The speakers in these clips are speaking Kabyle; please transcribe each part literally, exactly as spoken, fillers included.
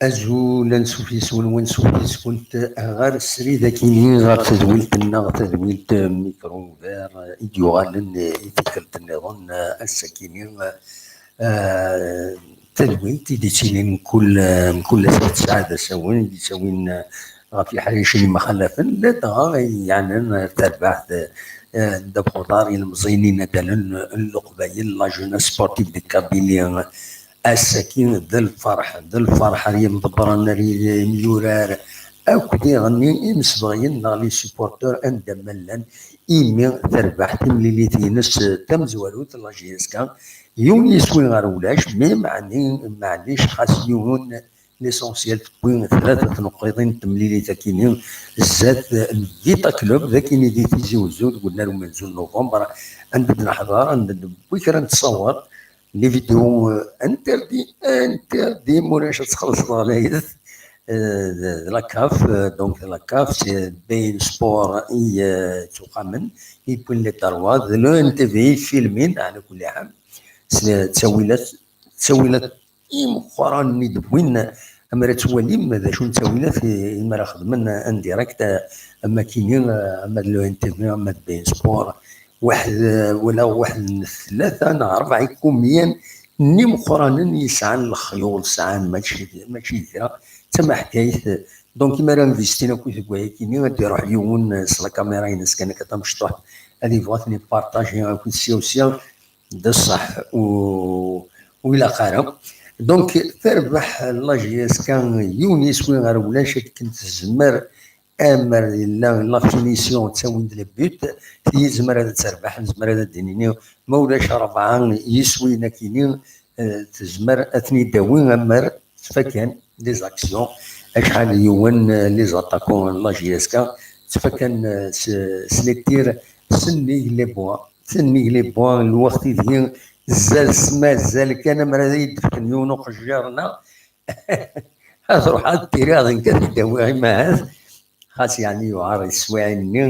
Azul, ansuf yes-wen, wansuf yes-went ɣer srid akini, ɣer tedwilt-nneɣ, tadwilt Micro Ouvert i d-yuɣalen i tikkelt nniḍen, ass-akini, eh, tadwilt i d-ittilin mkul, mkul ass tesɛa d asawen i d-ittawin, eh, ɣef yiḥricen yemxalafen, ladɣa i yeɛnan tarbaɛt, eh, n ddabex uḍar ilemẓiyen inaddalen n Leqbayel, la jeunesse sportive de Kabylie. Ass-agi d lferḥ, d lferḥ ar yimḍebbren, ar yimyurar akk diɣenni imsebɣiyen neɣ les supporteurs anda ma llan, imi terbeḥ timlilit-ines tamezwarut, la J S K, yiwen yiswi ɣer ulac, mi meɛni, maɛlic, xas yiwen, l'essentiel tewwi tlata tneqqiḍin n temlilit akini zdat n Vita Club, d akini di Tizi Uzzu, deg unnar umenzu n november, anda d-neḥḍer, anda d-newwi kra n ttṣawer, les vidéos, euh, interdit, interdit, ma ulac ad txellṣeḍ ɣlayet. Euh, de, de la CAF, euh, donc la CAF, c'est Bein Sport i, euh, ttwaqamen, i wwin les droits, de l'O N T V i filmin, ɛla kulli ḥal. S-, ttawilat, ttawilat imeqqranen i d-wwin, amar ad twalim d acu n ttawilat i, i mi ara xedmen en direct, euh, am akini, euh, ama d l'O N T V, ama d Bein Sport, waḥed, wala waḥed n tlata neɣ rebɛa ikumiyen n imeqqranen yesɛan lexyuḍ, sɛan mačči, mačči d kra, d tamaḥkayt. Donc, imi ara investin akk deg wayakini, ad d-iruḥ yiwen s la caméra-ines kan akka tamecṭuḥt, ad yebɣu ad ten-ipartaji akk sya u sya, d ṣṣeḥ, u, u ilaq ara. Donc, terbeḥ la J S K yiwen yiswi ɣer ulac akken tezmer Amer yella la finition ttawin-d le but, yezmer ad terbeḥ, nezmer ad d-nini, ma ulac rebɛa yiswiyen akini, eh, tezmer ad ten-id-tawi, amer ttfakan les actions, acḥal yiwen, eh, les attaquants n la J S K, ttfakan, eh, s, s les tirs, sennig les buts, sennig les buts, lweqt ideg zzel s mazal kan, amer ad yi-d-fken yiwen uqejjir-nneɣ, ad ruḥeɣ ad tiriɣ d nekk ad t-id-awiɣ, imahat. Xas yeɛni yuɛer yeswiɛin-nni,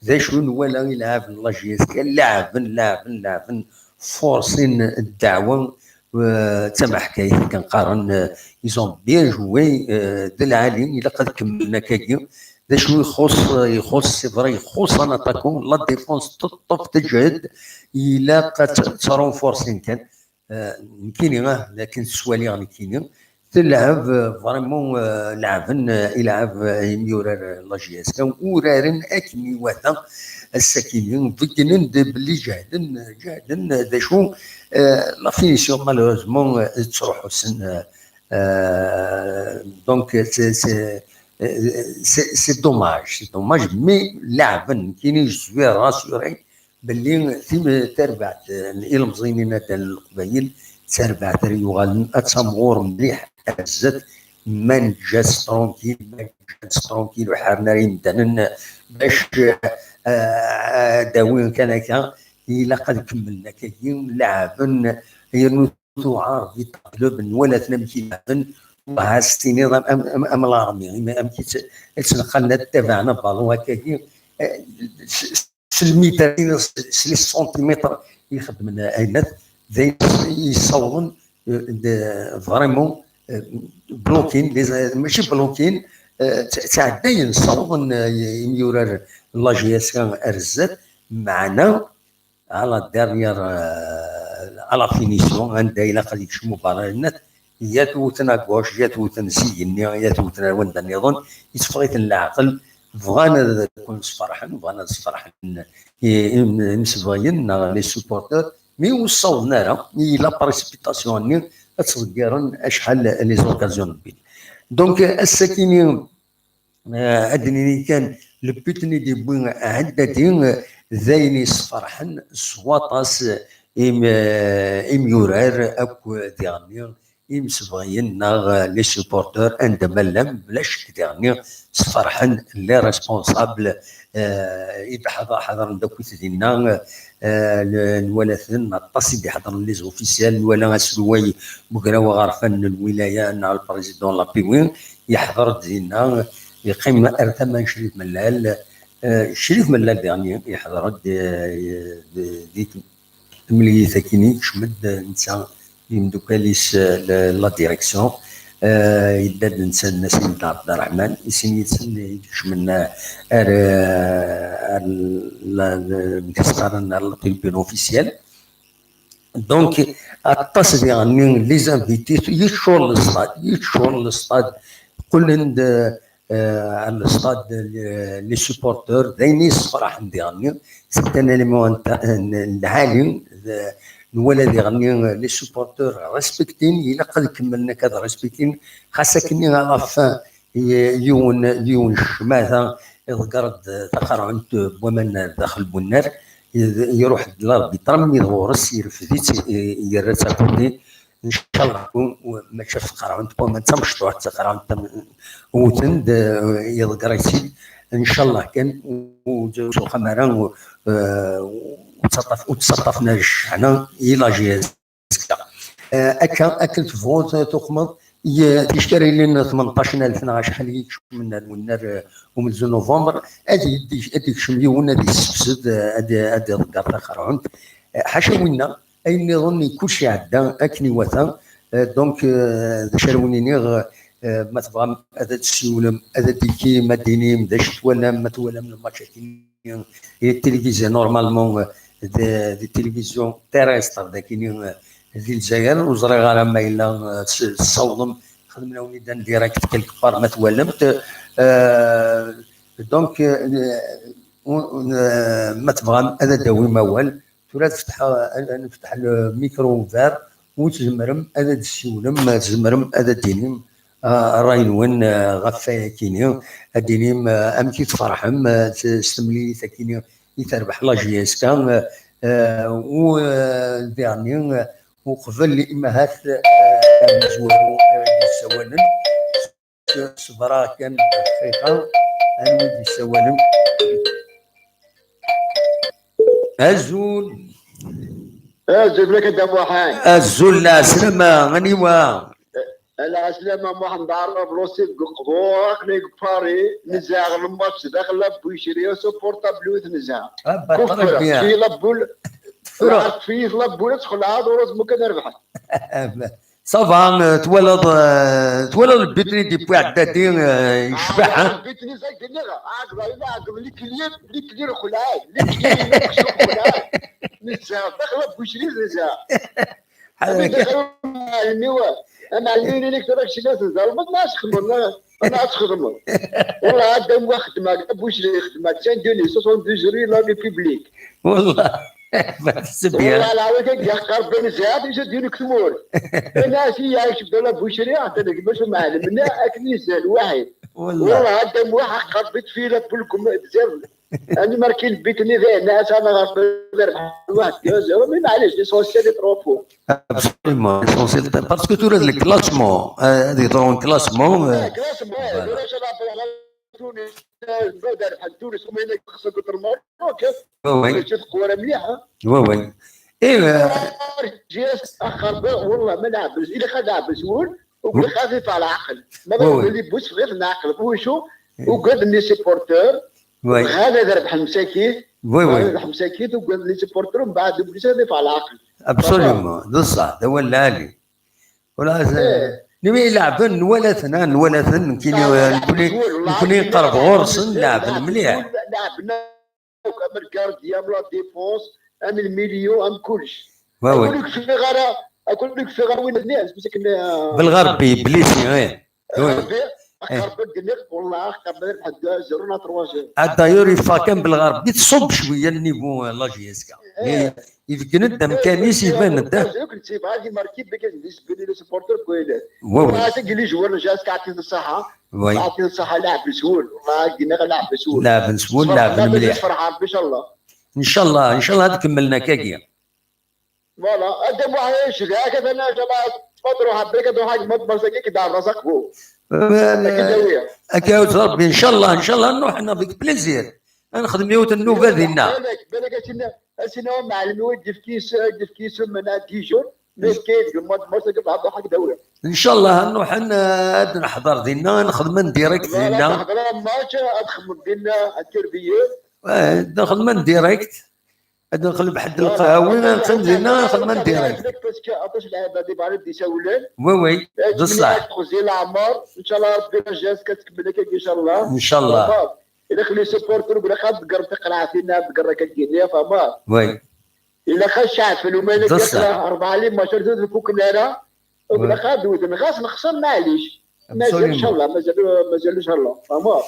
d acu nwala i lɛab n la J S K? Leɛben, leɛben, leɛben, furṣin ddeɛwa, eh, d tamaḥkayt akken qqaren, eh, ils ont bien joué, eh, d lɛali, ilaq ad kemmlen akkagi. D acu ixuṣ, ixuṣ, c'est vrai, ixuṣ un attaquant, la défense teṭṭef, teǧhed, ilaq ad t-, ad tt-renforcin kan. Eh, nekkini, ah, d akken ttwaliɣ nekkini, telɛeb, eh, vraiment, eh, leɛben, eh, ilɛeb, eh, imyurar, eh, la J S K, uraren akken iwata ass-akini, beggnen-d belli jehden, jehden, eh, d acu, eh, la finition, malheureusement, eh, tettruḥu sen, eh, eh, donc, c'est, c'est, eh, c'est, c'est dommage, c'est dommage, mais leɛben, nekkini, je suis rassuré, belli tim-, tarbaɛt n ilemẓiyen inaddalen n Leqbayel, d tarbaɛt ara yuɣalen ad tamɣur mliḥ ar zdat, ma neǧǧa-tt tranquille, ma neǧǧa-tt tranquille, ur ḥaren ara imdanen bac, eh, ad d-awin kan akka, ilaq ad kemmlen akkagi, leɛben, yernu tuɛer di club, nwala-ten amek i leɛben, As-tiniḍ am, am, am, am l'armée, amek i tt-, i ttneqqalen ad tabaɛen abaḍu akkagi, eh, s, s lmitar, s les centimètres i xeddmen ayennat, d ayen yessawḍen, eh, d, vraiment, eh, bloquin, les, mačči bloquin, eh, tt-, ttɛeddayen, ssawḍen, eh, imyurar n la J S K ar zdat, meɛna à la dernière, euh, à la finition, anda ilaq ad yekcem ubaḍan, yat wten à gauche, yat wten s igenni, yat wten ar wanda nniḍen, yesseffeɣ-iten leɛqel, bɣan ad kun-sferḥen, bɣan ad sferḥen i, im-, imsebɣiyen neɣ les supporters, mi ur ssawḍen ara, i la précipitation-nni ad ttḍeggiren acḥal les occasions de but. Donc, ass-akini, Eh, ad d-nini kan, le but-nni d-yewwi Ɛeddadi, eh, d ayen yesferḥen s waṭas im-, eh, imyurar akk diɣenni imsebɣiyen neɣ, eh, les supporters anda ma llan, bla ccek diɣenni sferḥen les responsables, eh, i d-ḥeḍ-, ḥeḍren d akkit dinna, eh, n-, nwala-ten, aṭas i d-iḥeḍren les officiels, nwala aselway n ugraw aɣerfan n lwilaya neɣ le président Lapiwi, yeḥḍer-d dinna, yeqqim ar tama n Crif Mellal. Eh, Crif Mellal diɣenni yeḥḍer-d, eh, di, di temlilit akini, yekcem-d, eh, netta d imeddukal-is, eh, la, la direction. Eh, yedda-d netta d Nassim Abderrahman, i sin yid-sen i d-kecmen, eh, ar, eh, ar la, la, amek i s-qqaren, ar la tribune officielle. Donc, aṭas diɣenni les invités, yeččur le stade, yeččur le stade, qqlen-d, eh, ar le stade, les, les supporters, d ayen yessefraḥen diɣenni, c'est un élément inta-, n-, lɛali, d-, nwala diɣenni les supporters respectin, ilaq ad kemmlen akka ad respectin, xas akken à la fin, y-, yiwen, yiwen ccmata iḍegger-d taqerɛunt n waman daxel n wennar, y-, iruḥ-d l'arbitre, mi d ɣur-s, irfed-itt, i-, yerra-tt à côté. Ncallah, u-, u-, mačči ɣef tqerɛunt n waman d tamecṭuḥt, d taqerɛunt tam-, wten-d, eh, iḍegger-itt-id. Ncallah kan, u-, ur ttxemmim ara, u-, eh, ur ttaṭṭaf-, ur ttaṭṭafen ara cceḥna i la J S K. Eh, akka, akken tebɣuḍ tuqmeḍ, i-, ticki ara yilin tmenṭac n alef neɣ acḥal i ikecmen ar wennar, eh, umenzu novembre, ad i-, ad ikcem yiwen, ad yessefsed, eh, ad, ad iḍegger taqerɛunt. Eh, ḥaca winna, ayen nniḍen, kullec iɛedda akken iwata. Eh, donc, eh, d acu ara wen-iniɣ, eh, ma tebɣam ad d-tessiwlem, ad d-tikim, ad d-tinim d acu twalam, ma twalam le match akini, i tilivizyu, normalement, eh, d, d tilivizyu terrestre, d akini, eh, di Lezzayer, ur ẓriɣ ara ma yella, eh, s-, tessawḍem, xedmen-awen-id en direct quelque part, ma twalamt. Eh, donc, eh, u-, u-, eh, ma tebɣam ad d-tawim awal, tura ad fetḥeɣ, ad, ad nefteḥ le micro ouvert, u tzemrem ad d-tessiwlem, tzemrem ad d-tinim, ah, ṛṛay-nwen, ah, ɣef wayakini, ad d-tinim, ah, amek i tferḥem, ah, s, s temlilit akini i terbeḥ la J S K, ah, ah, u, ah, diɣenni, ah, uqbel imahat, ah, amezwaru, ah, yessawalen. Sebra kan dqiqa, anwa i d-yessawalen? Azul. Azul fell-ak a Dda Muḥend. Azul, lɛeslama, aniwa? Lɛeslama, Muḥend Ɛrab, Lusi deg Uqbu, aql-i deg Paris, nezɛeɣ lmatch daxel la Boucherie, insupportable, ur t-nezɛeɣ. Ah, bah, très bien. Kufra, fi la boule. Tfura. Fi la boule, ad txelɛeḍ, heureusement kan rebḥen. Ça va, euh, twalaḍ, euh, twalaḍ le but-nni d-yewwi Ɛeddadi, euh, yecbeḥ, ah, hein? Le but-nni, zag d-nniɣ, ɛegḍ, ɛegḍ, les clés, les clés xelɛen, les clés xelɛen. Nezɛeɣ daxel la Boucherie, nezɛeɣ. Ḥader. Amɛellem-iw, amɛellem-iw, nekk tura kečč la tzerrbeḍ, ma txedmeḍ, ma, ma ad txedmeḍ. Wallah, ad am-, xedmeɣ, la Boucherie xedmeɣ, Saint-Denis, soixante-douze rue la République. Wallah. C'est bien. Wallah, lɛawed ad d-yaɣ Rebbi, nezɛeɣ, d acu d-yini deg tmurt. Ana si yeɛyec bda la Boucherie, atan gma-s umɛellem-nni, akken yezha lwaḥid. Wallah. Wallah, ad am-, waḥ, aqerbi tfila bulkum, tziḍ. Ani marki le but-nni d ayen, atan ɣer Rebbi, rbeḥ waḥed, deux zéro, mais maɛlic, l'essentiel les trois points. Absolument, l'essentiel, parce que tura le classement, euh, ad yeḍru classement, euh, ah, classement, voilà. Tura ad nɛebber ɣer Tunes, euh, nbada rbeḥ Tunes, uma yella xeṣṣen contre le Maroc, oui, oui. Mačči teqwa ara mliḥ, hein? Oui, oui. Et, euh, J S, axerbi, wallah, ma lɛebes, ilaq ad lɛebes wul, Ugadeɣ xafif ɛla ɛqel. Ma d wali Busfɣit n ɛqel. Ucu? Ugaden les supporters. Ɣad ad rebḥen msakit. Ɣad ad rebḥen msakit, ugaden les supporters, mbeɛd ugaden xafif ɛla ɛqel. Absolument, d ṣṣeḥ, d awal lɛali. Wala, nimi ileɛben nwala-ten, ah, nwala-ten, nekkini, nekkni, nekkni nqerreb ɣur-sen, leɛben mliḥ. Leɛben akk, am le gardien, am la défense, am le milieu, am kullec. Akk ur yekfiɣ ara, akk ur yekfiɣ ara win-nni, isem-is akken, ah, Belɣerbi, Blisi, eh. Rebbi, aqerb-d-nni, wallah, aqerb-d rebḥen deux zéro neɣ trois zéro. Ah, d'ailleurs, yeffeɣ kan Belɣerbi, tṣubb cwiya le niveau, ah, la J S K. Eh. Ibeggen-d amkan-is, iban-d. Ur nettibɣa ad imarki beg ad d-isbeni le supporter n wayen. Wi, wi. Ati gili joueur n J S K, ɛṭi-t ṣṣaḥa. Wi. Ɛṭi-t ṣṣaḥa, laɛeb s wul. Wallah, gini laɛeb s wul. Laɛben s wul, laɛben mliḥ. Sferḥ Rebbi, incallah. Incallah, incallah ad kemmlen akkagi. Voilà, ad d-amuḥ icedha-k, ad ana-, incallah, ma truḥ Rebbi, ad truḥ ad d-tmad, ma zagi, ad d-ɛerḍ aqbu. Ad k-id-awi. Akka, Rebbi, incallah, incallah, nruḥ avec plaisir. Ad nexdem yiwet n nnuba dinna. Balak, balak, a sina, a sina, mɛellem, ad d-yefk is-, ad d-yefk isem n Dijon, ma yefka deg lmad, ma tagi, bɛed, ad k-d-awiɣ. Incallah, ad nruḥ ad n-, ad neḥḍer dinna, ad nexdem en direct dinna. Voilà, ad teḥḍer match, ad txedmeḍ dinna, ad tirbiyeḍ. Eh, ad nexdem en direct. Ad nexleb ḥedd lqahwi, ad nxedem dinna, ad nxedem en direct. Parce que aṭas lɛibad i bɣan ad d-isawlen. Oui, oui, d ṣṣeḥ. Xezzi leɛmer, incallah Rebbi la J S K ad tkemmel akka, incallah. Incallah. Ilaq les supporters, ilaq ad tgerrem taqerɛet-inna, ad tgerrem akka, fehmeḍ? Oui. Ilaq ad ceɛfen, uma ilaq rebɛa les matchs ur fukken ara, ilaq ad wten, ɣas nexser, maɛlic. Mazal, absolument, incallah, mazal, mazal, incallah, fehmeḍ?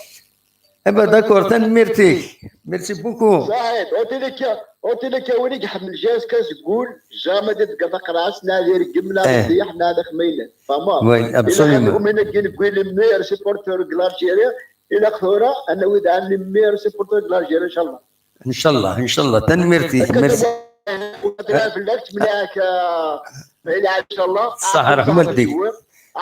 Eh ben, d'accord, tanemmirt-ik. Merci beaucoup. Saɛid, en tous les cas, en tous les cas, win i iḥemmel J S K seg wul, jamais ad d-tger taqerɛet, neɣ ad ireggem, neɣ ad iṭeyyḥ, neɣ ad ixdem ayen, fehmeḍ? Oui, absolument. Ilaq ad, win-agi, nekkni les meilleurs supporters de l'Algérie, ilaq tura ad nawi daɣen les meilleurs supporters de l'Algérie, incallah. Incallah, incallah. Tanemmirt-ik. Merci. Fell-ak, ttmenniɣ-ak, ah, ma yella, incallah. Ṣṣeḥ, ṛeḥma-k.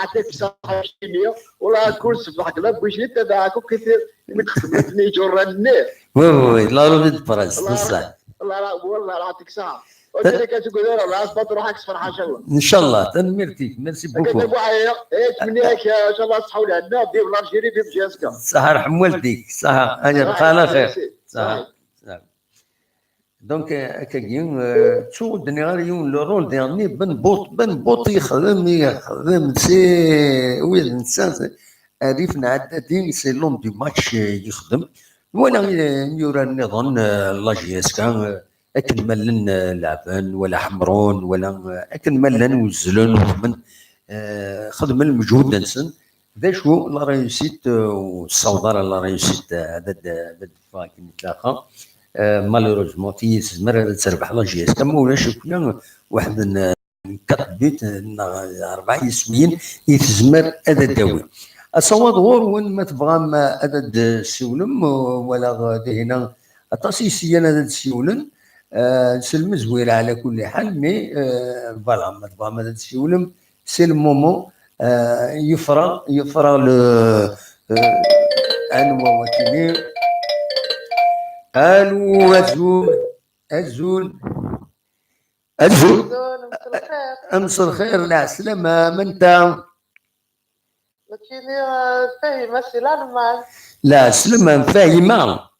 Ɛṭik ṣṣeḥ, cimi. Wala, kul ṣṣbeḥ, kla bwicni, tabaɛa, akk kifir, mi txedmeḍ-ten iǧurran-nni. Oui, oui, oui, la revue de presse, d ṣṣeḥ. Allah, Allah, Allah, ɛṭik ṣṣeḥ. Ur ttili kan tugad ara, la, asbaṭ, ruḥ, ad k-sferḥeɣ, incallah. Incallah, tanemmirt-ik, merci beaucoup. Akka d abuḥaya, eh, ttmenniɣ-ak, ah, incallah, ṣṣeḥ u lehna, vive l'Algérie, vive J S K. Ṣṣeḥ, ṛeḥma-k. Ṣṣeḥ, ad yebqa ɛla xir. Ṣṣeḥ. Ṣṣeḥ. Donc, euh, akkagi, euh, ttuɣ ur d-nniɣ ara yiwen le rôle dernier, Ben Bot, Ben Bot yexdem, yexdem, c'est, wid nsan, c'est, Arif Nɛaddadi, c'est l'homme du match, euh, yexdem. Wala, euh, imyura nniḍen, euh, la J S K, euh, akken ma llan, euh, leɛben, wala ḥemrun, wala, euh, akken ma llan wezzlen, wehmen, euh, xedmen lmeǧhud-nsen. D acu, la réussite, euh, ur tessaweḍ ara la réussite, euh, ad, ad, ad d-teffeɣ akken i tlaqqa. Euh, malheureusement, tizmer ad terbeḥ la J S K, ma ulac akk, waḥed n, euh, quatre buts, euh, neɣ rebɛa yiswiyen i tezmer ad d-tawi. Asawaḍ ɣur-wen, ma tebɣam, euh, ad d-tessiwlem, euh, wala, euh, dihin-a aṭas i yesyan ad d-ssiwlen, euh, s lmezwir ɛla kulli ḥal, mais, euh, voilà, ma tebɣam ad d-tessiwlem, c'est le moment, euh, yefra, yefra le, euh, anwa wakini. Allô, azul, azul, azul. Azul, mselxir. Mselxir, lɛeslama, manta? Nekkini, euh, Fahima si Lalman. Lɛeslama, Fahima.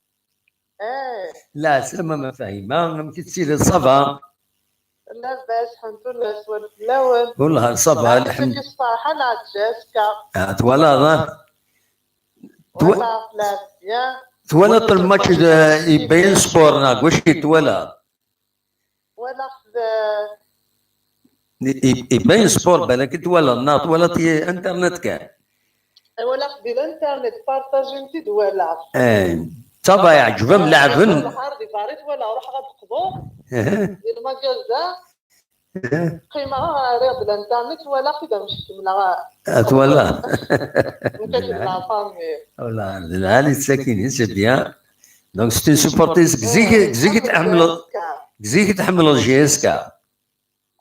Eh. Lɛeslama, Fahima, amek i tettiliḍ, ça va? Labas, lḥemdullah, swal fell-awen. Wellah, ça va, lḥemd. Ɛni ṣṣeḥḥa neɣ J S K? Ah, twalaḍ, ah? Twa-, walaɣ, la bien. Twalaḍ lmatch de, i Bein Sport, neɣ wacu i twalaḍ? Walaɣ-t de, i, i, i Bein Sport, balak i twalaḍ, neɣ twalaḍ i internet kan? Walaɣ-t di l'internet, partagen-t-id, walaɣ. Eh, ça va, yeɛǧeb-am, leɛben. Nehar di Paris, walaɣ, ruḥeɣ ad d-qḍuɣ. Di lmagaza. Qqimeɣ, rriɣ-d l'internet, walaɣ-t-id, am kemmleɣ. Ah, twalaḍ. Nekk akked la famille. Wala, d lɛali, sakkin, c'est bien. Donc, c'est une supportrice, seg zik, seg zik i tḥemmleḍ, seg zik i tḥemmleḍ J S K.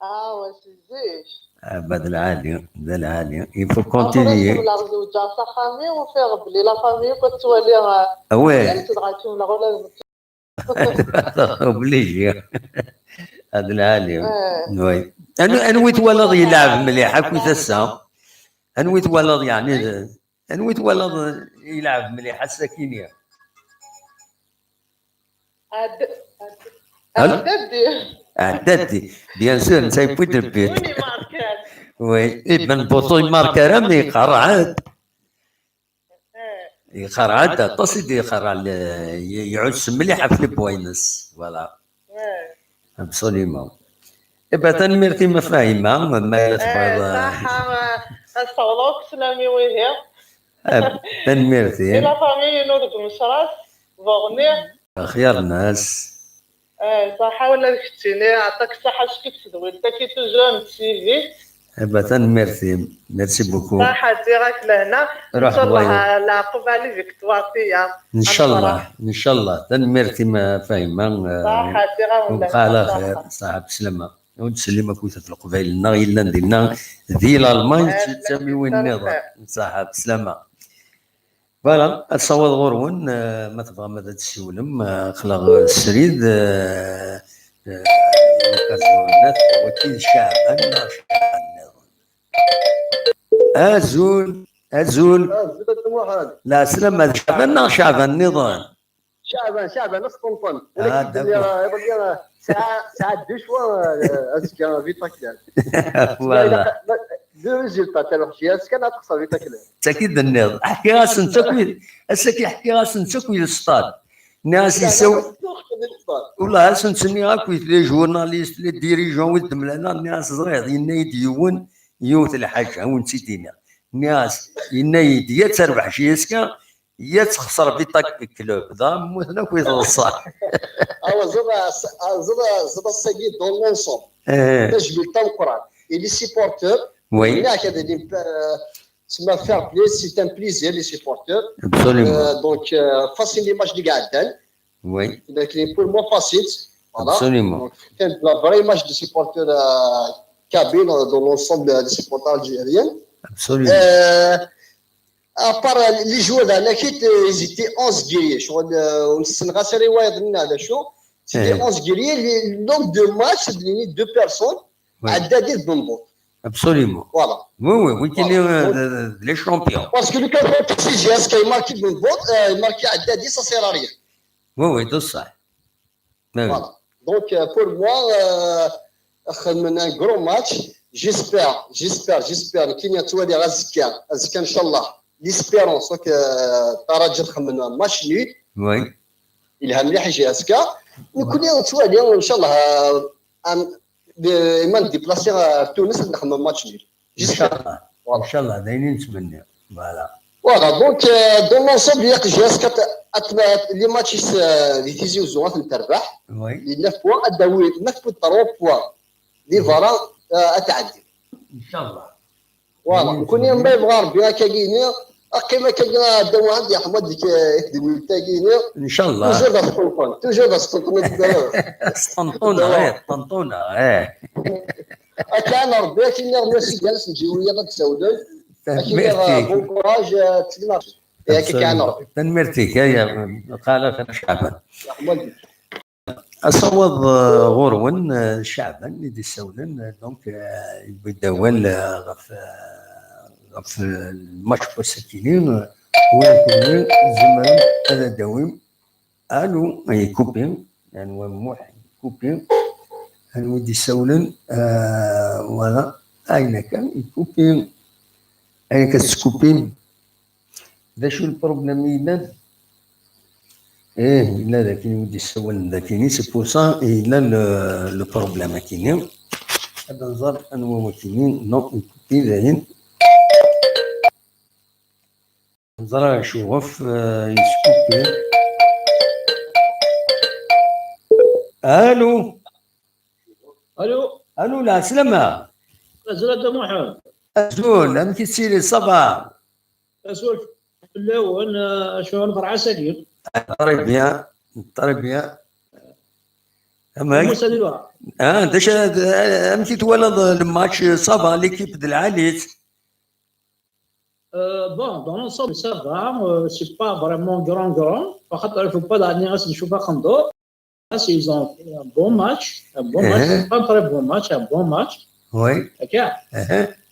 Ah, ouais, c'est zik. Ah, bah, d lɛali, d lɛali. Il faut continuer. Ḥemmleɣ zewǧeɣ s axxam-iw, ufiɣ belli la famille akk ad tettwali, ah ouais, dɣa kemmleɣ ula d nekk. Obligé. Ah, d lɛali. Eh. Oui. Anu-, anwa i twalaḍ yelɛeb mliḥ akk i tasa? Anwi twalaḍ, yeɛni, d- anwi twalaḍ ilɛeb mliḥ ass-akini? Ɛed-, Hal? Ɛeddadi. Ɛeddadi. Bien sûr, netta yewwi-d le but. Win imarkan. Oui, Ibn Buṭu imarka ara, mi iqerreɛ-d. Eh. Iqerreɛ-d aṭas i d-iqerreɛ, le-, i-, iɛuss mliḥ ɣef le poids-ines. Voilà. Eh. Absolument. Eh ben, tanemmirt-im a Fahima, ma yella tebɣiḍ, eh, ṣaḥa, eh, ad sawḍeɣ akk sslam-iw ihi. Eh, tanemmirt-im. I la famille-inu deg Mecras, Buɣni. Xyar nnas. Eh, ṣaḥa wala d keččini, ɛṭak ṣaḥa, acki d tedwilt-agi toujours am suivi. Eh ben, tanemmirt-im. Merci beaucoup. Ṣaḥa, ǧǧiɣ-ak lehna. Ruḥ. Ncallah, leɛqub ɛli victoire tiya. Ncallah, ncallah. Tanemmirt-im a Fahima. Eh, ṣaḥa, ǧǧiɣ-awen lehna. Webqa ɛla xir. Ṣaḥa, beslama. Ur d-slim akk i Leqbayel-nneɣ yellan dinna di Lalman, eh, d tamiwin nniḍen. Ṣaḥa, beslama. Voilà, ad sawaḍ ɣur-wen, eh, ma tebɣam ad d-tessiwlem, eh, aql-aɣ srid, eh, eh, l'occasion-nni, wagi d Caɛban neɣ Caɛban nniḍen. Azul, azul. Azul a Muḥend. Lɛeslama, d Caɛban neɣ Caɛban nniḍen? Caɛban, Caɛban, asṭenṭen. Ah, d'accord. Iḍelli, eh, tesɛa, tesɛa deux choix, eh, azekka, Vita Club. Voilà. Deux résultats, talɣa, azekka ad texṣer Vita Club. D tagi d-tenniḍ. Ḥkiɣ-asen-tt akk i, ass-agi ḥkiɣ-asen-tt akk i le stade. Nniɣ-as yessaw-, ula ad asen-ttiniɣ akk i les journalistes, les dirigeants, wid d-mlaleɣ, nniɣ-as, ẓriɣ, yenna-yi-d yiwen, yiwet lḥaǧa, ad wen-tt-id-iniɣ. Nniɣ-as, yenna-yi-d, ya d tarbeḥ azekka, ya texṣer Vita Club, dɣa mmuten akk i teḍsa. Awa, ẓer, ẓer, ẓer ass-agi dans l'ensemble. Eh. Tajmilt tameqqrant. Et les supporters, oui, yenna-ak ad ilin, euh, tsemma fair play, c'est un plaisir, les supporters. Absolument. Euh, donc, euh, facile l'image des Gaëtan. Oui. Donc, pour moi, facile. Voilà. Absolument. Donc, c'est la vraie image des supporters, euh, kabyles, euh, dans l'ensemble des supporters algériens. Absolument. Euh, à part, euh, les joueurs de la Nakit, euh, ils étaient onze guerriers. Je crois, euh, on s'est rassuré, ouais, dans la show. C'était onze guerriers. Le nombre de matchs, c'est devenu deux personnes. Oui. Haddadi d Benbout. Absolument. Voilà. Oui, oui, oui, voilà. Donc, euh, les champions. Parce que le cas de G S K, il marque Benbout, euh, il marque Haddadi, ça sert à rien. Oui, oui, tout ça. Oui, oui. Voilà. Donc, euh, pour moi, euh, un grand match. J'espère, j'espère, j'espère, كي نتولي غزكا، غزكا إن شاء الله. L'espérance, donc, euh, ترجي تخمن match nul. Oui. Il a mis G S K. نكون نتولي إن شاء الله، euh, un, de, ما نديبلاسي غير تونس نخمم match nul. إن شاء الله. Voilà. إن شاء الله، d ayen i nettmenni. Voilà. Voilà, donc, euh, dans l'ensemble, il y a G S K, les matchs, euh, les Tizi Ouzou, on terbax. Oui. Les neuf points, à Daoui, neuf points, trois points. Les Vara, euh, à Taadi. إن شاء الله. Voilà. نكون يوم ما يبغى ربي هكا كيني، أقيم هكا كيني، عندهم واحد يا حمد ديك، ديك تاكيني. إن شاء الله. Toujours dans ce tonton, toujours dans ce tonton. Tonton, ouais, tonton, ouais. Akken Rebbi akken i ɣ-yas i gar-as n Jiwiya ad d-sawlen. Akken i ɣ-, bon courage, eh, ttmennaɣ. Tanemmirt-ik, ay, qala xir Caɛban. Asawaḍ, eh, ɣur-wen, eh, Caɛban i d-isawlen, eh, donc, eh, yewwi-d awal, eh, ɣef, eh, ɣef, eh, lmatch n wass-akini, eh, win kunwi tzemrem ad d-tawim. Allô, yekupi, Anwar Muḥ yekupi. Anwa i d-isawlen? Ah, voilà. Ayen akka, yekupi. Ayen akka, teskupi. D acu le problème i yellan? Eh, yella d akin i d-isawlen d akini, c'est pour ça, yella le, le problème akini. Ad nẓer anwa wakini, non, yekupi dayen. Neẓra acu ɣef, eh, yeskupi. Allô? Allô? Allô, lɛeslama. Azul a Dda Muḥend. Azul, amek i tettiliḍ, ça va? Azul fell-awen, eh, acu n lferḥ ass-agi? Très bien, très bien. Amek? Musa di Lwara. Ah, d acu, amek i twalaḍ le match, ça va, l'équipe de lɛali-tt? Euh, bon, dans l'ensemble, ça va. Euh, c'est pas vraiment grand, grand. Par contre, il faut pas donner à ce choix. Là, ils ont fait un bon match. Un bon match. C'est pas un très bon match, un bon match. Oui. Ok.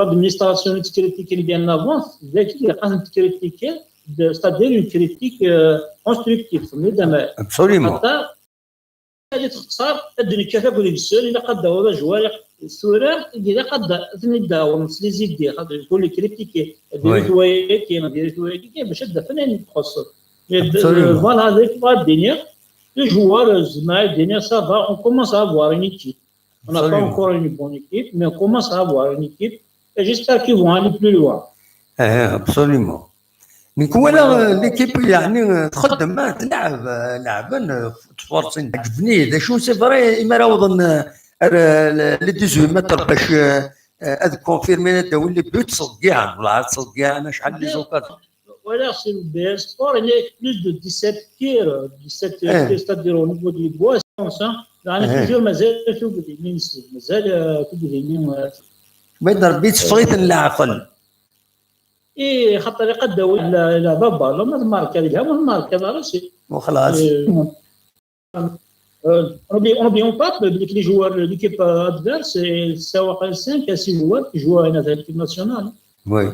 l'administration i ttkritikun bien avant, d akken ilaq ad ten-ttkritikun, c'est-à-dire une critique, euh, constructive, tenniḍ ama. Absolument. Xaṭer ad texṣer, ad d-nekkat akk deg-sen, ilaq ad d-taweḍ ajwar, tura ilaq ad d-, ad ten-id-taweḍ s les idées, xaṭer kul critique, diri-t wayagi, diri-t wayagi, bac ad d-afen ayen txuṣṣen. Absolument. Voilà, d acu ad d-iniɣ, les joueurs, zemreɣ ad d-iniɣ, ça va, on commence à avoir une équipe. On n'a pas encore une bonne équipe, mais on commence à avoir une équipe. Et j'espère qu'ils vont aller plus loin. Ah, absolument. Nekk walaɣ, euh, l'équipe, yeɛni, euh, txeddem, ah, tleɛɛeb, euh, leɛɛben, euh, ttfurṣin, ɛeǧben-iyi. D acu, c'est vrai, imi ara awḍen, euh, ar, euh, les dix-huit mètres bac, euh, euh, ad confirmin, ad d-awin les buts, ttṣeggiɛen, wala ttṣeggiɛen acḥal les occasions. Walaɣ si le B S Sport, il y a plus de dix-sept tirs, dix-sept tirs, c'est-à-dire au niveau des bois, ça, il y en a toujours, mazal tugdi-nni, mazal, euh, tugdi-nni, euh. Ma d Rebbi teffeɣ-iten leɛqel. I xaṭer iqaddaw la, la baba, la ma tmarka deg-ha, ma tmarka d ara si. Wexlaṣ. Euh, euh, on oublie, on oublie, on parle avec les joueurs de l'équipe, euh, adverse, et ça va faire cinq à six joueurs qui jouent à une équipe nationale. Oui.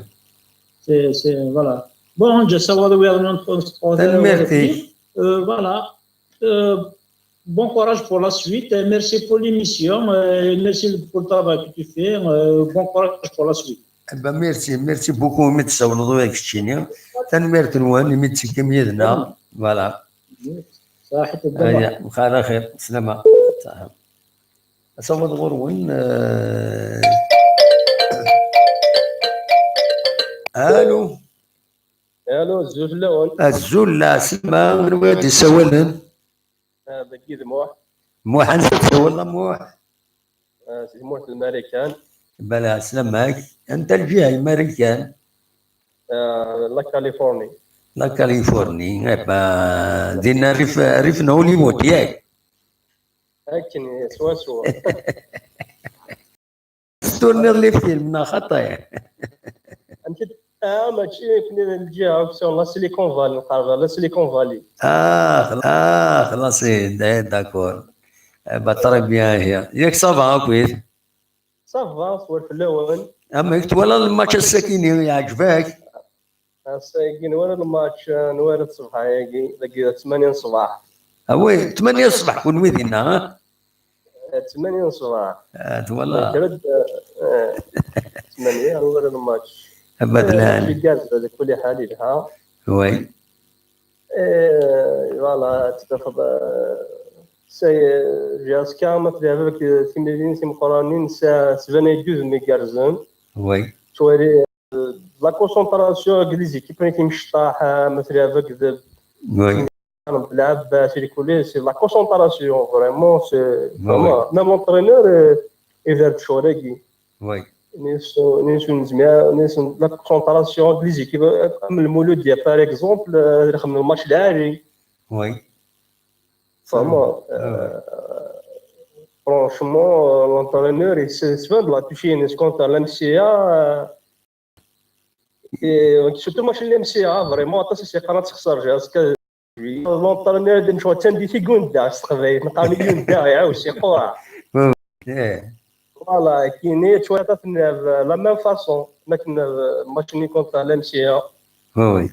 C'est, c'est, voilà. Bon, je sais pas. Tanemmirt-ik. Euh, voilà. Euh, bon courage pour la suite. Euh, merci pour l'émission. Euh, merci pour le travail que tu fais. Euh, bon courage pour la suite. Eh ben, merci, merci beaucoup, imi d-tessawleḍ ula d keččini. Tanemmirt-nwen, imi d-tettekkim yid-neɣ. Voilà. Saḥit ddama. Aya, mxir axir, slama. Saḥit. Asawaḍ ɣur-wen, euh, allô? Allô, azul fell-awen. Azul, lɛeslama, anwa i d-yessawalen? Ah, dagi d Muḥ. Muḥ, ansa d-tsawaleḍ a Muḥ? Ah, si tmurt n Marikan. Bala, slama-k. Anta lǧiha n Marikan? Ah, la Californie. La Californie, eh ben, dinna rrif, rrif n Hollywood, yak? Akken, swaswa. Turniḍ les films, neɣ xaṭi? Amek i d-, ah, mačči akken d lǧiha akk sur la Silicon Valley, nqerreb la Silicon Valley. Ah, xla-, ah, xlaṣ, eh, d'accord. Eh ben, très bien, ihi. Yak ça va, akkit? Ça va, swal fell-awen. Amek twalaḍ lmatch ass-akini, yeɛǧeb-ak? Ass-agi nwala lmatch, eh, nwala ṣṣbeḥ-agi, dagi d ttmanya n ṣṣbeḥ. Ah oui, ttmanya n ṣṣbeḥ kunwi dinna, ha? Eh, ttmanya n ṣṣbeḥ. Ah, twala. Nekra-d, eh, ttmanya, nwala lmatch. Abadan. Eh, match igerrez, ala kulli ḥal, yelha. Oui. Eh, voilà, tettafeḍ, eh, say, eh, J S K, ma tleɛbeḍ deg timlilin timeqqranin, sa-, sban ay udem igerrzen. Oui. Ttwali, eh, la concentration deg les équipes n timecṭaḥ, eh, ma tleɛbeḍ deg, oui, tleɛbeḍ, eh, c'est la concentration, vraiment, c'est, oui, vraiment, même l'entraîneur, eh, ider-d ccɣel-agi. Oui. Nni-asen, nni-asen nezmer, nni-asen la concentration deg les équipes, am Lmuludya, par exemple, euh, ad ixemmem lmatch lɛali. Oui. Tfehmeḍ? Ah, oui. Euh, franchement, euh, l'entraîneur, il se, se fait de la toucher, il se contre la M C A, euh, et surtout match n la M C A, vraiment, aṭas i s-yeqqaren ad texser, jusqu'à L'entraîneur d mecɣul d tandi tigunda s teqbaylit, neqqar-nni yunda, iɛawes, iqqureɛ. Eh. Voilà, kini ttwaliɣ ad ten-nerr la même façon, ma akken nerr match-nni contre la M C A. Oui, oui.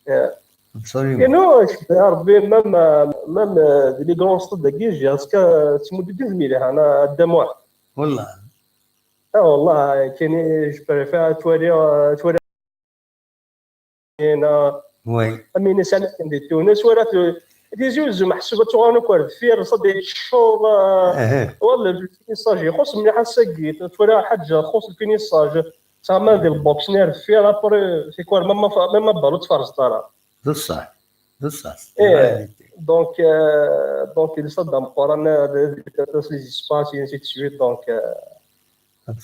Eh. Absolument. Et non, je peux dire, même, euh, même, euh, les grands stades dagi, jusqu'à, euh, ttmuddun-d milih, ana, Dda Muḥ. Wallah. Ah, wallah, kini, je préfère ttwaliɣ, euh, ttwaliɣ Amin, oui. Amin isan akken di Tunes, wala tu-, Tizi Uzzu, meḥsub ad tuɣalen akk ar deffir, ṣadda yettecceḍ. Wala, le finissage ixuṣ mliḥ ass-agi, twala ḥaǧa txuṣ le finissage. Ttɣaman di lbox-nni ar deffir, après, tikwal, même, même balon ur tferẓeḍ ara. D ṣṣeḥ, d ṣṣeḥ. Donc, euh, donc, il s'adda meqqran, euh, les espaces, et ainsi de suite. Donc, euh,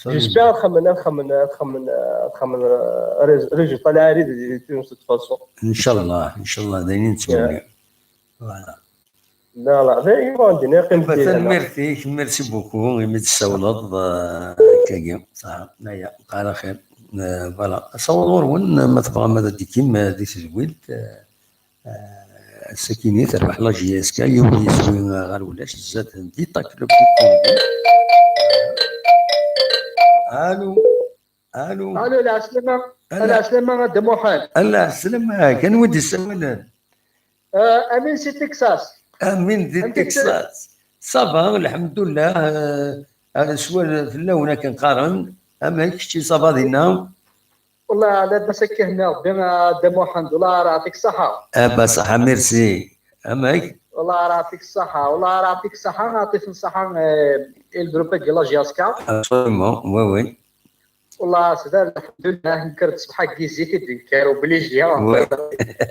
j'espère ad xedmen, ad xedmen, ad xedmen, ad xedmen, euh, résultat lɛali di Tunes, de toute façon. Inchallah, inchallah, d ayen i nettmenni. Voilà. لا، لا، دايما عندنا قيمة. Tanemmirt-ik, merci beaucoup imi d-tessawleḍ, euh, akkagi. Ṣaḥa, aya, ala xir. Euh, voilà. Asawaḍ ɣur-wen, ma tebɣam ad d-tikim, euh, di tedwilt, euh, euh, sakini terbeḥ la J S K, yiwen yeswi, euh, ɣer ulac, zdat n Dita Club du Congo. Allô. Allô. Allô, lɛeslama. Lɛeslama a Dda Muḥend. Lɛeslama, kan wi d-yessawalen? Euh, Amin si Texas. Amin di Texas. Ça va, lḥemdullah. Euh, euh, swal fell-awen akken qqaren. Amek kečči, ça va dinna? Wallah, labas akka, henni Rebbi, a Dda Muḥend, wallah ara yeɛṭik ṣṣeḥḥa. Ah, ba ṣṣeḥḥa, merci. Amek? Wallah ara yeɛṭik ṣṣeḥḥa, wallah ara yeɛṭik ṣṣeḥḥa, yeɛṭik ṣṣeḥḥa, euh, i le groupe-agi la J S K. Absolument, oui, oui. Wallah, sdat, lḥemdullah, nekker-d ṣṣbeḥ-agi zik i d-nekker, obligé. Oui.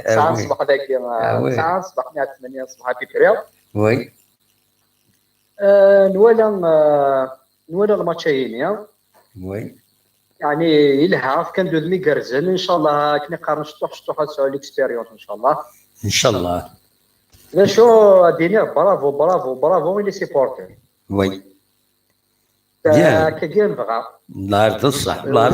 Tesɛa ṣṣbeḥ dagi, tesɛa ṣṣbeḥ-nni ar tmanya ṣṣbeḥ à peu près. Oui. Euh, nwala, euh, nwala lmatch-ayini. Oui. Yeɛni, yelha, fkan-d udem igerrzen, inchallah, akken i qqaren, cṭuḥ, cṭuḥ, ad sɛu l'expérience, inchallah. Inchallah. D acu, ad d-iniɣ, bravo, bravo, bravo i les supporters. Oui. Bien. Akkagi i nebɣa. Lɛar d ṣṣeḥ, lɛar.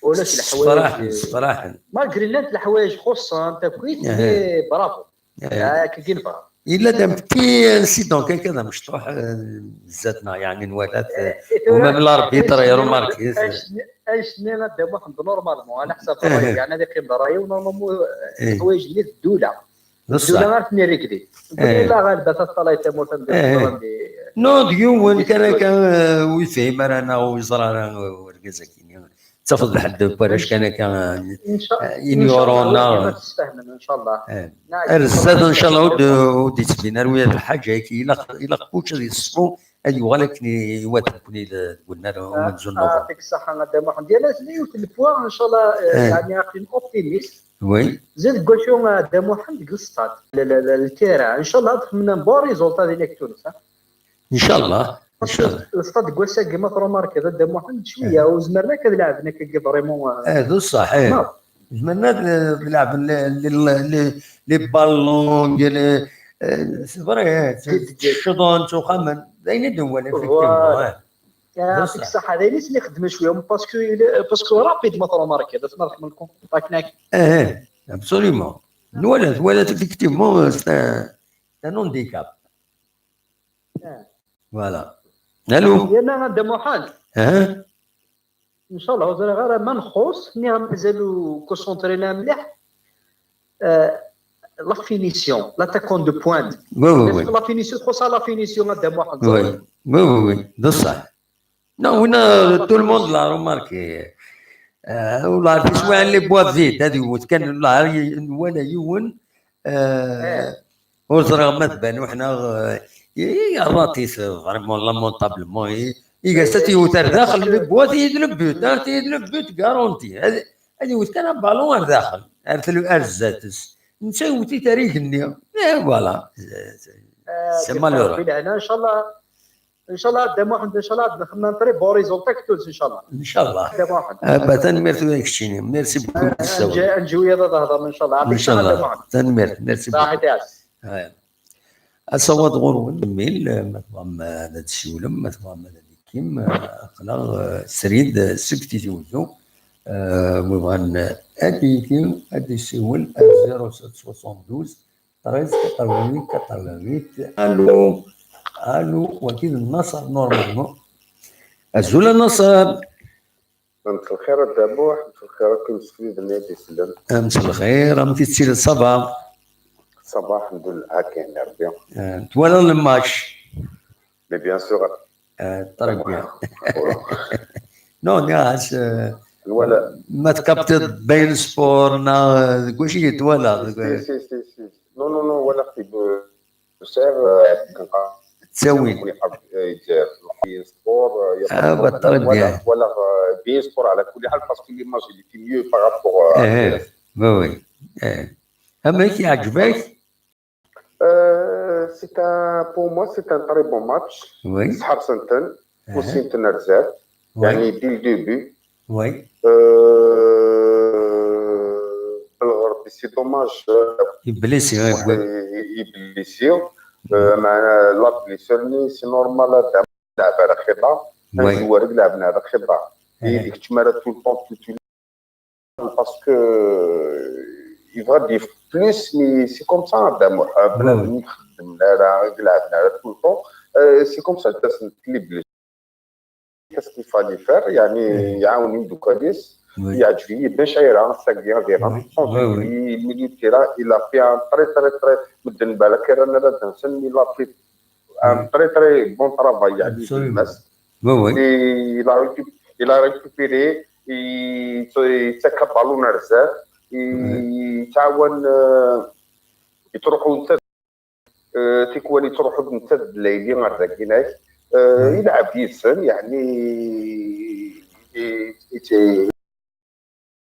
Ulac, ulac leḥwayeǧ. Sefraḥen, sefraḥen. Malgré llant leḥwayeǧ xuṣṣen, takit, mais bravo. Akkagi i nebɣa. Yella-d un petit incident kan, kan d amecṭuḥ, euh, zdat-neɣ, yeɛni nwala-t, euh, u même l'arbitre irumarki-t. Anect-nni a Dda Muḥend, normalement, ɛla ḥsab ṛṛay, yeɛni ad iqqim d ṛṛay-iw, normalement, euh, leḥwayeǧ-nni d ddula. D ṣṣeḥ. Ddula ar ten-irregli. Ddula ɣalba, taṭṭalayt tamurt anda teẓran di. Non, d yiwen kan akka, euh, ur yefhim ara neɣ ur yeẓra ara, euh, urgaz-agi. Tafeḍ lḥedd n warrac kan akka, euh, ignorant neɣ. Ad testehmem, inchallah. Ar zdat, inchallah, ur d-, ur d-yettbin ara ula d lḥaǧa-agi. Ilaq, ilaq kullec ad yeṣfu, ad yuɣal akken i, iwata nekkni deg unnar umenzu n Nuṛember. Yeɛṭik ṣṣeḥḥa a Dda Muḥend. Yerna tella yiwet n le point, inchallah, euh, yeɛni aql-in optimiste. Oui. Zid deg wacu, a Dda Muḥend, deg le stade. Le, le, le, le terrain. Inchallah, ad xedmen un bon résultat din akk Tunes, ha? Inchallah. Inchallah. Le stade deg wass-agi, ma tṛumarkiḍ, a Dda Muḥend, cwiya, ur zmiren akk ad lɛeben akkagi vraiment, euh, eh, d ṣṣeḥ, eh. Zemren ad, eh, lɛeben les, les, les, les ballons, les, eh, c'est vrai, eh, ttecceḍen, ttxemmimen, d ayen i d-nwala, effectivement, eh. Yeɛṭik ṣṣeḥḥa, d ayen i sen-ixeddmen cwiya, parce que, parce que rapide ma tṛumarkiḍ, asma txeddem le contre-attaque. Eh, eh, absolument. Nwala, nwala, effectivement, euh, c'est un, c'est un handicap. Voilà. Allô? Yerna a Dda Muḥend. Hein? Inchallah, ur ẓriɣ ara ma nxuṣ, niɣ mazal ur concentré-na mliḥ. Euh, la finition, l'attaquant de pointe. Oui, oui, oui. La finition, txuṣ la finition a Dda Muḥend. Oui, oui, oui, oui. D ṣṣeḥ. Non, winna, tout le monde l'a remarqué. Euh, ur lɛaref iswaɛen les boîtes vides, ad iwet kan, ur lɛaref, nwala yiwen, euh, ur ẓriɣ ma d Banuḥ neɣ, euh, i, i, yerra-t-it, euh, vraiment, lamentablement, i, i gas ad t-iwet ar daxel, les boîtes, i d le but, hein, i d le but garanti. Ad, ad iwet kan un ballon ar daxel, ar tel-, ar zdat-s. Netta iwet-it ar igenni. Eh, voilà. C'est, c'est malheureux. Inchallah. Inchallah, a Dda Muḥend, inchallah, ad nexdem un très bon résultat, kečč, inchallah. Inchallah. A Dda Muḥend. Ah, bah, tanemmirt i keččini. Merci beaucoup, ah, merci. Ad nǧ-, ad nǧu yiḍ ad hedren, inchallah. Inchallah. A Dda Muḥend. Tanemmirt, merci beaucoup. Saḥit, yes. Ouais. Asawaḍ ɣur-wen, mil, ma tebɣam ad d-tsiwlem, ma tebɣam ad d-tekkim, aql-aɣ, euh, srid, euh, seg Tizi Wezzu. Euh, wi bɣan ad d-yekki, ad d-yessiwel, à zéro sept soixante-douze, treize quatre-vingt-huit quatre-vingt-huit. Allô, allô, wagi d Naṣer, normalement. Azul a Naṣer. Mselxir a Dda Muḥ, mselxir akk imsefliden i d-isellen. Mselxir, amek i tettiliḍ, ça va? Ça va, alḥemdulillah, akken Rebbi. Euh, twalaḍ le match? Mais bien sûr. Euh, très bien. Non, nniɣ-as, euh, ma tkaptiḍ Bein Sport neɣ, euh, deg wacu i twalaḍ? Si, si, si, si. Non, non, non, walaɣ-t-id, euh, Ttawin. Sport, euh, il y a pas de problème. Voilà, voilà, euh, bien sport على كل حال, parce que l'image, il était mieux par rapport, euh, à T S. Oui, oui. Amek yeɛǧeb-ak? Euh, c'est un, pour moi, c'est un très bon match. Oui. Sḥersen-ten, usin-ten ar zdat. Oui. يعني, dès le début. Oui. Euh, Belɣerbi, c'est dommage, euh, il est blessé, oui, oui. Il est blessé. Euh, mais, euh, la blessure, c'est normal, هذا لاعب على خبرة. Oui. Un joueur يلعب على خبرة. Il est tout le temps titulaire parce que, euh, il va dire plus, mais c'est comme ça, هذا م-، بنادم يخدم، لا، لا، يلعب، لا، لا، tout le temps. Euh, c'est comme ça, les blessures. Qu'est-ce qu'il fallait faire? يعني, يعاون يمدوكاليس. Oui. يعجبني بن شعيرة، ساكي غير. Oui, oui. Milieu de terrain, il a fait un très, très, très, مدن بالك، رانا لا تنسى، il a fait un très, très bon travail, يعني, في الماس. Oui, oui. Et il a récup-, il a récupéré, يتسكى بالون رزاف، يتعاون، آه، يتروحوا نتا، آه، تيكوالي تروحوا نتا الليلي غير ذاكيناك. آه، يلعب يسن، يعني، ي-، ي-، في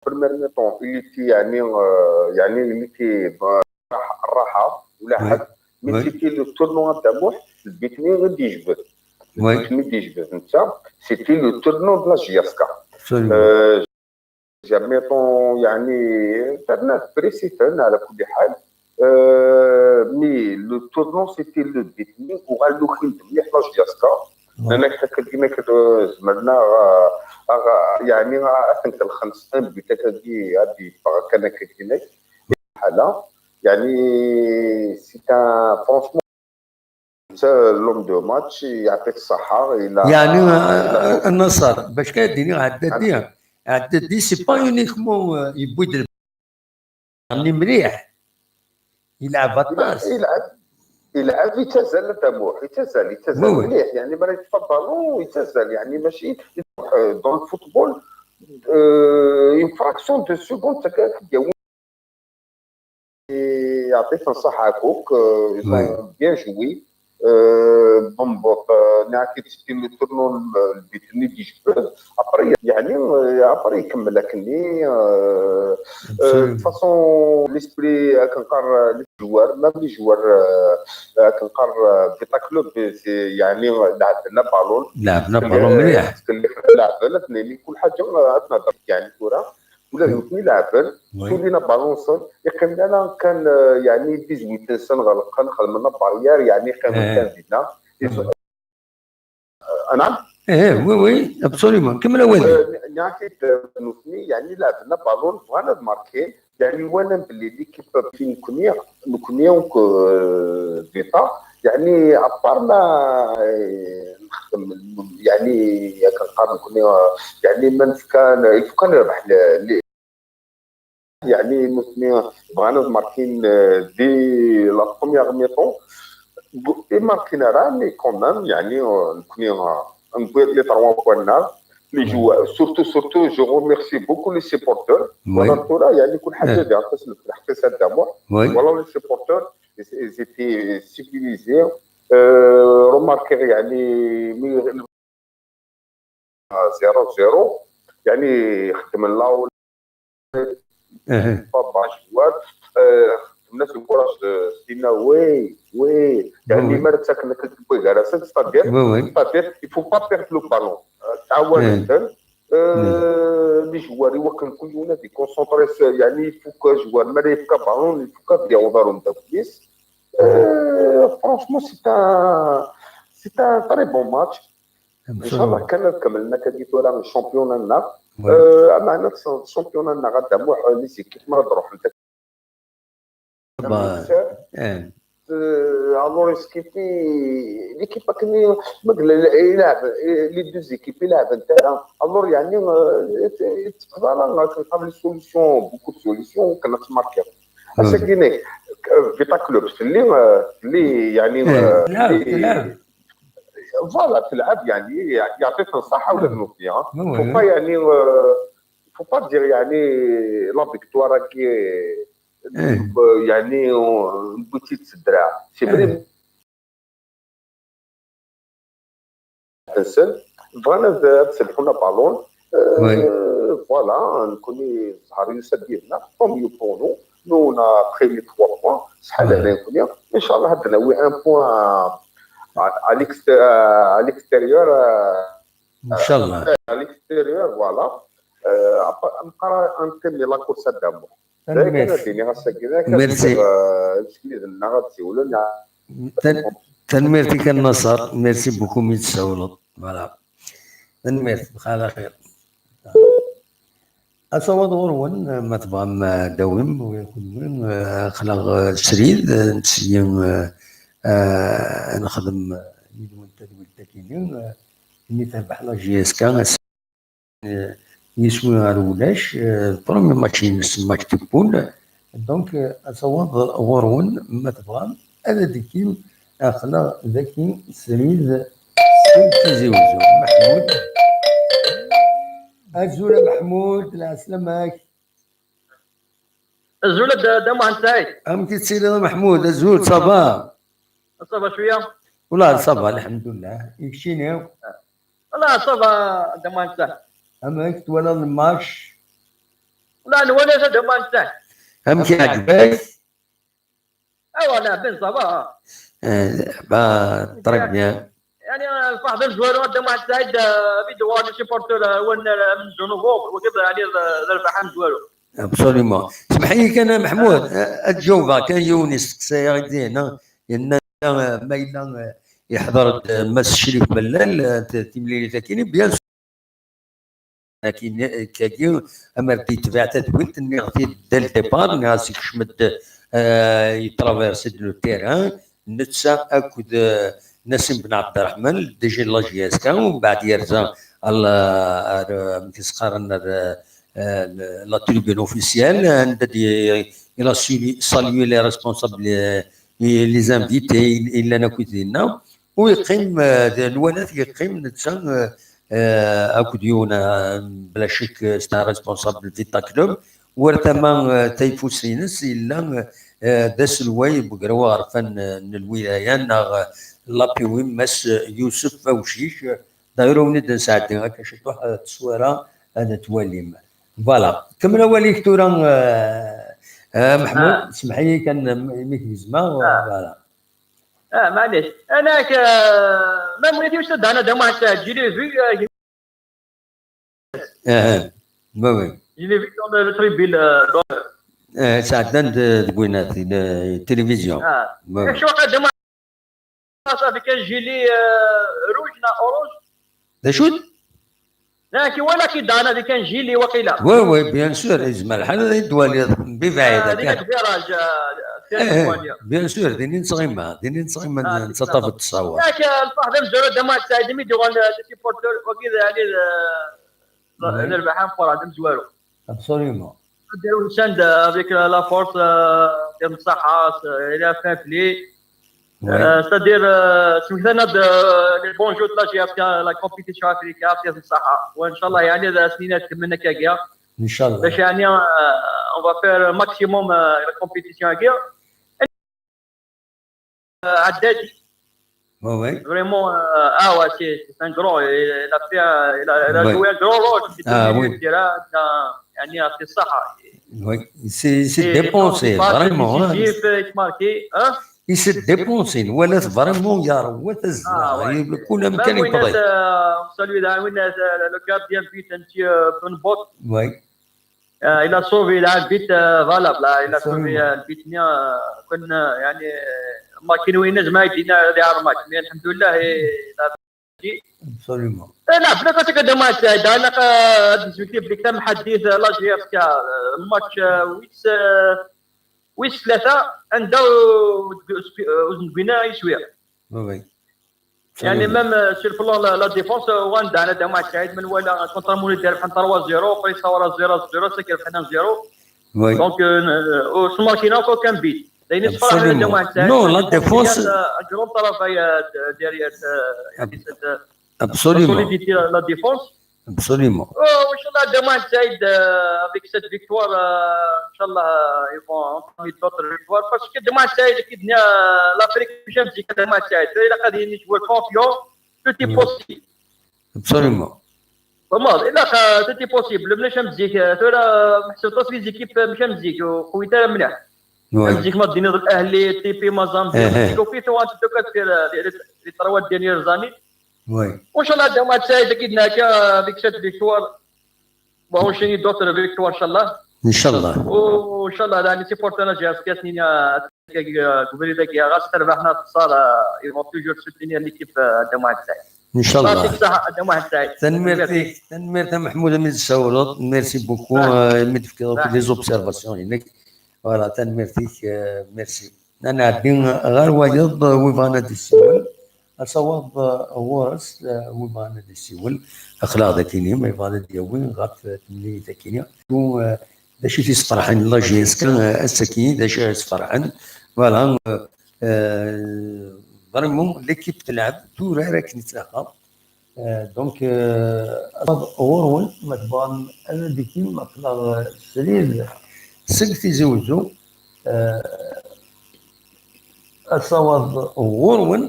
première mi-temps, il était, يعني، آه، يعني، il était، آه، راحة، راحة ولا حد. Mais c'était le tournoi تاع موح، البيتني غادي يجبد. Oui. البيتني غادي يجبد، انت. C'était le tournoi de la J S K. Absolument. آه، deuxième mi-temps، يعني، درنا بريسيتن على كل حال. آه، mais le tournant, c'était le بيتني، وغالو كي مليح la J S K. Oui. انا كنت كيما كنت زمرنا، آه، آه، يعني، آه، كنت الخمس سنين بديت كنجي هادي، كان كيما حاله. يعني، c'est un, franchement, c'est l'homme de match, يعطيك الصحة. يعني، آه، النصر، باش كديري عدادي، عدادي c'est pas uniquement, آه، يبوي د-، يعني مليح. يلعب aṭas. يلعب، يلعب يتزل تموح، يتزل، يتزل oui, oui. مليح، يعني، ما يتفضلوا يتزل، يعني، ماشي يروح، آه، dans le football, euh, une fraction de seconde, c'est que يعطيك الصحة كوك، آه، ils ont bien joué. آه، بومبوط، آه، نعكي تشتي لو تورنو البيت اللي يجبد. ابري، يعني، آه، ابري يكمل لكني، آه، آه، فاصون ليسبري، آه، كنقار، آه، لي جوار، ما لي جوار، آه، آه، كنقار، آه، فيتا كلوب، سي، يعني، لعب لنا بالون. لعب لنا بالون مليح. لعب لنا اثنين، كل حاجة، آه، تنهضر، يعني، كرة. ولا oui. دوك يلعبن، oui. سولينا بالونسون، يقيم لنا كان، آه، يعني، ديزويت سنة غلقنا، خدمنا بارير، يعني، كان آه. كان دينا. آه، نعم. ايه، oui, oui, absolument. كمل أولي. آه، نعكيد، آه، نوثني، يعني، لعبنا بالون، بغانا ماركي، يعني، وانا بلي ليكيب فين كونيا، نكونيا، آه، فيتا، يعني، ابار ما، آه، نخدم، يعني، كنقارن كونيا، يعني، ما نفكان، يفكان يربح ل-، ل-، يعني، نوثني بغانا ماركين، آه، دي لا بروميير ميطون. اي ماركينا راه، مي كون ميم، يعني، آه، نكوني، آه، نبغي لي تروا بوان نار، لي جو، سورتو، سورتو، جو روميرسي بوكو لي سيبورتور. Oui. وانا الكورة، يعني، كل حاجة آه. ديال قسم في الحقيقة دامور. Oui. والله لي سيبورتور، ils étaient civilisés. آه، روماركي، يعني، مي zéro zéro، يعني، خدم لا ولا بابا شوار، آه، خدمنا في الكرة، آه، سينا، وي، وي، يعني، oui. ما رتك انك تبغي غير سيتادير، oui, oui. سيتادير، il faut pas perdre le ballon. آه، تعاون جدا. آه، لي جوار يوكل كل يوم دي كونسونطري، يعني، il faut que جوار ما يفكا بالون، il faut que ديال دارهم داك بليس. آه، فرانشمون، c'est un, c'est un très bon match. ان شاء الله كان كملنا كديتو راه الشامبيون لنا. آه، اما هنا الشامبيون لنا غدا مو لي زيكيب ما تروح انت. الور اسكيبي ليكيب كني مقل يلعب، لي دو زيكيب يلعب انت. الور يعني، آه، تقدر تلقى لي سوليسيون، بوكو دو سوليسيون كنا تماركي. اسكيني فيتا كلوب اللي، اللي يعني، لا، لا. فوالا، تلعب، يعني، يعطيك الصحة ولا ذنوب فيها. فو با، يعني، فو با دير، يعني، لا فيكتوار راكي، يعني، بوتي تسدرا. سي فري، nsen, bɣan ad, ad sebḥun abalun. Euh, voilà, nekkni zzher yusa-d yid-neɣ, tant mieux pour nous. Nous, on a pris les trois points. Ṣṣeḥḥa lehna nekkni. Inchallah ad d-nawi un point à, à l'exté-, à l'extérieur, euh, Inchallah. À l'extérieur, voilà. Euh, après, on a un thème de la course à Damour. Tanemmirt. Merci. Tanemmirt-ik a Nasser, merci beaucoup mi d-tsawleḍ. Voilà. Tanemmirt, bxir axir. Asawaḍ ɣur-wen, ma tebɣam, eh, dawim, wi kunwi, eh, aql-aɣ, eh, srid, eh, nseyyi, eh, eh, ad nexdem, eh, yid-wen tadwilt akini, eh, imi terbeḥ la J S K, ass-, eh, yiswi ar ulac, eh, premier match-ines, match de poule. Donc, eh, asawaḍ ɣur-wen, ma tebɣam, ad d-tekim, aql-aɣ daki srid seg Tizi Uzzu. Meḥmud. Azul a Meḥmud, lɛeslama-k. Azul a Dda, Dda Muḥend Saɛid. Amek i tettiliḍ a Meḥmud? Azul, ça va? Ça va cwiya? Wala, ça va, lḥemdullah. I keččini? Wala, ça va, a Dda Muḥend Saɛid. Amek twalaḍ lmatch? Wala, nwala a Dda Muḥend Saɛid. Amek iɛǧeb-ak? Ewa, laɛben, ça va. Eh, bah, très bien. يعني الفرح ذا مزوارو، هذا ما عاد سعيد، آه، فيديو هذا سيبورتور، آه، وين، آه، من جنوب، وكذا يعني، آه، ذا الفرح مزوارو. Absolument. اسمح لي كان محمود، آه، اتجاوب كان يونس سقسايا يدينا، لان ما الا يحضر مس الشريف ملال، آه، تمليلي تاكيني بيان. لكن كاكي اما بدي تبع تدوينت نغطي ديال الديبار، نغاسي كشمد، آه، يترافيرسي دو تيران، نتسا اكد، آه، نسيم بن عبد الرحمن، دي جي لا جي اس كا، ومن بعد يرزا ال-، آه، آه، كيسقارن، آه، آه، لا تريبون اوفيسيال، عند دي، الى ساليو لي ريسبونسابل، آه، لي زانفيتي، الا ناكد لنا. ويقيم، آه، نوالات يقيم نتسا، آه، آه، اكد يونا، آه، بلا شك، آه، ستا ريسبونسابل فيتا كلوب، ورتما، آه، تيفوسينس الا، آه، دا سلواي بقروا غرفان، آه، من الولايه، ناغ، آه، لابيوي ماس يوسف فوشيش، آه، دايرو وني دا نساعدي هكا شي طوح، آه، التصويره، هذا تواليم. فوالا، كمل اواليك تورا، آه، آه، محمود، آه. اسمح لي كان ميك بزما، آه. فوالا. اه معليش. انا ك ما بغيتيش تدعنا دابا مع الساعه جي لي في اه ما وين. جي لي في دون لو تريبيل. اه ساعتان تقولنا في التلفزيون. اه شو قد ما صافي كان جي لي، آه، روج نا اورانج. لا شو؟ لا كي ولا كي دانا اللي كان جيلي وقيلا. وي وي بيان سور، يزمر الحال هذا يدوالي ببعيد. آه، هذيك الفيراج، آه، فيراج. بيان سور، ديني نصغيما، ديني نصغيما آه، نتطف التصاور. ياك الفحض مزورو دما سعيد ميدو غان سيبورتور وكذا يعني، آه، نربح نقرا دم زوارو. ابسوليومون. ديرو ساند افيك لا فورس، آه، يعطيهم الصحة، آه، الى فان بلي. C'est-à-dire, سميتها ناض لي بونجور لا جي اس كا لا كومبيتيسيون افريكا، يعطيهم الصحة. وان شاء الله يعني هذا سنين تكملنا كاكيا. ان شاء الله. باش يعني on va faire maximum la compétition كاكيا. عدادي. وي وي. Vraiment, ah ouais, c'est un grand. Il a fait, il a joué un grand rôle. Ah oui. يعني يعطيه الصحة. Oui, c'est dépensé, vraiment. Décisif, marqué, hein. يسد ديبونسي ولا فريمون يا روات الزهر كل مكان يقضي. سالوي داروين لو غارديان بيت انت بن بوت. وي. الى سوفي لعب بيت فالابل، الى سوفي البيت نيا كنا يعني ما كاين وين نجم يدينا لي ارماك، مي الحمد لله. ابسوليومون. لا بلا كنت كنت ما تاعي انا قد سميتي بلي كان محدث لا جي اف كا الماتش ويت ويس ثلاثة عنده وزن بينا يسويها. وي. يعني ميم سير فلون لا ديفونس وغندا انا دابا مع سعيد من ولا كونتر موني داير بحال ثلاثة صفر، بريسا ورا صفر صفر، سكر بحال صفر. وي. دونك وسماركينا كو كان بيت. لاني صراحه انا دابا مع سعيد. نو لا ديفونس. اجرون طرف ديال يعني ابسوليومون. سوليديتي لا ديفونس. Absolument. Oh, ان شاء الله دابا سعيد افيك سيت فيكتوار ان شاء الله يفون انتامي دوطر فيكتوار باسكو دابا سعيد كي دنيا لافريك ماشي مزيان دابا سعيد الا غادي نجبر كونفيون تو تي بوسيبل. Absolument. Vraiment, ilaq, euh, tout est possible. Mlac am zik, euh, tura, meḥsub aṭas di zikip, euh, mačči am zik, ur qwit ara mliḥ. Am Oui. Zik ma d-tiniḍ L'Ahli, T P, Mazembe, Eh, eh. Atlético, qwit, tu vois, en tout cas, les, les, les trois dernières années. Oui. وإن شاء الله عندهم واحد سعيد أكيد هكا avec cette victoire. Bon, on enchaîne d'autres victoires, إن شاء الله. إن شاء الله. وإن شاء الله، يعني، les supporters ديال سكاتنينا، قبل داك، غاس تربحنا الخسارة، ils vont toujours soutenir l'équipe، آه، عندهم واحد سعيد. إن شاء يعطيك الله. الصحة، عندهم واحد سعيد. Tanemmirt-ik, tanemmirt a Meḥmud, mi d-tessawleḍ. Merci beaucoup, Ah. euh, mi d-tefkiḍ akk Ah. les observations-inek. Voilà, tanemmirt-ik, euh, merci. Ad nɛeddi ɣer wayeḍ, euh, wi bɣan ad d-yessiwel. Asawaḍ, euh, ɣur-s, euh, wi bɣan ad d-yessiwel. Aql-aɣ d akini, ma yebɣa ad d-yawi ɣef, euh, temlilit akini. U, euh, d acu i t-yesferḥen la J S K, euh, ass-agi, d acu i t-yesferḥen. Voilà, euh, euh, vraiment, l'équipe telɛeb, turar akken i tlaq. Euh, donc, euh, asawaḍ ɣur-wen, ma tebɣam ad d-tikim, aql-aɣ, euh, srid seg Tizi Wezzu. Euh, asawaḍ ɣur-wen,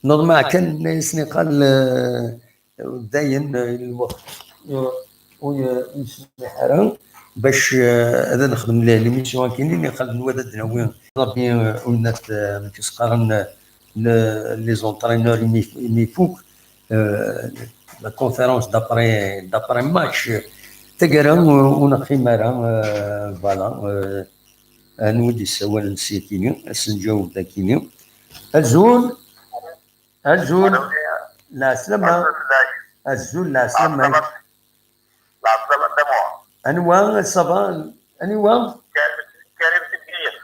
neḍmeɛ kan, akken i s-niqal, euh, dayen, euh, lweqt ur, ur yesmiḥ ara bac, euh, ad nexdem les, l'émission akini, niqal nwa ad d-nawi Rabbi, euh, unat, euh, amek i s-qqaren, euh, le, les entraîneurs imi, imi ifuk, euh, la conférence d'après, d'après match. Taggara, euh, ur neqqim ara, euh, voilà, euh, anwa i d-yessawalen s yakini, ad s-nǧaweb d akini. Azul, azul, lɛeslama, azul, lɛeslama. Lɛeslama d Damuwa. Anwa, ça va, anwa? Karim si Bgayet.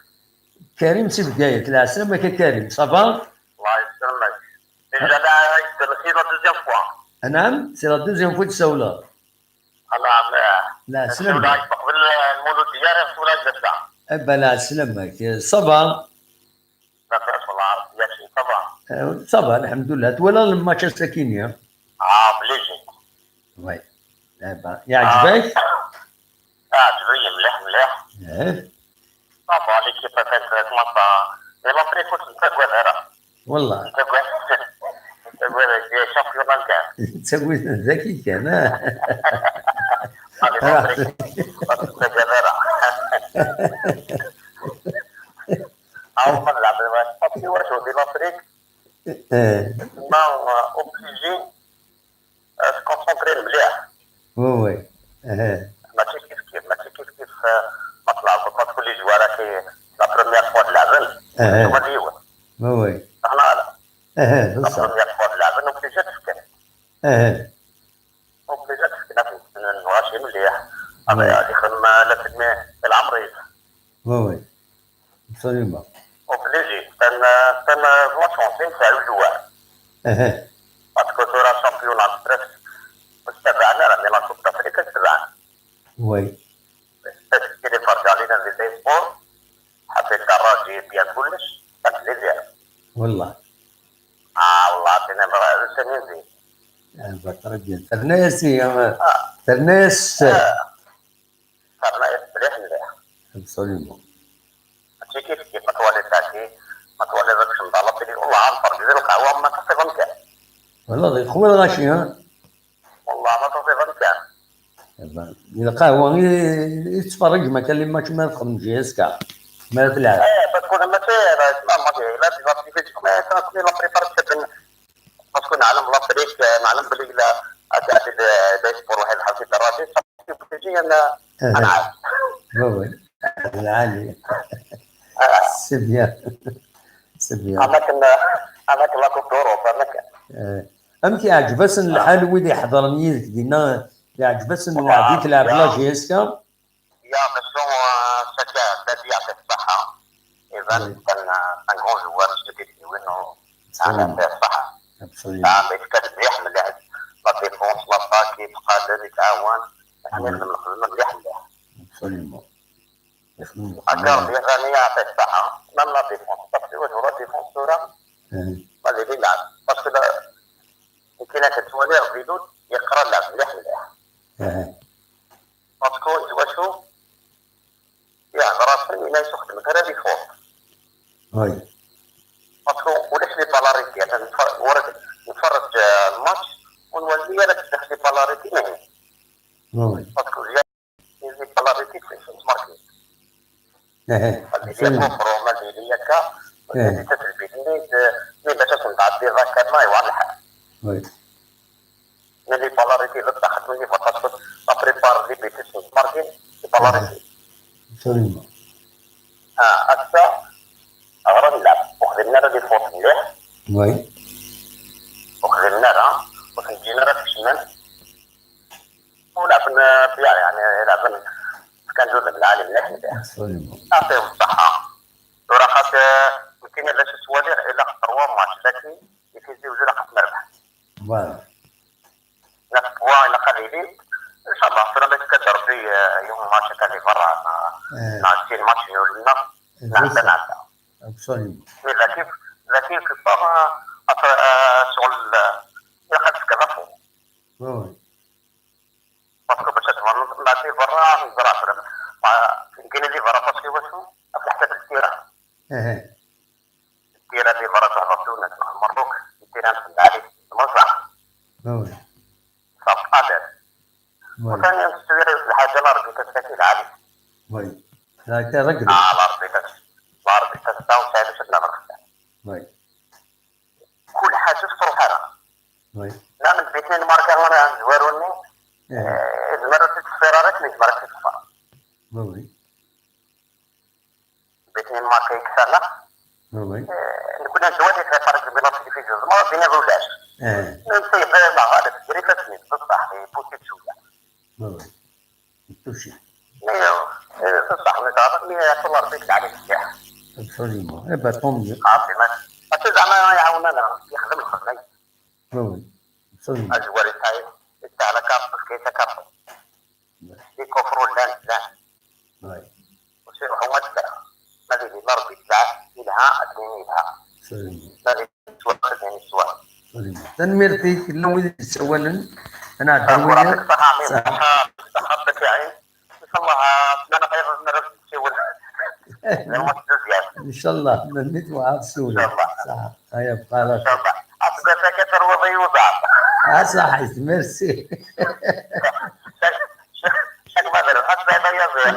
Karim si Bgayet, lɛeslama-k a Karim, ça va? Allah yesselmek. Déjà la, c'est la deuxième fois. Anɛam, c'est la deuxième fois d-tsawleḍ. Anɛam. Lɛeslama. Qbel lmulud diyar, tura ǧetta. Eh ben, lɛeslama-k, ça va? Lafas, wallah, Rebbi, ça va. Eh, ça va, lḥemdullah. Twalaḍ lmatch ass-akini? Ah, plaisir. Oui. Eh ben, yeɛǧeb-ak? Yeɛǧeb-iyi mliḥ, mliḥ. Eh, Ça va, l'équipe, en fait, commence à, mais l'entrée, écoute, ne t'inquiète pas. Wallah. Ne t'inquiète pas. Ne t'inquiète pas, c'est championnat, le gars. Ttagad d aki kan, ah. Allez, l'entrée, ne t'inquiète pas. Ah, on va la, parce que, ouais, je dis l'entrée, Eh, on est obligé, euh, se concentrer, mliḥ. oui, oui. Eh, Mačči kif kif, mačči kif kif, euh, ma tleɛbeḍ, parce que les joueurs, c'est la première fois de la vie. Eh. Huma d yiwen. oui, oui. Aḥna ala. Eh, La بصح. Première fois de la vie, obligé tefkiḍ. Eh, Obligé tefkiḍ, nbɣa شيء مليح. هذا اللي يخدم لا تدمي العمر. oui, oui. Absolument. Obligé. C'est un, c'est un, la chance, c'est un joueur. Eh, Parce que tura championnat, presque, تبعنا، راه la Coupe d'Afrique تبعنا. oui. Parce que les فرجة علينا في les sports، حبيت الراجي بيان كلش، كان plaisir. والله. اه والله عطينا مرة انسان زين. Eh ben, très bien. Ternas, eh, ternas. صار مليح مليح. Absolument. ماشي كيف كيف ما توالي تاكي، ما توالي ذاك الشمطة، لا تدري والله عاد فرق زين القهوة ما تصير كان. والله غير خويا الغاشي، ها؟ والله ما تصير كان. Eh ben, القهوة غير يتفرج، ما كان اللي ماتش ما تخدم جي اس كا. ما تلعب. ايه، بس كنا ما في، لا، ما في، لا، في، لا، في، ما كان كل لا بريبار تشبن. بس كنا نعلم لافريك، نعلم بلي لا، قاعد لا يسبور واحد الحرف الدراجي، صافي، كل شيء انا، انا عارف. Oui, oui. العالي. C'est bien. C'est bien. انا كنا، انا كنا كنت اوروبا، انا كان. Eh, amek yeɛǧeb-asen lḥal wid iḥeḍren yid-k dinna? Yeɛǧeb-asen waɛdi tleɛb la J S K? يا مشو شكا بدي يعطيك الصحة. إذا كان كان غون جوار شديد وينو أنا في الصحة. Absolument. نعم، كان مليح مليح. لا ديفونس، لا تاكي، يتقاتل، يتعاون. يعني نخدم، نخدم مليح مليح. Absolument. يخدم أكار دي غني يعطي الصحة. مام لا ديفونس، باسكو واش هو لا ديفونس ثورة؟ Eh, ما اللي يلعب. باسكو لا، يمكن أن تولي ربيدو يقرا اللعب مليح مليح. eh, باسكو يتواشو يهضر راسك ما يسخدمك هذا ديفونس. oui. باسكو ولاش لي بالاريتي، أنا نتفرج، ورد نتفرج، آه، الماتش، ونولي انا كنت نحكي بالاريتي مهم. وي. باسكو زياد لي بالاريتي في في الماركت. اها. هذه هي كوفرو، ما هذه هي كا. اها. هذه تتلبي لي، مي باش تكون تعدي ذاك ما يوعى الحال. وي. مي لي بالاريتي اللي تحت مني فقط لا بريبار لي بيتس ماركين لي بالاريتي. ابسوليومون. اه، هكا غرا نلعب. وخدمنا راه دي فوت مليح. وي. وخدمنا راه، وخدمنا راه في الشمال. ولعبنا بيان، يعني، لعبنا كان جزء من العالم مليح مليح. ابسوليومون. يعطيهم الصحة. وراه خاطر يمكن لا شي سوالير الا خسروا ماتش، لكن يفيزيو زوج خاص مربح. فوالا. ناس بوا الا قليلين. ان شاء الله، سلام بك كدر في، آه، يوم ماتش تاع اللي برا، آه، آه. ناس كاين ماتش يولنا. نعم، نعم. ابسوليومون. مي لكن، لكن في الطاقة، آه، شغل، آه، يا قد كذا فوق. وي. باسكو باش تضمن بعد لي برا نزرع فرق. ما كاين اللي برا باسكو واسمو، حتى في الكيرة. اها. الكيرة اللي برا تهبط تونس مع المروك، الكيرة نخدم عليك. ما صح. وي. صافي، قادر. وي. وثانيا السويري الحاجة لا ربي تستاكي العالي. وي. هكا رقدة. اه، لا ربي تس-، لا ربي تستاو سعيد شفنا برا. وي. كل حاجة في روحها. وي. لا، من بيتين ماركة أنا زواروني. إيه. آه، زمرت التصفيرة، راه زمرت التصفيرة. وي، وي. بيتين ماركة يكسرنا. وي، وي. آه، نكون نزوالي في فرق بين التلفزيون، ما بين الولاش. إيه. نسيب، آه، لا، هذا الجري فاسمي، بصح، يبوتي شوية. وي، وي. توشي. ايوا، إيه، بصح، ما تعرف، مي يعطي الله ربي يجعل عليك مليح. ابسوليومون. إيه، با، طون ميو. عرفتي، ما، حتى زعما يعاوننا، يخدم الخدمة. وي، وي. ابسوليومون. الجواري تاعي، تاع لا كارت، كاين تا كارت. لي كوفرو لا، لا. وي. وسي محمد لا. هذه اللي ضرب يتباع، يلها، أدمين يلها. ابسوليومون. هذه السؤال، هذه السؤال. ابسوليومون. تنميرتي، كل وين يتسولن. أنا أدعو وياك. صح، عمير. صح. صح، صح، عطيك يا عين. إن شاء الله، أنا غير نرد نسول. لما تدوز يعني. إن شاء الله، من ميت وعاد سولة. إن شاء الله. صح، هيا بقى. إن شاء الله. أصدقائك تروى ضيوضة. آه، صح، ميرسي. شنو ما درت؟ حتى هذا يا زين.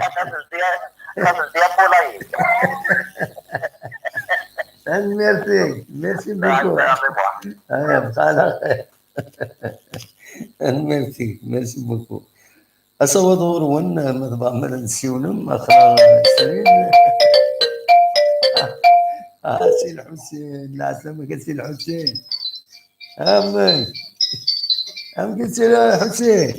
خاص الزيا-، خاص الزيا بولاي. ميرسي، ميرسي بوكو. هيا بقى. ميرسي، ميرسي بوكو. Asawaḍ ɣur-wen, ma tebɣam ad nsiwlem, axir srin. Ah, Si Lḥusin, lɛeslama-k a Si Lḥusin. Amek? Amek i tettiliḍ a Lḥusin?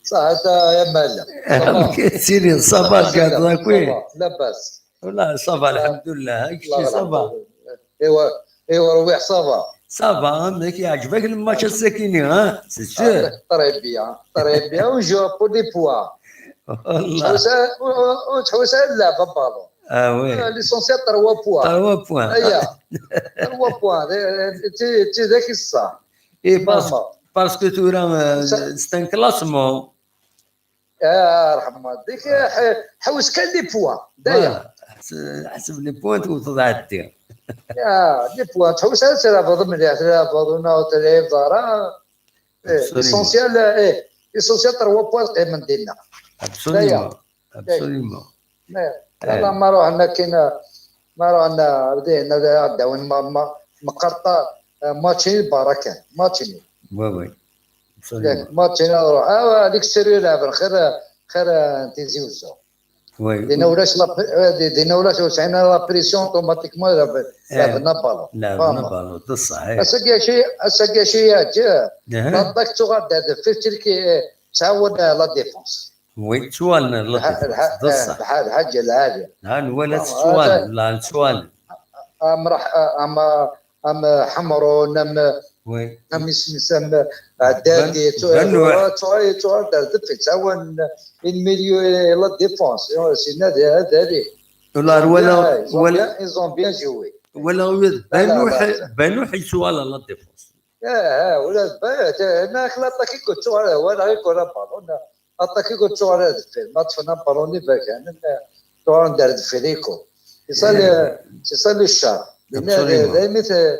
صح، انت يا مالا. Amek i tettiliḍ? Ça va, tgahdeḍ akkit? Ça va, لاباس. Wallah, ça va, الحمد لله. Kečč, ça va? ايوا، ايوا، رويح، ça va. Ça va, amek yeɛǧeb-ak lmatch ass-akini, ha? C'est sûr. Très bien, très bien. On joue pour des points. Wallah. تحوس، تحوس على اللعب بالون. Ah oui. L'essentiel trois points. Trois points. ايا. Trois points. تي، تي ذاك الصح. Et parce, parce que tura, euh, c'est un classement. آه، رحم والديك، ح-، حوس كان لي بوان، داير. Voilà. حسب، حسب les points توصل عندي. يا، لي بوان، تحوس على تلعب مليح، تلعب هنا وتلعب دارا. إيه، l'essentiel، إيه، l'essential trois points تقيم من دينا. Absolument. داير. Absolument. إيه. لا، لا، ما روحنا كاين، ما روحنا بدينا داون ما، ما، مقرطة، آه، ماتشين برا كان، ماتشين. Oui, oui. Absolument. ياك، ماتشين نروح. آه، هذيك السيريو لعب خير، خير، آه، تيزي وزو. Oui. دينا ولاش لا، آه، دي-، دينا ولاش وسعينا لا بريسيون اوتوماتيكمون لعب، لعبنا بالون. لعبنا بالون، بصح، إيه. اسا كاع شي، اسا كاع شي يا جا. لا، داك تو غادا في تركي، آه، تعاون لا ديفونس. Oui, تشوالن لا ديفونس، بصح. الحاجة العالية. ها نولات تشوالن، لا تشوالن. أم راح، أم، أم حمرون، أم، oui. أم اسم سم عدادي، بن-، تو-، بنوح. تو-، تو-، تو-، دار دفي، تعاون الميليو لا ديفونس، سي نادي هذا لي. ولا، ولا، ils ont ولا، bien، ils ont bien joué. ولا ولد لا، لا، بنوح، لا. بنوح يسوى لا ديفونس. اه، اه، ولا با-، تا-، هنا خلا عطاك يقول تو، ولا غير كره بالون. عطاك يقول تو على هذا الفيلم. ما طفنا بالوني باك، يعني، تو ندير هذا الفيليكو. C'est ça le، c'est ça le charme. Absolument. دايما ت-،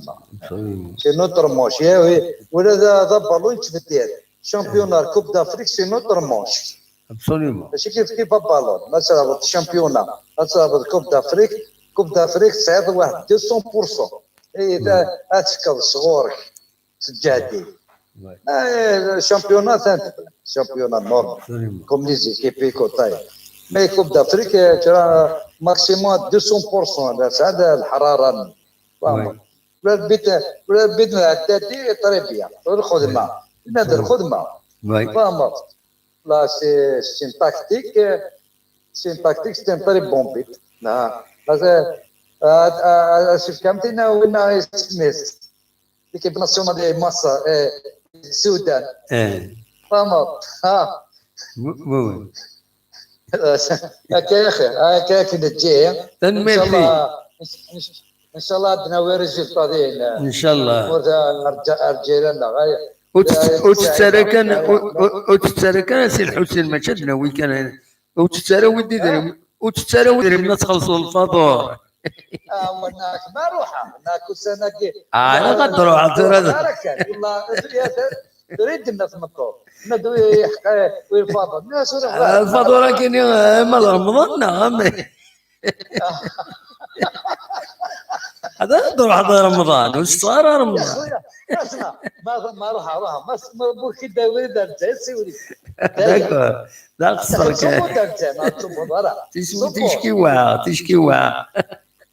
tama. C'est notre manche. Yawi, ula d, d abalun yettbeddil. Championnat, Coupe d'Afrique, c'est notre manche. Absolument. Mačči kif kif abalun. Ma tɛawed championnat, ma tɛawed Coupe d'Afrique, Coupe d'Afrique, tesɛiḍ waḥed deux cents pour cent. Ad tekkeḍ sɣur-k. Sǧehd-ik. Championnat, championnat normal. Comme les équipes, écoute. Mais Coupe d'Afrique, tu as maximum deux cents pour cent. Là, c'est de la harara. Le but, le but, très bien. Là, c'est c'est une tactique. C'est une tactique, c'est un très bon but. Là, c'est, euh, euh, c'est comme tu as, on a Smith. L'équipe nationale de Massar, eh, Soudan. Fahmeḍ? Ha. Oui, oui. Akka ya axi, akka ya axi neǧǧi. Tanemmirt. Inchallah, inchallah ad nawi résultat din. Inchallah. Ur d-, arǧa-, arǧila-nneɣ. Ur tett-, ur tettu ara kan, ur, ur, ur tettu ara kan a Si Lḥusin, mačči ad nawi kan. Ur tettu ara wid idrimen, ur tettu ara wid idrimen ad txellṣeḍ lfaḍur. Ah, wa, nekk ma ruḥeɣ, nekk ussan-agi. Ah, ilaq ad truḥeḍ tura. Ara kan, wallah, tura i d-tenna tmeṭṭut. Ma d wi yeḥqa, wi lfaḍur. Nna-as ur iɣ ara. Ah, lfaḍur-agi-nni, eh, ma d Remḍan, neɣ am-, ad truḥeḍ i Remḍan, ur tettu ara Remḍan. Ya xuya, asma, ma, ma ruḥeɣ, ruḥeɣ. Ma s-, ma bu-, ki d-awi d Lezzayer, siwel-iyi. D'accord. D aqeṣṣer kan. Ur d-rǧan, ur tettṣubbuḍ ara. Tiswi tickiwa, tickiwa.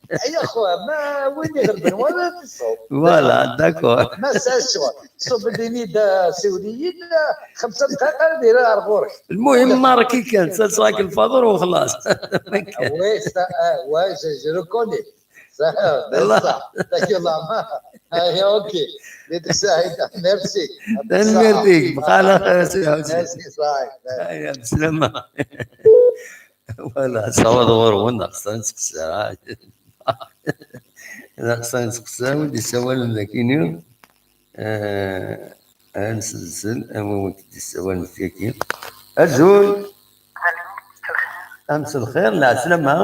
Ay, a xwa, ma win iɣelben wala tiṣub. Voilà, d'accord. Ma sɛiɣ ccɣel, ṣub-d ini-d, siwel-iyi-d, xemsa dqayeq ara d-ira ar ɣur-k. المهم، marki kan, sserseɣ-ak lfaḍur u xlaṣ. Oui, ça, ah, ouais, je, je reconnais. Ça, ça, ça, ah, ok. Merci. Tanemmirt-ik, bqaw ɛla xir a Si Lḥusin. Merci, صحيح. Aya, bslama. Voilà, ṣṣawaḍ ɣur-wen, neɣ xṣan seqsa. Neɣ xṣan seqsa, wi d-isawalen dagi-ni. Eh, ad nselsel, am wi d-isawalen dagi. Azul! Alo, mselxir. Mselxir, lɛeslama.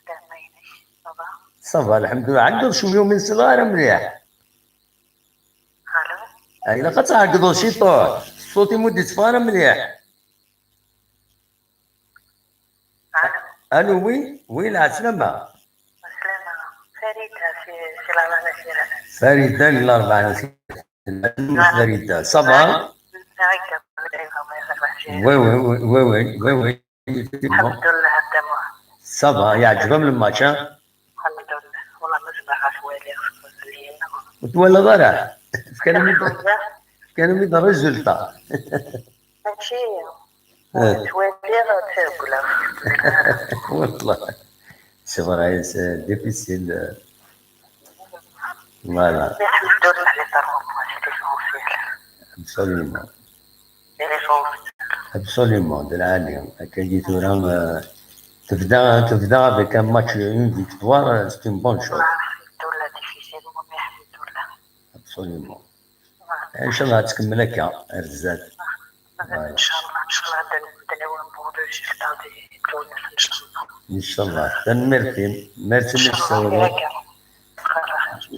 Lɛeslama-inek, ça va? Ça va, lḥemdullah. Ɛeggeḍ cwiya, ur m-sliɣ ara mliḥ. Alo? Ah, ilaq ad tɛeggeḍeḍ ciṭuḥ. Ṣṣut-im ur d-itteffeɣ ara mliḥ. Alo? Alo, oui? Oui, lɛeslama. Lɛeslama. Farida, si, si Larebɛa n At Yiraten. Farida, di Larebɛa n At Yiraten. Farida, ça va? Oui, oui, oui, oui, oui, oui, oui. Effectivement. Lḥemdullah, a Dda Muḥ. Ça va, yeɛǧeb-am le match, hein? Lḥemdullah. Wallah, ma zemreɣ ad t-waliɣ seg wazal-nni. Ur t-twalaḍ ara? Fkan-am-id, fkan-am-id résultat. Mačči. Eh. Twaliḍ, tagla. Wallah. C'est vrai, c'est difficile. Voilà. Mais الحمد لله les trois points, c'est l'essentiel. Absolument. C'est l'essentiel. Absolument, d lɛali. Akkagi tura, euh, tebda, tebda avec un match, une victoire, euh, c'est une bonne chose. الحمد لله، difficile, mais الحمد لله. Absolument. Inchallah, ad tkemmel akka ar zdat. Voilà. Inchallah, inchallah, ad d-nawi un bon résultat di Tunes, inchallah. Inchallah. Tanemmirt-im. Merci mi tsawleḍ.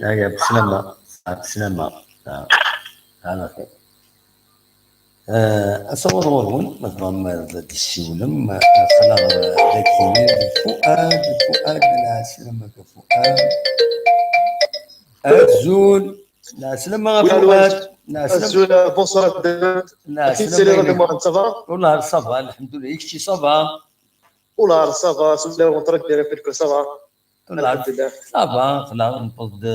Aya, bslama. Bslama. Ala xir. Eh, asawaḍ ɣur-wen, ma tebɣam ad d-tessiwlem, aql-aɣ dagi d Fuad, Fuad, lɛeslama-k a Fuad. Azul. Lɛeslama ɣef Fuad. Lɛeslama. Azul, bonsoir à tous. Lɛeslama. Ça va? Wallah, ça va, lḥemdullah. I kečči, ça va? Wallah, ça va, ça va. Alḥemdullah. Ça va, xla, newweḍ-d,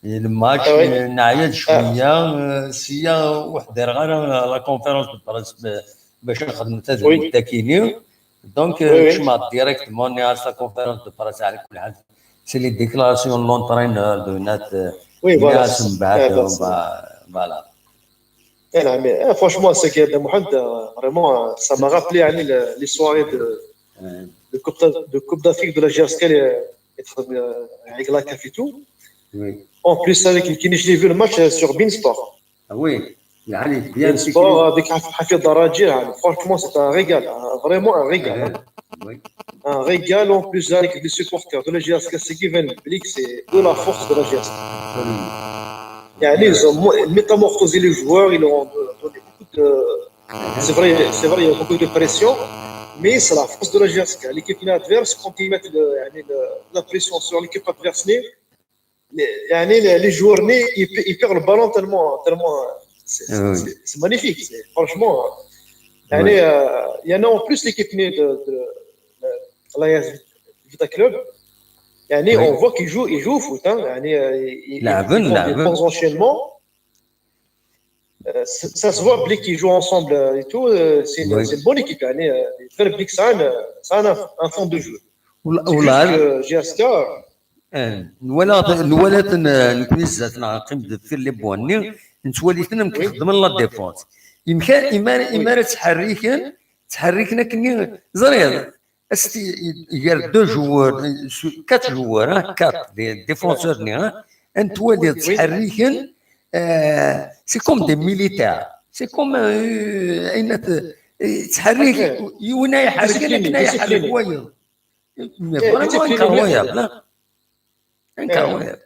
eh, i lmatch, eh, neɛya-d cwiya, eh, sya ur ḥdireɣ ara la conférence de presse ba-, bac ad nexdem tadrimt-agi-ni. Donc, eh, kecmeɣ-d directement, nniɣ-as la conférence de presse, ɛla kulli ḥal. C'est les déclarations de l'entraîneur de Nat, euh, oui, voilà. Nniɣ-as mbeɛd, eh, on va, voilà. Eh, non, mais, eh, franchement, c'est que de Mohamed, euh, vraiment, euh, ça m'a rappelé, yani, le, les soirées de, de Coupe d'A-, de Coupe d'Afrique de la G S K, euh, avec la CAF et tout. Oui. En plus, avec Kini, je l'ai vu le match, euh, sur Bein Sport. Ah oui, يعني bien. Bein Sport, avec Haf-, Hafid Daraji, hein, franchement, c'est un régal, hein, vraiment un régal, hein. Oui. Un régal, en plus, avec les supporters de la G S K, c'est qui vient, c'est eux la force de la G S K. Absolument. يعني, ils ont mo-, métamorphosé les joueurs, ils leur ont donné beaucoup de, c'est vrai, c'est vrai, il y a beaucoup de pression, mais c'est la force de la G S K. L'équipe adverse, quand ils mettent le, يعني, le, la pression sur l'équipe adverse, les, يعني, les, les joueurs, ils, pe-, ils perdent le ballon tellement, tellement, c'est, c'est, c'est magnifique, c'est, franchement. يعني, euh, il y en a en plus l'équipe de, de, de l'Alliance Vita Club. يعني, on voit qu'ils jouent, ils jouent au foot, hein. يعني, euh, ils, ils font des bons enchaînements. Euh, ça, ça se voit, Blick, ils jouent ensemble, euh, et tout. Euh, c'est une, c'est une bonne équipe. يعني, euh, Blick, c'est un, c'est un, un fond de jeu. C'est juste que G S K, eh, nwala, nwala-ten, eh, nekni zdat neɣ neqqim deffir les buts-nni, nettwali-ten amek xeddmen la défense. Imka-, imar-, imara ttḥerriken, ttḥerriken akkenni, ẓriɣ, ast-, gar deux joueurs, quatre joueurs, hein, quatre, les défenseurs-nni, hein, ad nettwali ttḥerriken, eh, c'est comme des militaires. C'est comme, eh, ayen at-, eh, ttḥerrik, yiwen ay iḥerrken akken ay iḥerrek wayeḍ. Mais vraiment incroyable, hein. Incroyable.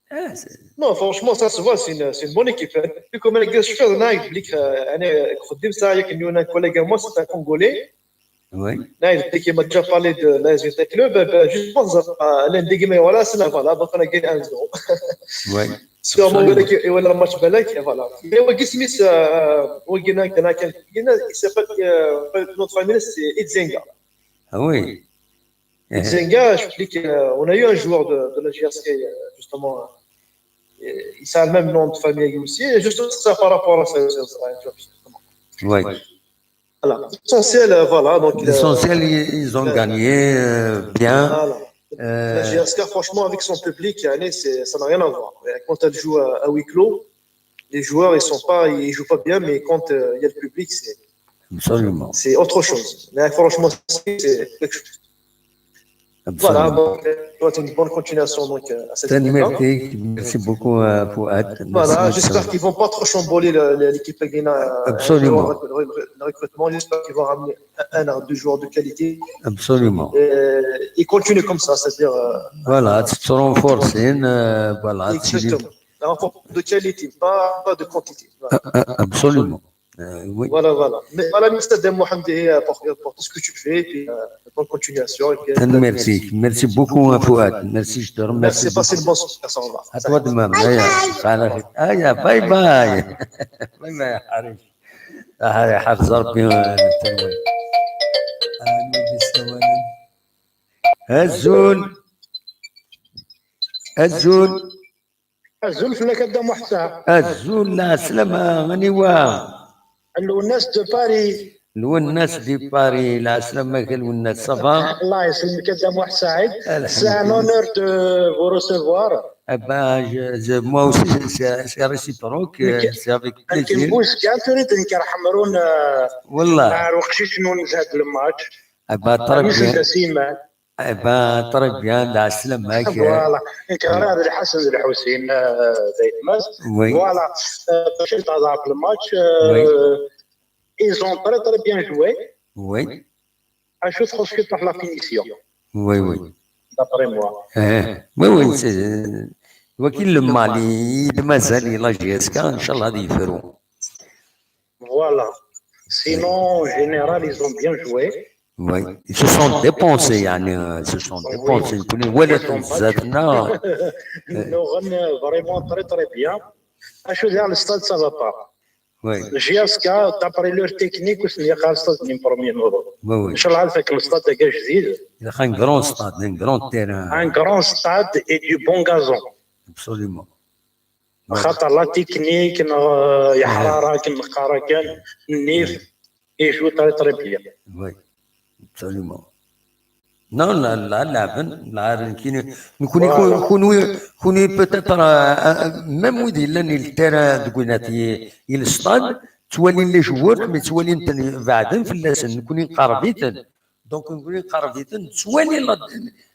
Ah, c'est... Non, franchement, ça se voit, c'est une, c'est une bonne équipe, hein. Puis, comme un gars, je fais un live, euh, un, euh, un collègue à moi, c'est un Congolais. Oui. Là, il dit qu'il m'a déjà parlé de l'A S V T Club. Euh, ben, justement, ça, euh, l'un des games, voilà, c'est là, voilà, donc on a gagné un zéro. Oui. Sur mon gars, et voilà, le match, ben, là, et voilà. Mais ouais, Guy Smith, euh, ouais, il y en a, il y en a, il y en a, il s'appelle, euh, notre famille, c'est Idzenga. Ah oui. Zenga, je explique, euh, on a eu un joueur de, de la G S K, euh, justement, euh, il a le même nom de famille aussi, et justement, c'est ça par rapport à ça, ça, ça, justement. Oui. Voilà. L'essentiel, euh, voilà, donc, euh, l'essentiel, ils, ils ont gagné, euh, bien. Voilà. Euh, la G S K, franchement, avec son public, يعني, c'est, ça n'a rien à voir. Et quand elle joue à, à huis clos, les joueurs, ils sont pas, ils jouent pas bien, mais quand, euh, il y a le public, c'est, absolument, c'est autre chose. Mais franchement, c'est quelque chose. Voilà, absolument. Donc, euh, je souhaite une bonne continuation, donc, euh, à cette équipe-là. Merci beaucoup, euh, Fouad. Voilà, j'espère qu'ils vont pas trop chambouler le, le, l'équipe Aguina, euh, absolument, le recru-, le recrutement. J'espère qu'ils vont ramener un, un à deux joueurs de qualité. Absolument. Et, et continuer comme ça, c'est-à-dire, euh, voilà, tu te renforces, euh, voilà, tu... Exactement. Un renfort de qualité, pas, pas de quantité. Voilà. Ah, ah, absolument. Euh, oui. Voilà, voilà. Mais voilà, merci à Mohamed, euh, pour, pour tout ce que tu fais, et puis, euh, bonne continuation, et puis, euh, merci. Merci beaucoup, hein, Fouad. Merci, je te remercie beaucoup. Merci, passe une bonne soirée, au revoir. À toi de même. Bye bye. Bye bye. Bye bye. Bye bye, Arif. Ah, يحفظ ربي، آه، التنوير. آه، نودي السوالف. Azul. Azul. Azul fell-ak a Dda Muḥtar. Azul, lɛeslama, aniwa? Lwennas de Paris. Lwennas di Paris, lɛeslama-k a Lwennas, ça va? Allah yesselmek a Dda Muḥ Saɛid. C'est un honneur de vous recevoir. Eh ben, je, je, moi aussi, c'est c'est réciproque, euh, c'est avec plaisir. Nekk n Buzgan, tura d nekk ar Ḥemrun, euh, Wallah. Ar uqcic-nwen zhad le match. Eh ben, très bien. Siman. Eh ben, très bien, lɛeslama-k. Voilà. Nekk ɣer Lḥasen d Lḥusin, euh, d aytma-s. Oui. Voilà. Euh, bac ad nehḍer ɣef le match, euh, ils ont très très bien joué. Oui. Acu txuṣ ciṭuḥ la finition. Oui, oui. D'après moi. Eh, oui, oui, c'est, waki le mal, i d-mazal i la J S K, inchallah ad yefru. Voilà. Sinon, en général, ils ont bien joué. Oui, ils se sont dépensés, يعني, euh, ils se sont dépensés. Ils ont vraiment très très bien. Acu diɣ le stade, ça va pas. Oui. J S K, d'après leur technique, ur sen-yeqqar stade n premier niveau. Oui, oui. Inchallah ad faken le stade-agi ajdid. Un grand stade, un grand terrain. Un grand stade et du bon gazon. Absolument. Axaṭer la technique, neɣ, euh, yeḥrara, akken neqqar akken, nnif, ils jouent très très bien. Oui, absolument. Non, la, la, la, la, nekkini, nekkini, voilà. Kunwi, kunwi, peut-être, euh, euh, même wid yellan i le terrain deg winat i, i le stade, ttwalin les joueurs, mais ttwalin-ten beɛden fell-asen, nekkini nqerreb-iten. Donc, nekkini nqerreb-iten, nettwali la,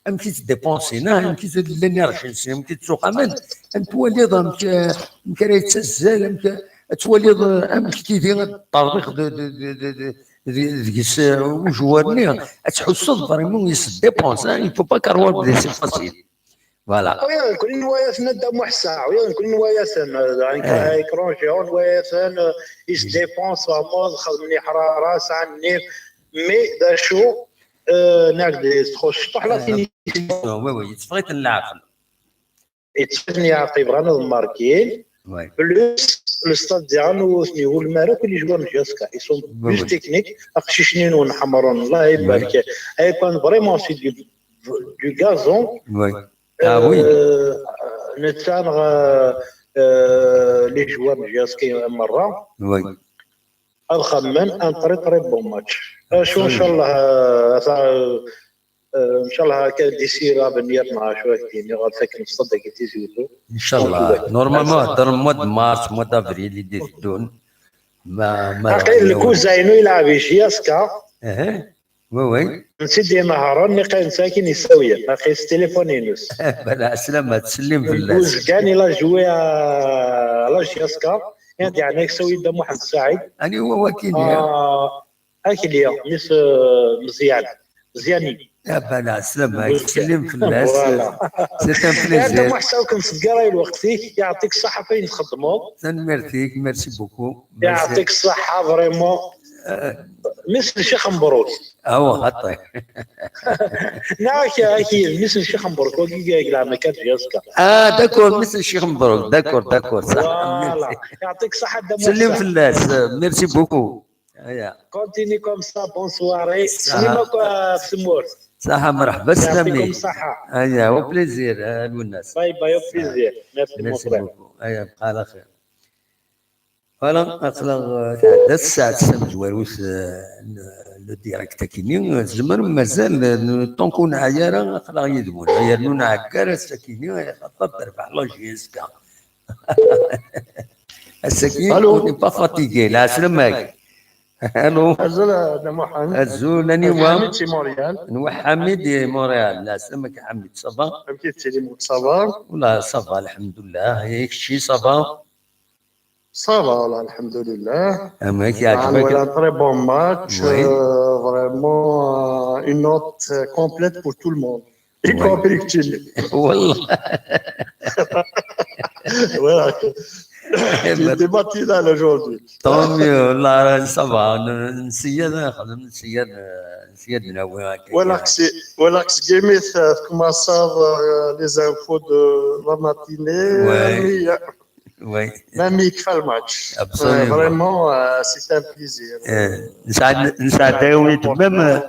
amek i ttdépensin, ah, amek i llan iṛejjisen, amek i ttuqamen, ad twaliḍ amek, euh, amek ara yettazzal, amek, ad twaliḍ, euh, amek tidi ad terḍiq de, de, de, de, de, de, deg-s, euh, ujuwar-nni, ad tḥusseḍ vraiment il se dépense, hein, il faut pas croire que c'est facile. Voilà. Ula d nekkni nwala-ten a Dda Muḥ Saɛid, ula d nekkni nwala-ten, euh, écran géant nwala-ten, euh, ils se dépensent vraiment, xedmen iḥrara, sɛan nnif, mais d acu, euh, nniɣ-ak-d txuṣ ciṭuḥ la finition. Oui, oui, yetteffeɣ-iten leɛqel. Yettfitni Ɛaqib, bɣan ad markin. Oui. Plus, le stade diɣen ur ten-iwulem ara akk les joueurs n J S K. Ils sont plus techniques. Aqcic-nni-nwen ḥemṛen, Allah ibarek. Ay kan, vraiment, c'est du, du gazon. Oui. Ah oui. Euh, netta neɣ, euh, les joueurs n J S K merra. Oui. Ad xemmen un très très bon match. Acu, inchallah, euh, euh, inchallah, akka d'ici l'avenir, neɣ acu ad k-d-iniɣ, ad faken le stade-agi Tizi Uzzu. Inchallah. Normalement, heddren mois de mars, mois d'avril, i d-iteddun. Ma, ma aqil le cousin-inu yelɛeb i J S K. Oui, oui. Netta i d-inehṛen, iqqim sakin yessawi-d, aqil s téléphone-ines. Bala, ɛeslama, ttsellim fell-as. Buzgan, il a joué à la J S K. Yeɛni, yeɛni, yessawi-d Dda Muḥend Saɛid. Aniwa wakini? Ah, akli, mmi-s, euh, Meẓyan. Meẓyani. Ah, bala, ɛeslama, ttsellim fell-as. Voilà. C'est un plaisir. Dda Muḥ Saɛid, ken-sgara lweqt-ik, yeɛṭik ṣṣeḥḥa ɣef wayen txeddmeḍ. Tanemmirt-ik, merci beaucoup. Yeɛṭik ṣṣeḥḥa, vraiment. Mmi-s n Ccix Mebruk. Awa, xaṭi. Neɣ ak-, ak-, mmi-s n Ccix Mebruk, wagi i yellan akka d J S K. Ah, d'accord, mmi-s n Ccix Mebruk, d'accord, d'accord, ça. Voilà. Yeɛṭik ṣṣeḥḥa, Dda Muḥ Saɛid. Ttsellim fell-as, merci beaucoup. Aya. Continue comme ça, bonne soirée. Sslam akk ɣef tmurt. Ṣaḥa, mreḥba, sslam. Yeɛṭikum ṣṣeḥḥa. Aya, au plaisir, a Lwennas. Bye bye, au plaisir. Merci, mon frère. Merci beaucoup. Aya, bqa ɛla xir. Voilà, aql-aɣ, euh, tɛedda tsaɛet tamezwarut, euh, n-, le direct akini, tzemrem mazal, euh, tant ur neɛya ara, aql-aɣ yid-wen. Yernu nɛegger ass-akini, axaṭer terbeḥ la J S K. Ass-agi, on n'est pas fatigué. Lɛeslama-k. Allô. Azul, a Dda Muḥend. Azul, aniwa? Ḥamid si Montréal. Nwa Ḥamid di Montréal. Lɛeslama-k, Ḥamid, ça va? Amek i tettili, ça va? Wala, ça va, lḥemdullah. I kečči, ça va? Ça va, là, alhamdoulilah. Amek yeɛǧeb-ak? Voilà, un très bon match, oui. Euh, vraiment, euh, une note, euh, complète pour tout le monde. Y compris keččini. Wallah. Voilà. J'étais matinal aujourd'hui. Tant mieux, là, ça va. Nsiya ad nexdem, nsiya ad, nsiya ad nawi akka. Voilà, c'est, voilà, c'est game, euh, commence, euh, les infos de la matinée. Ouais. Oui. Même il fait le match. Absolument. Euh, vraiment, euh, c'est un plaisir. Eh, nesɛa-, nesɛedda yiwen i temmam,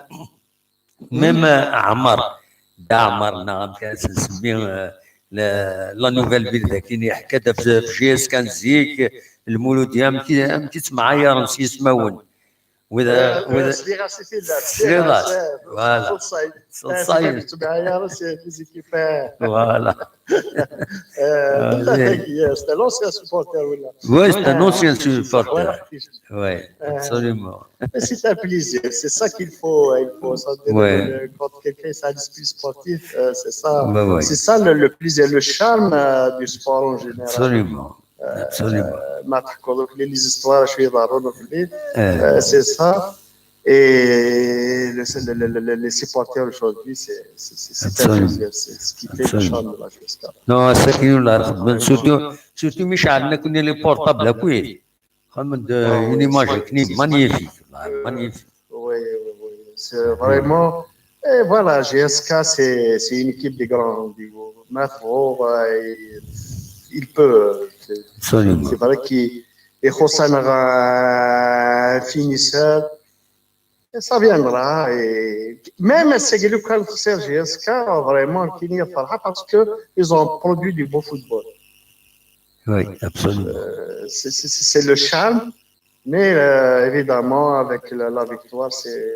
même, euh, Ɛmer. Dda Ɛmer, neɣ amek ara s-nsemmi, euh, la, la nouvelle ville dagi, yeḥka-d ɣef, ɣef J S K n zik, Lmuludya, amek i, amek i ttemɛayaren s yismawen. Wid, wid, sliɣ-as i tilla, sliɣ-as, voilà. Voilà. C'est un ancien supporter, oui. Oui, c'est un ancien supporter. Oui, absolument. C'est un plaisir, c'est ça qu'il faut, il faut. Quand quelqu'un a l'esprit sportif, c'est ça. C'est ça le plaisir, le charme du sport en général. Absolument. Absolument. ما تحكوا دوك les histoires شويه ضروري. C'est ça. Et les supporters aujourd'hui, c'est un plaisir. C'est ce qui fait le charme de la J S K. Non, c'est que nous, la, surtout, surtout, Michel, nous connaît les portables, puis. Une image magnifique, magnifique. Oui, oui, oui. C'est vraiment. Et voilà, J S K, c'est une équipe de grand rendez-vous. Maintenant, il peut. C'est vrai qu'il est un finisseur. Et ça viendra. Et même si le J S K, vraiment, parce qu'ils ont produit du beau football. Oui, absolument. C'est le charme. Mais évidemment, avec la victoire, c'est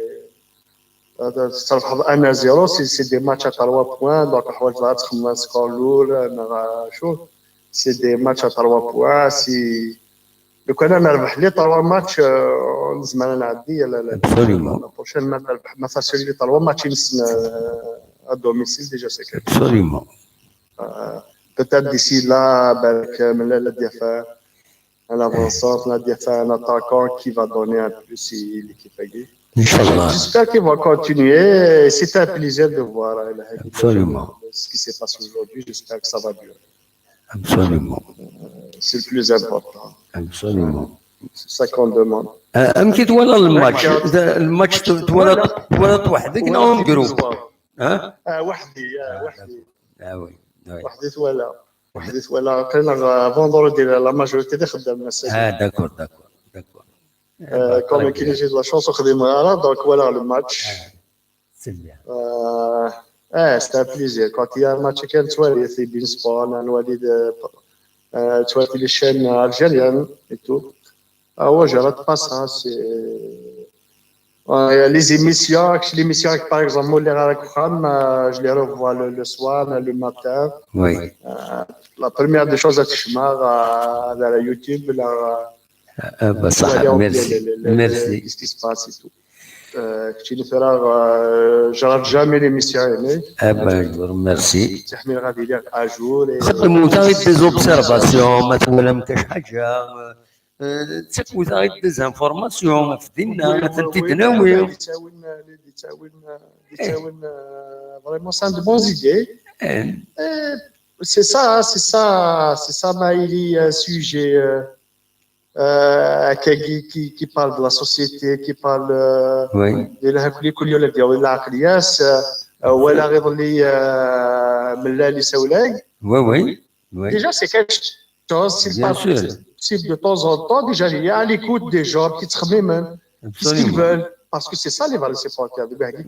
un à zéro, c'est des matchs à trois points, donc c'est des matchs à trois points. Si le Canada a les trois matchs, on la prochaine match, les trois matchs à domicile, déjà, c'est quelque chose. Absolument. Peut-être d'ici là, avec la défaite, un attaquant qui va donner un plus à l'équipe. Inch'Allah. J'espère qu'il va continuer. C'est un plaisir de voir ce qui s'est passé aujourd'hui. J'espère que ça va durer. Absolument. C'est le plus important. Absolument. C'est ça qu'on demande. Amek i twalaḍ le match? Le match, twalaḍ-t weḥd-k neɣ en groupe? Ah, weḥd-i, ah, weḥd-i. Ah oui, oui. Weḥd-i twalaḍ. Weḥd-i twalaḍ. Aql-aɣ vendredi, la majorité d ixeddamen ass-agi. Ah, d'accord, d'accord, d'accord. Comme j'ai de la chance, ur xdimeɣ ara, donc walaɣ le match. C'est bien. C'est un plaisir. Quand il y a un match, nettwali-t di Bein Sport, nettwali-t sur les chaînes algériennes et tout. Ah ouais, je rate pas ça. Les émissions, l'émission, par exemple, je les revois le soir, le matin. Oui. La première des choses, c'est que je m'arrête à YouTube, là. Merci. Qu'est-ce qui se passe et tout. Je ne rate jamais l'émission. Ah ben, je vous remercie. تحمل غادي ليك à jour. تقدموا ثاني des observations، ما تولم كاش حاجة. تسكوا ثاني des informations، فدينا، ما تنتدناوي. Vraiment, c'est de bonnes idées. C'est ça, c'est ça, c'est ça, Maïli, un sujet. Qui parle de la société, qui parle de la كل يوم ديال العقليات. ولا غير اللي ملال يسولك. Oui, oui. Déjà, c'est quelque chose, c'est pas possible de temps en temps, déjà, il y a l'écoute des gens qui تخممن ce qu'ils veulent, parce que c'est ça les vrais supporters de Bahdi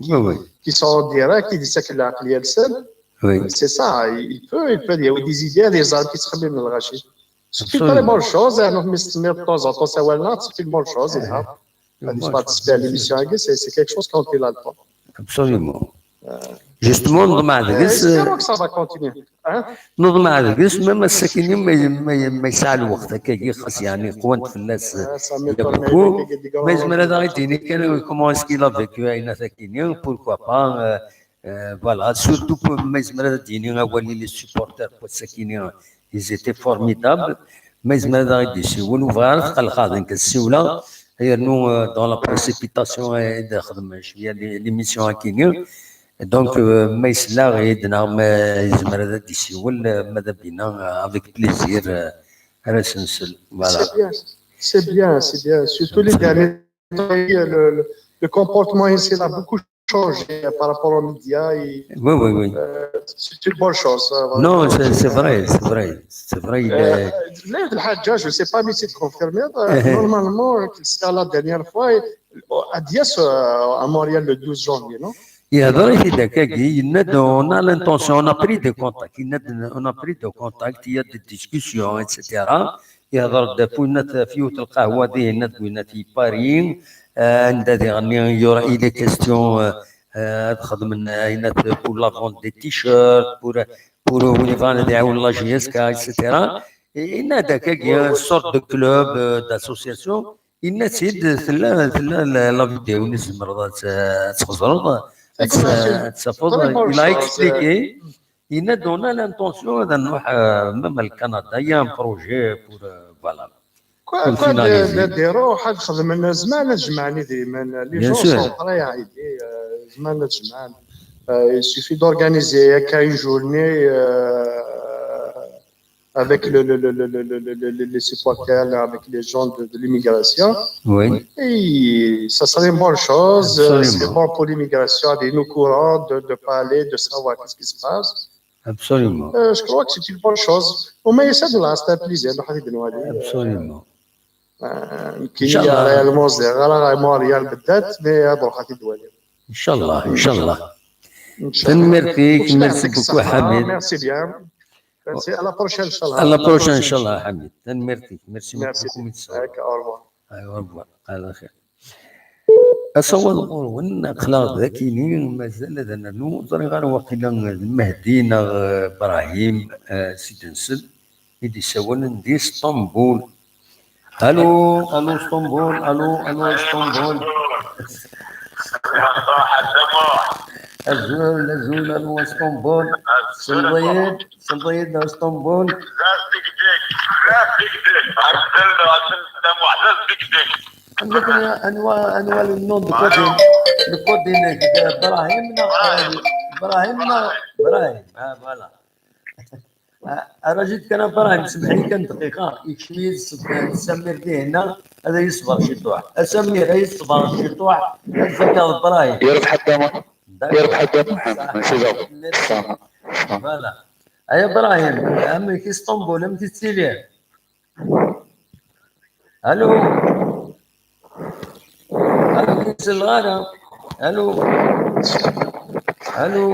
qui sont en direct, ils disent que la C'est ça, il peut, il peut, il y a des idées, des gens qui تخممن الغاشي. C'est une très bonne chose, hein, donc, mais de temps en temps, c'est une bonne chose, c'est quelque chose quand il a le temps. Absolument. Justement, نظمع ديك الس-، espérons que ça va continuer. نظمع ديك الس-، même ass-agi ma, ma, ma yesɛa lweqt akkagi, xas yeɛni qwant fell-as. Ma yezmer ad aɣ-d-yini kan comment est-ce qu'il a vécu ayen akini, pourquoi pas, euh, euh, voilà, surtout que ma yezmer ad d-yini awal i les supporters n wass-akini, ils étaient formidables. Ma yezmer ad aɣ-d-yessiwel, ur bɣiɣ ara ad tqellqeɣ d nekk ad ssiwleɣ, yernu, euh, dans la précipitation ay d-xedmen cwiya l'émission akini. Donc, euh, ma yesla-aɣ-d neɣ ma yezmer ad d-yessiwel, euh, ma d abina, euh, avec plaisir, euh, ara s-nsel. Voilà. C'est bien, c'est bien, c'est bien. Surtout les derniers temps, le, le, le comportement ici, il a beaucoup changé par rapport aux médias. Oui, oui, oui. C'est une bonne chose, hein, non, c'est vrai, c'est vrai. C'est vrai, il est... Là, je ne sais pas, mais c'est confirmé. Normalement, c'est la dernière fois, à Dias, à Montréal, le douze janvier, non? Il y a, il y a, on a l'intention, on a pris des contacts, on a pris des contacts, il y a des discussions, et cetera. Yehder-d ɣef winna-t, ɣef yiwet lqahwa dihin, ɣef winna-t i Paris, eh, anda diɣen yura, il est question, eh, eh, ad xedmen, eh, winna-t pour la vente des t-shirts, pour, pour win yebɣan ad iɛawen la J S K, et cetera. Yenna-d akkagi, une sorte de club, eh, d'association. Yenna-tt-id, tella, tella la, la vidéo-nni, tzemreḍ ad tt-, ad txeẓreḍ, ad tt-, ad tt-tafeḍ. Il a expliqué. Yenna-d, on a l'intention ad nruḥ, euh, même le Canada, il y a un projet pour, euh, voilà, pour finaliser. Quoi, quoi, d-, d-, ad iruḥ, ad xedmen, zemren ad jemɛen idrimen. Les gens sont prêts à aider, euh, zemren ad jemɛen. Euh, il suffit d'organiser, euh, une journée, euh, avec le, le, le, le, le, le, le, le, les supporters, là, avec les gens de, de l'immigration. Oui. Et ça serait une bonne chose. Euh, c'est bon pour l'immigration, d'être au courant, de, de parler, de savoir qu'est-ce qui se passe. Absolument. Euh, je crois que c'est une bonne chose. وما يسد الله، c'est un plaisir. نروح هذه الدنيا هذه. Absolument. آه، يمكن إن شاء الله. Réellement زين. غير غير موريال بالذات، mais هذا نروح هذه الدنيا. إن شاء الله، إن شاء الله. إن شاء الله. Tanemmirt-ik, merci beaucoup, Hamid. Merci bien. Merci, à la prochaine, إن شاء الله. À la prochaine, إن شاء الله, Hamid. Tanemmirt-ik, merci beaucoup. Merci. Au revoir. Au revoir. على خير. Asawaḍ ɣur-wen, aql-aɣ d akini, mazal ad nernu, ur ẓriɣ ara waqila d Mehdi neɣ, eh, Brahim, eh, si d-nsel, i d-issawalen di Sṭembul. Allo, allo Sṭembul, allo, allo Sṭembul. Azul, azul, allo Sṭembul. Selḍ-iyi-d, selḍ-iyi-d a Sṭembul. Azul, azul, azul, azul, azul. Anwa, anwa le nom de code, le code-inek, Brahim neɣ Brahim neɣ Brahim. Ah, voilà. Ah, ara jit kan Brahim, semmeḥ-iyi kan dqiqa. Yekcem-iyi-d Samir dihinna, ad iyi-ṣber ciṭuḥ. A Samir, ad iyi-ṣber ciṭuḥ, ad fakeɣ d Brahim. Yerbeḥ a Dda Muḥ-, yerbeḥ a Dda Muḥemmed, mačči d aḍu. Voilà. Ay Brahim, amek Istanbul, amek i tettiliḍ? Allo? Allo, ur k-in-selleɣ ara. Allo? Allo?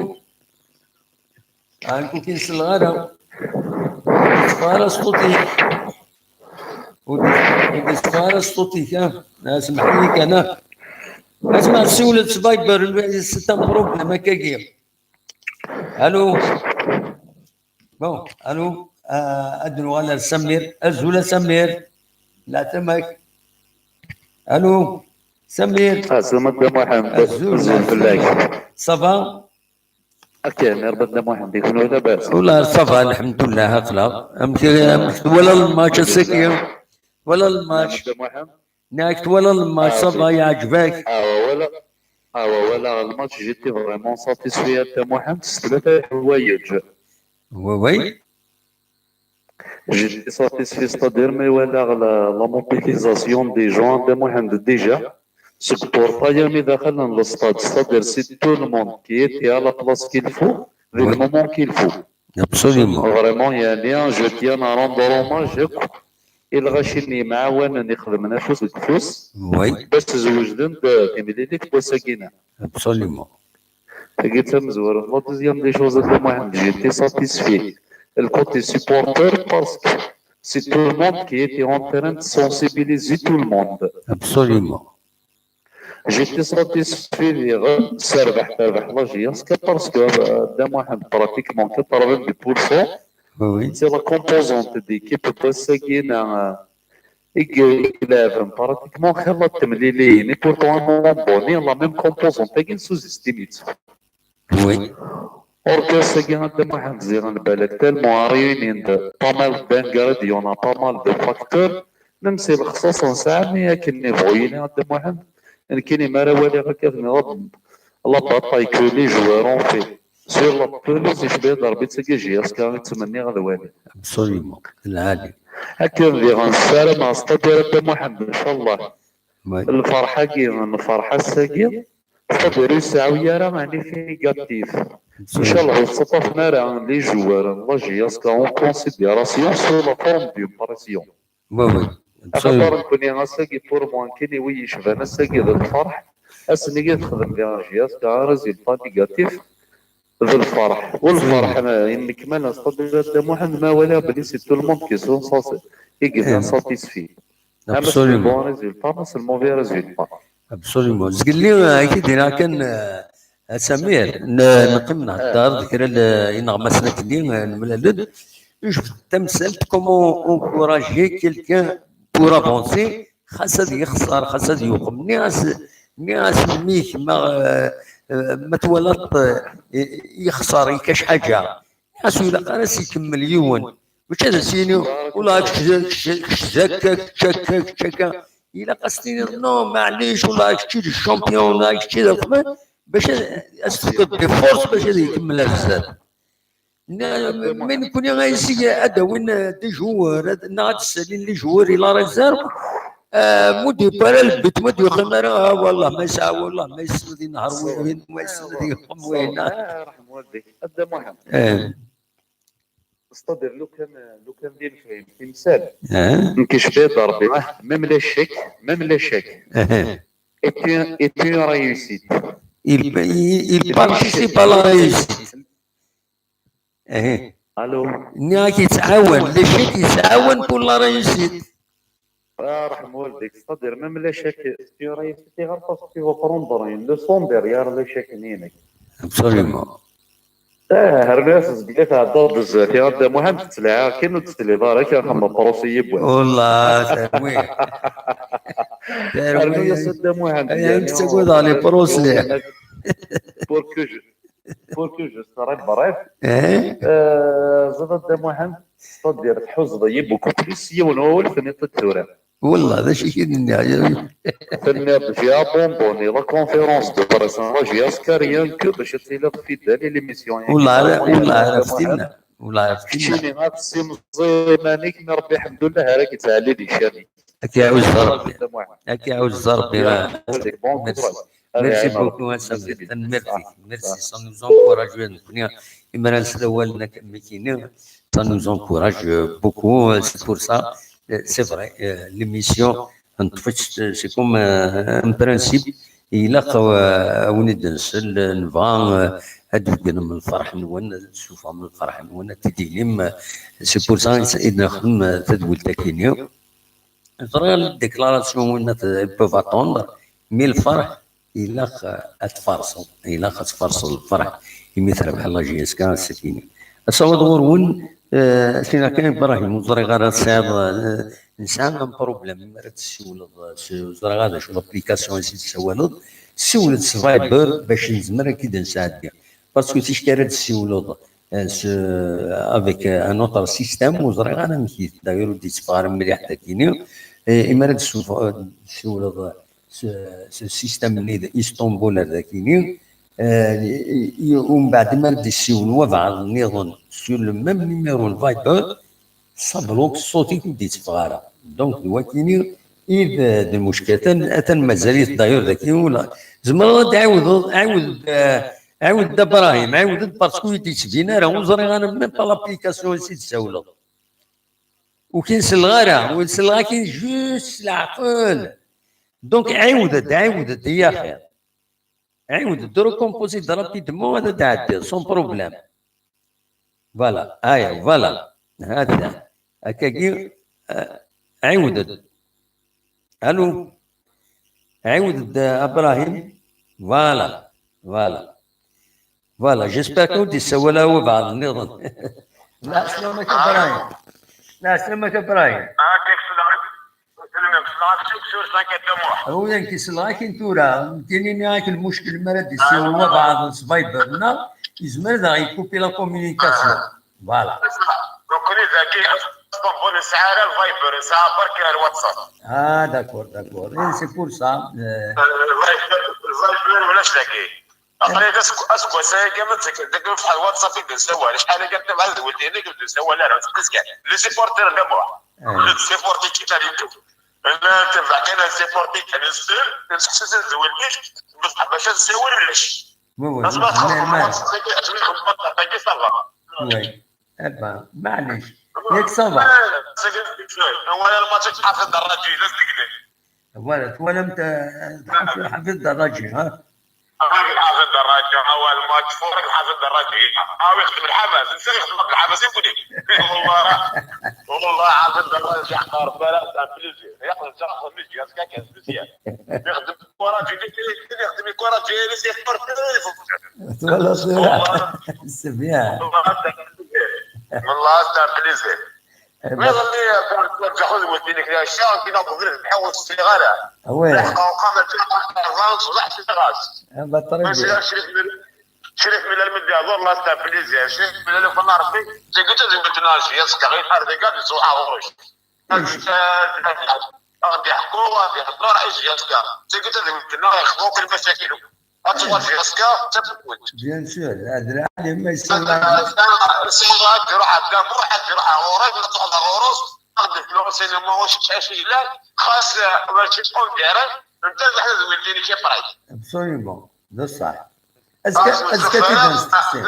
Ur k-in-selleɣ ara. Ur d-yeṭṭif ara ṣṣut-ik. Ur d-, ur d-yeṭṭif ara ṣṣut-ik, ha? Ah, semmeḥ-iyi kan, ha? Asma, siwel-d s Viber, c'est un problème, akkagi. Allo? Bon, allo, ah, ad nuɣal ar Samir. Azul a Samir. Leɛtama-k. Allo, Samir. Ah, Samir Dda Muḥemmed. Azul, azul fell-ak. Ça va? Akka, merba Dda Muḥemmed, i kunwi labas? Wala, ça va, lḥemdullah, aql-aɣ. Amek, amek twalaḍ lmatch ass-agi? Twalaḍ lmatch? Dda Muḥemmed? Nniɣ-ak twalaḍ lmatch, ça va, yeɛǧeb-ak? Awa, wala. Awa, wala, lmatch, j'étais vraiment satisfait a Dda Muḥemmed s tlata ḥwayeǧ. Oui, oui. J'étais satisfait, c'est-à-dire, mais voilà, la, la mobilisation des gens, Dda Muḥemmed, déjà, seg portail armi daxel n le stade, c'est-à-dire, c'est tout le monde qui était à la place qu'il faut, dès le moment qu'il faut. Absolument. Vraiment, يعني, je tiens à rendre hommage i lɣaci-nni yemɛawanen, ixedmen afus deg ufus, oui, bac zewǧden-d timlilit n wass-agi-nni. Absolument. Tagi d tamezwarut. La deuxième des choses, a Dda Muḥemmed, j'étais satisfait. Le côté supporter, parce que c'est tout le monde qui était en train de sensibiliser tout le monde. Absolument. J'étais satisfait, diɣen terbeḥ, terbeḥ la J S K, parce que, euh, Dda Muḥemmed, pratiquement quatre-vingt-dix pour cent, oui, oui, c'est la composante d'équipe n wass-agi, euh, i y-, i ileɛben pratiquement xilla n temliliyin, et pourtant à un moment donné, la même composante-agi n sous-estimé-tt. Oui. Or que ass-agi a Dda Muḥemmed, ziɣen balak tellement réuni-d pas mal d'ingrédients, pas mal de facteurs, même si lexṣaṣ nesɛa, mi akken nebɣu yili a Dda Muḥemmed, nekkini mi ara waliɣ akka, tenniḍ la bataille que les joueurs ont fait sur la pelouse, icba-yi-d Rebbi d tagi J S K i ttmenniɣ ad waliɣ. Absolument. Lɛali. Akken diɣen ssarameɣ, c'est-à-dire a Dda Muḥemmed, ncallah, oui, lferḥ-agi, nferḥ ass-agi, c'est-à-dire ur yesɛi ara un effet négatif. Absolument. Ncallah ur ttaṭṭafen ara les joueurs n la J S K en considération sous la forme d'une pression. Oui, oui. Axaṭer nekkni ass-agi, pour moi, nekkini wi yecban ass-agi d lferḥ, ass-nni i texdem diɣen J S K un résultat négatif, d lferḥ. U lferḥ, euh, yennekmal, c'est-à-dire a Dda Muḥemmed, ma waliɣ belli c'est tout le monde qui sont sens-, i yellan satisfait. Ama s le bon résultat, ama s le mauvais résultat. Absolument. Zgelli, euh, ak-id-iniɣ kan, euh, a Samir, n-, neqqim nhedder d kra n ineɣmasen akkenni, euh, nemlal-d. Ijbed tamsalt, comment encourager quelqu'un pour avancer, xas ad yexṣer, xas ad yuqem. Nniɣ-as, nniɣ-as, mmi-k, ma, euh, euh, ma twalaḍ, euh, yexṣer, yekkac ḥaǧa, ɣas ur ilaq ara as-ikemmel yiwen. Mačči ad as-yini, "Ula kečč, kečč, kečč d akka, kečč akka, kečč akka." Ilaq ad as-tiniḍ, "Non, maɛlic, ula kečči d champion, ula kečči d afḍan." Bac ad, ad as-tefkeḍ des forces bac ad ikemmel ar zdat. Ne-, mais nekkni ay si ad d-awin, euh, des joueurs, ad, neɣ ad d-ssalin les joueurs i la réserve, euh, mu d-yewwi ara le but, mu d-yuqim ara, ah, wallah ma yesɛa, wallah ma yessneḍ inehher win, win ma yessneḍ yuqem win. Ah, raḥem waldik. A Dda Muḥend. Eh. C'est-à-dire, lukan, lukan d imefhim timsal, eh, nekk icbiḍ Rebbi, ah, même l'échec, même l'échec, eh, est une, est une réussite. Il, il, il participe à la réussite. Eh. Allô. Nniɣ-ak yettɛawan, l'échec yettɛawan pour la réussite. Ah, raḥem waldik, c'est-à-dire, même l'échec, c'est une réussite, parce que tu vas prendre une leçon derrière l'échec-nni-inek. Absolument. Ah, rnu-as zgelli tɛeddaḍ bezzaf, ya Dda Muḥend, tettlaɛi akken ur d-tettiliḍ ara, akka axxam apṛusi yiwwas. Wallah, terwi. Terwi. Rnu-as a Dda Muḥend, ay, yettaggadeɣ les procès. Pour que je, pour que je serai bref. Eh? Euh, ẓriɣ a Dda Muḥend, c'est-à-dire, tḥuzeḍ-iyi beaucoup plus s yiwen wawal, tenniḍ-t tura. Wallah, d acu i k-id-nniɣ? Tenniḍ-d via bonbon, la conférence de presse, un J S K, rien que bac ad tiliḍ fidèle i l'émission. Wallah, wallah, ɛrafet-inna. Wallah, ɛrafet-inna. Keččini ad tessimẓiḍ iman-ik, mi Rebbi, ḥemdullah, ara k-ittɛelli di ccan-ik. Ad k-iɛuzz Rebbi. Ad k-iɛuzz Rebbi. Merci beaucoup, a Samir. Tanemmirt-ik. Merci. Ça nous encourage, nekkni, imi ara nesla awalen akka am wigi-nni, ça nous encourage, euh, beaucoup. Euh, c'est pour ça, euh, c'est vrai, euh, l'émission, euh, c'est comme, euh, un principe. Ilaq, euh, a win i d-nsel, euh, nebɣa, euh, ad d-tbeggnem lferḥ-nwen, ad d-tessufɣem lferḥ-nwen, ad t-id-tinim. C'est pour ça i nexdem, euh, tadwilt akkenni. Ẓriɣ la déclaration, ils peuvent attendre, mais lferḥ, ilaq, euh, ad tfarseḍ, ilaq ad tfarseḍ lferḥ, imi terbeḥ la J S K ass-agi-nni. Asawaḍ ɣur-wen, euh, tin akka, Ibrahim, ur ẓriɣ ara tesɛiḍ, euh, nesɛa un problème, mi ara d-tessiwleḍ, euh, s, ur ẓriɣ ara d acu l'application i s-tessawaleḍ, ssiwlet s Viber bac nezmer ad k-id-nesɛeddi. Parce que ticki ara d-tessiwleḍ, euh, s, avec, euh, un autre système, ur ẓriɣ ara amek-it. D'ailleurs, ur d-yetteffeɣ ara mliḥ dagini. Eh, imi ara d-tessuf-, euh, tessiwleḍ s, s système-nni d Istanbul ar dagini, eh, i, i, umbeɛd imi ara d-yessiwel wabɛaḍ nniḍen sur le même numéro n Viber, ça bloque, ṣṣut-ik ur d-yetteffeɣ ara. Donc, d wakini i d, d lmucka. Atan, atan mazal-it d'ailleurs dagi, ula. Tzemreḍ ad d-ɛiwdeḍ, ɛiwed-d, eh, ɛiwed-d a Brahim, ɛiwed-d, parce que ur yi-d-yettbin ara, ur ẓriɣ ara même pas l'application i s-id-tessawleḍ. Ur k-in-selleɣ ara, ur selleɣ akin juste s leɛqel. Donc, ɛiwed-d, ɛiwed-d, i axir. Ɛiwed-d, recomposer-d rapidement, ad d-tɛeddiḍ, sans problème. Voilà, aya, voilà. Hada. Akkagi, euh, ɛiwed-d. Allô? Ɛiwed-d, euh, Ibrahim. Voilà, voilà. Voilà, j'espère que ur d-yessawal ara wabɛaḍ nniḍen. Lɛeslama-k a Ibrahim. Lɛeslama-k a Ibrahim. Ah, kif selleɣ-ak, selleɣ-ak s uksur cinq a Dda Muḥ. Ula nekk selleɣ-ak-in tura, nekkini nniɣ-ak lmuckil mi ara d-yessiwel wabɛaḍ s Viber-nneɣ, yezmer ad aɣ-yekupi la communication. Voilà. Nekkni dagi, Istanbul, nesɛa ara le Viber, nesɛa berk le WhatsApp. Ah, d'accord, d'accord. Et c'est pour ça, euh, euh, Viber, Viber ulac dagi. Aql-i aseg-, aseggas-agi ma tzekkreḍ deg lefḥel WhatsApp i d-nessawal, acḥal agi tebɛed d weltma-k ur d-nessawal ara, tezgan. Les supporters n Dda Muḥ. Eh. Ur d-supporti kan YouTube. Nella ntabaɛ kan supporti kan nessen, nseḥsas d weltma-k, bṣeḥ bac ad nessawal ulac. Oui, oui, asma txedmeḍ WhatsApp-agi, asma txedmeḍ WhatsApp-agi, ça va. Oui. Eh ben, maɛlic. Yak ça va. Eh, c'est bien. Wala lmatch tḥafiḍ d ṛṛaǧi, d asdegdeg. Voilà, twalam-t, eh, tḥafiḍ d ṛṛaǧi, ha? راك الحافظ دراجة، هو الماتش فور، راك الحافظ دراجة. هاو يخدم الحماس، نسى يخدم الحماس، يقول لي. والله، والله حافظ دراجة، حق ربي، لا، تاع بليزير. ياخذ، تاخذ مية جهاز، كاع كان مزيان. يخدم كرة جديدة، يخدم كرة جديدة، يخدم كرة جديدة. Voilà, c'est vrai. C'est bien. والله، والله، تاع بليزير. Mais ظني ترجع خذ ودينك يا الشام كي ناخذ غير نحاول الصغيرة. Oui. وقام الجامعة صباح في الغاز. Ah, bah, très Mais c'est bien. là, شريف من شريف من المديا والله c'est un plaisir. شريف من اللي كنا عارفين. C'est que tu as une bonne énergie, c'est que غير هذا قاعد يسوي حاجة. غادي يحكوا، غادي يحكوا رئيس جهازك. C'est que tu as une bonne énergie, يخلوك المشاكل. غتوصل جهازك حتى تموت. Bien sûr, هذا العالم ما يسمى. سي غادي يروح عند واحد، يروح على غروس، ولا تروح على غروس، تاخذ الفلوس، سينما، واش تشعل شي لا، خاص باش تكون دايره، انت واحد زوين لي كي قريت. Absolument, بصح. Est-ce que, est-ce que tu donnes succès?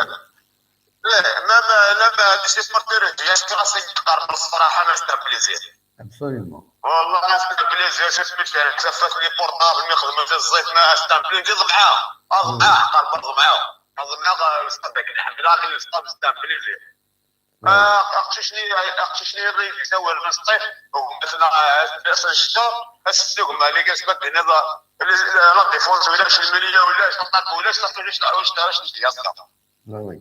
لا، لا، ما، ما، لا، ما، les supporters ديالك راسي يتقرب الصراحه، ما c'est un plaisir. Absolument. والله c'est un plaisir، شفت مثلا كتفات لي portable ما يخدمش الزيت، ما c'est un plaisir، ضمعه، ضمعه، قرب ضمعه، ضمعه، صدق الحمد لله، غير صدق c'est un plaisir. آه، اقششني، اقششني الريدي، تا هو المسطيح، ومثلا، آه، اس الشتا، السوق ما اللي كاش بدنا لا، لا ديفونس ولا شي مليا ولا شي طاق ولا شي طاق ولا شي طاق ولا شي طاق ولا شي طاق. Ah oui.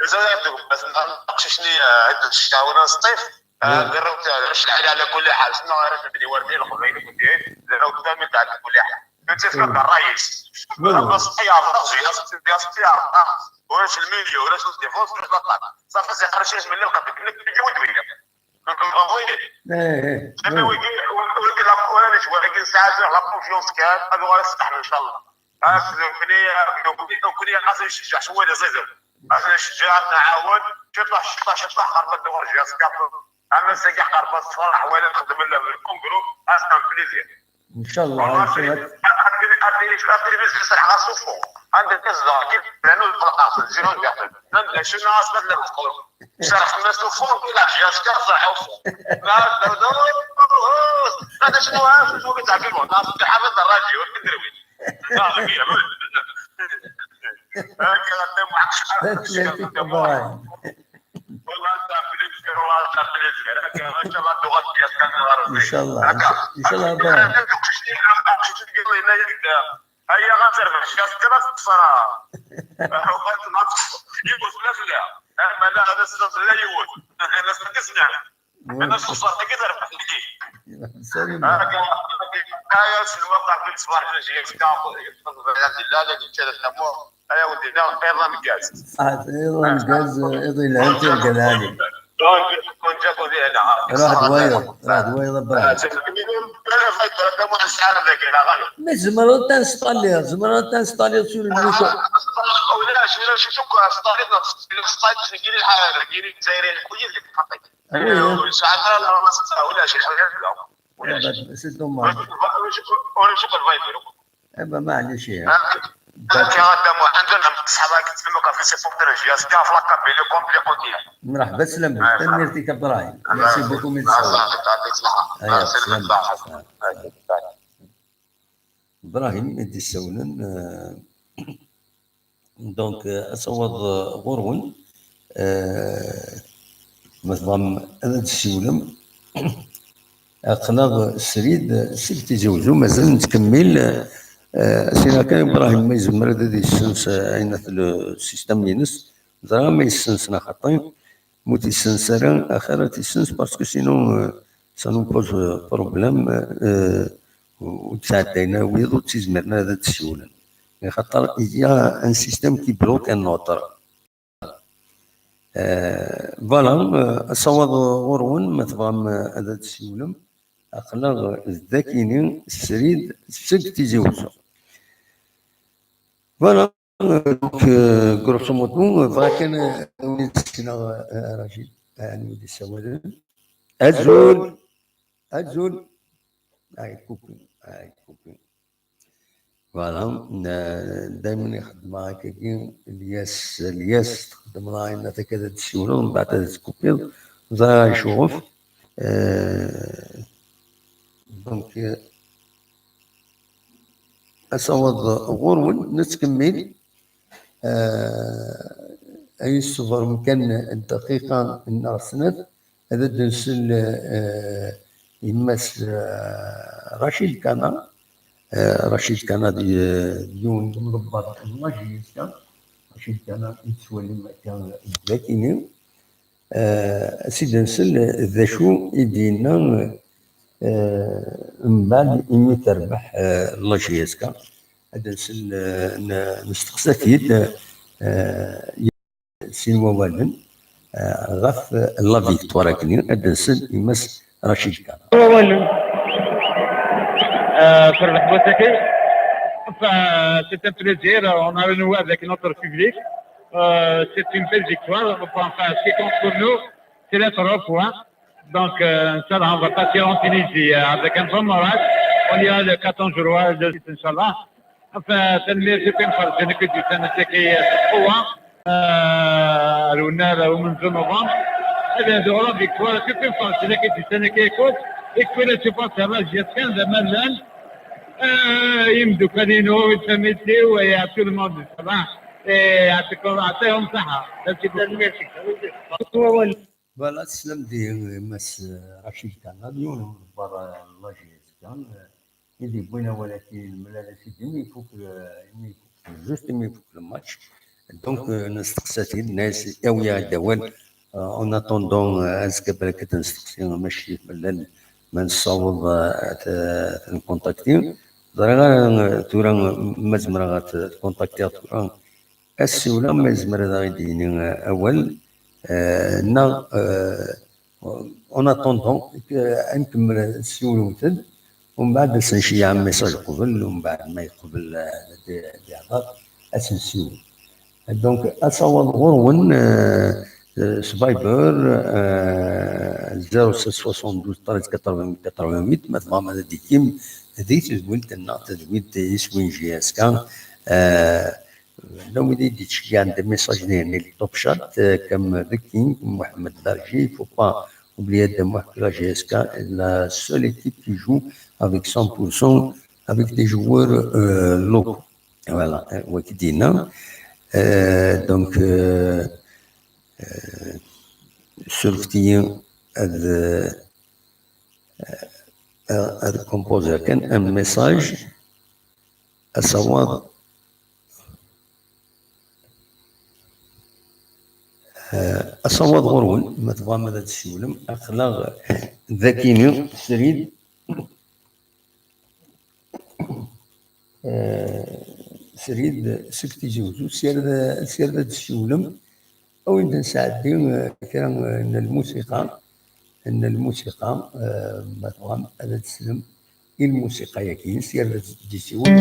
زاد هذوك، مثلا، اقششني، آه، هاد الشتا ولا سطيف، آه، غير عش على، على كل حال، شنو غير تبني ورمي الخبيل كنت، زاد قدامي تاع كل حال. كنت تفكر الرئيس. Voilà. بس يا راسي، يا راسي، يا راسي، ولا شي المليا ولا شي ديفونس ولا شي طاق. صافي، سي قرشيش من اللي لقيتك، لك تجي ودوية. ايه ايه اما ويجي، ويجي لا، ولا نش، ولكن ساعات لا كونفيونس كان، هذا غير يستحمل ان شاء الله. ها، لو كني، لو كني، لو كني خاصني نشجع شويه زيزو. خاصني نشجع، نعاون، شي طلع، شي طلع، شي طلع، قربت دور جهاز كابل. اما ساكي قربت الصراحه، ولا نخدم الا بالكونغرو، ها، سي ان بليزير. ان شاء الله. عرفتي، عرفتي، عرفتي، بزاف صراحه غنصوفو. عندك الزهر كيف لانه الخلق اصلا زيرو داخل. شنو اصلا اللي نقول؟ شرح الناس الفون كل حاجه، شكا صح وفون. لا، لا، لا، لا، هذا شنو، ها، شنو بتعملوا؟ ناس حافظ الراديو، كندروي. لا، غير، هكا غنتم معك شحال. يعطيك البرايم. والله انت بليزير، والله انت بليزير. هكا ان شاء الله اللغه ديالك كان غير ان شاء الله، ان شاء الله، ان شاء الله البرايم. هيا غنصير باش كاس كما تصرا. حبات ما يقول لك لا. اما لا، انا صرت لا يوت. انا صرت اسمع. انا صرت كذا ربح لي. Absolument. هاكا، هاكا، هاكا، شنو وقع في الصباح، انا جاي في كافو، الحمد لله، لا، لا، كنت انا تمو. ايا ودي، لا، خير، لا، مكاس. صح، ايضا جاز، ايضا العين تلقى ذلك. دونك، كنت جاكو دي هنا. راه دويض، راه دويض البرايم. انا فايت، انا مو نسال ذاك، انا غلط. Mais تزمر تنستالي، تزمر تنستالي سو الميكرو. ولا شنو، شنو، شنو، استعرضنا، استعرضنا، كيري الحاله، كيري الجزائريين الكويس اللي حطيت. Oui. ساعتها لا، ما صدق، ولا شي حاجه، لا. ولا شي. C'est dommage. ولا شي، ولا شي، ولا شي. ايوا معليش. انت غدا مو عندنا صحابك تسمى كافي سي بورتر جي اس كاف لا كابي لو كومبلي قلت لي. مرحبا، سلام بك. تنميرتك ابراهيم. Merci beaucoup من السلام. يعطيك الصحه. ايوا سلام. سلام. ابراهيم يدي السولن. Donc, euh, asawaḍ, euh, ɣur-wen, euh, ma tebɣam ad d-tessiwlem, aql-aɣ srid seg Tizi Uzzu, mazal nettkemmil, euh, sina kan Ibrahim ma yezmer ad, ad yessens, euh, ayen at le système-ines, ẓriɣ ma yessens neɣ xaṭi, ma ur t-yessens ara, axir ad t-yessens, parce que sinon, euh, ça nous pose, euh, problème, euh, ur d-sɛeddayen ara wiyaḍ, ur ttizmiren ara ad d-ssiwlen. Axaṭer il y a un système qui bloque un autre. Euh, voilà, euh, asawaḍ ɣur-wen, ma tebɣam, euh, ad d-tessiwlem, aql-aɣ d akini srid seg Tizi Uzzu. Voilà, euh, donc, euh, grosso modo, euh, bɣiɣ kan, euh, ad wen-d-ssneɣ, euh, Rachid, euh, anwa i d-yessawalen. Azul, azul. Ay, coupé, ay, coupé. Voilà, euh, daymen i xeddmeɣ akkagi, Lyas, Lyas, txeddmeḍ ayen akka ad d-tessiwleḍ, mbeɛd ad tkupiḍ, ẓriɣ acuɣef. Euh, donc, euh, Asawaḍ ɣur-wen, nettkemmil. Eh, ay ṣṣber kan dqiqa neɣ snat, ad d-nsel, eh, yemma-s, eh, Rachid Kana. Eh, Rachid Kana d, d yiwen n umḍebber n la J S K. Rachid Kana i tettwalim akka deg wakini. Eh, ad s-id-nsel d acu i d-yenna, eh, mbeɛd imi terbeḥ, eh, la J S K. Ad nsel, eh, n-, nesteqsa-t-id, eh, sin wawalen, eh, ɣef la victoire akkenni. Ad nsel i Mass Rachid Kana. Wawalen. Euh, terbeḥ Boussaki. Enfin, c'est un plaisir. On a renoué avec notre public. Euh, c'est une belle victoire. Enfin, ce qui compte pour nous, c'est les trois points. Donc, euh, Inch'Allah, on va partir en Tunisie, euh, avec un bon moral. On ira le quatorze juin, le six, Inch'Allah. Enfin, tanemmirt, c'est une force. Je n'ai que du Sénégal qui est au pouvoir. Euh, on a la Women's Novembre. Eh bien, de la victoire, c'est une force. Je n'ai que du Sénégal qui écoute. Et que les supporters, là, je tiens de Malène. آه، يمدوك هذه نور فميتي ويا tout le monde ça va. إيه، يعطيكم، يعطيهم الصحة. Merci beaucoup. Merci. Voilà, teslam di Mass Rachid Kana, d yiwen n ḍebber, euh, n la J S K, euh, i d-yewwin awal-agi n Melal Asidi, imi ifuk, euh, imi ifuk, juste imi ifuk le match. Donc, euh, nesteqsa-t-id, nenna-as, awi-aɣ-d awal. Euh, en attendant, euh, azekka balak ad nesteqsi mačči fell-am, ma nessaweḍ, euh, ad t-, ad t-nkuntakti. Ẓriɣ ara, euh, tura, euh, ma zemreɣ ad t-, ad t-kuntaktiɣ tura. Ad siwleɣ, ma yezmer ad aɣ-d-yini, euh, awal, euh, neɣ, euh, en attendant, euh, ad nkemmel siwlemt-d. Umbeɛd ad s-nceyyeɛ message qbel, umbeɛd ma yeqbel, euh, ad d-, ad d-ihder, ad s-nsiwel. Donc, asawaḍ ɣur-wen, euh, euh, s Viber, euh, zéro sept soixante-douze treize quatre-vingt-huit quatre-vingt-huit, ma tebɣam ad d-tikim di tedwilt-nneɣ, tedwilt iswi n J S K, euh, llan wid i d-yettceyyiɛen des messages des, des top chat, euh, comme The King, Mohamed Darji, il faut pas oublier de moi que la J S K est la seule équipe qui joue avec cent pour cent avec des joueurs, euh, locaux. Voilà, euh, wagi d-yenna. Euh, donc, euh, euh, surfet-iyi ad, euh, ad composer kan un message, asawaḍ, euh, asawaḍ ɣur-wen, ma tebɣam ad d-tessiwlem, aql-aɣ dagi srid. Eh, srid seg Tizi Uzzu, sird, sird ad d-ssiwlem, awi-d ad nesɛeddi, eh, kra, eh, n lmusiqa, n lmusiqa, eh, ma tebɣam ad d-teslem i lmusiqa-yagi, sird ad d-yessiwel.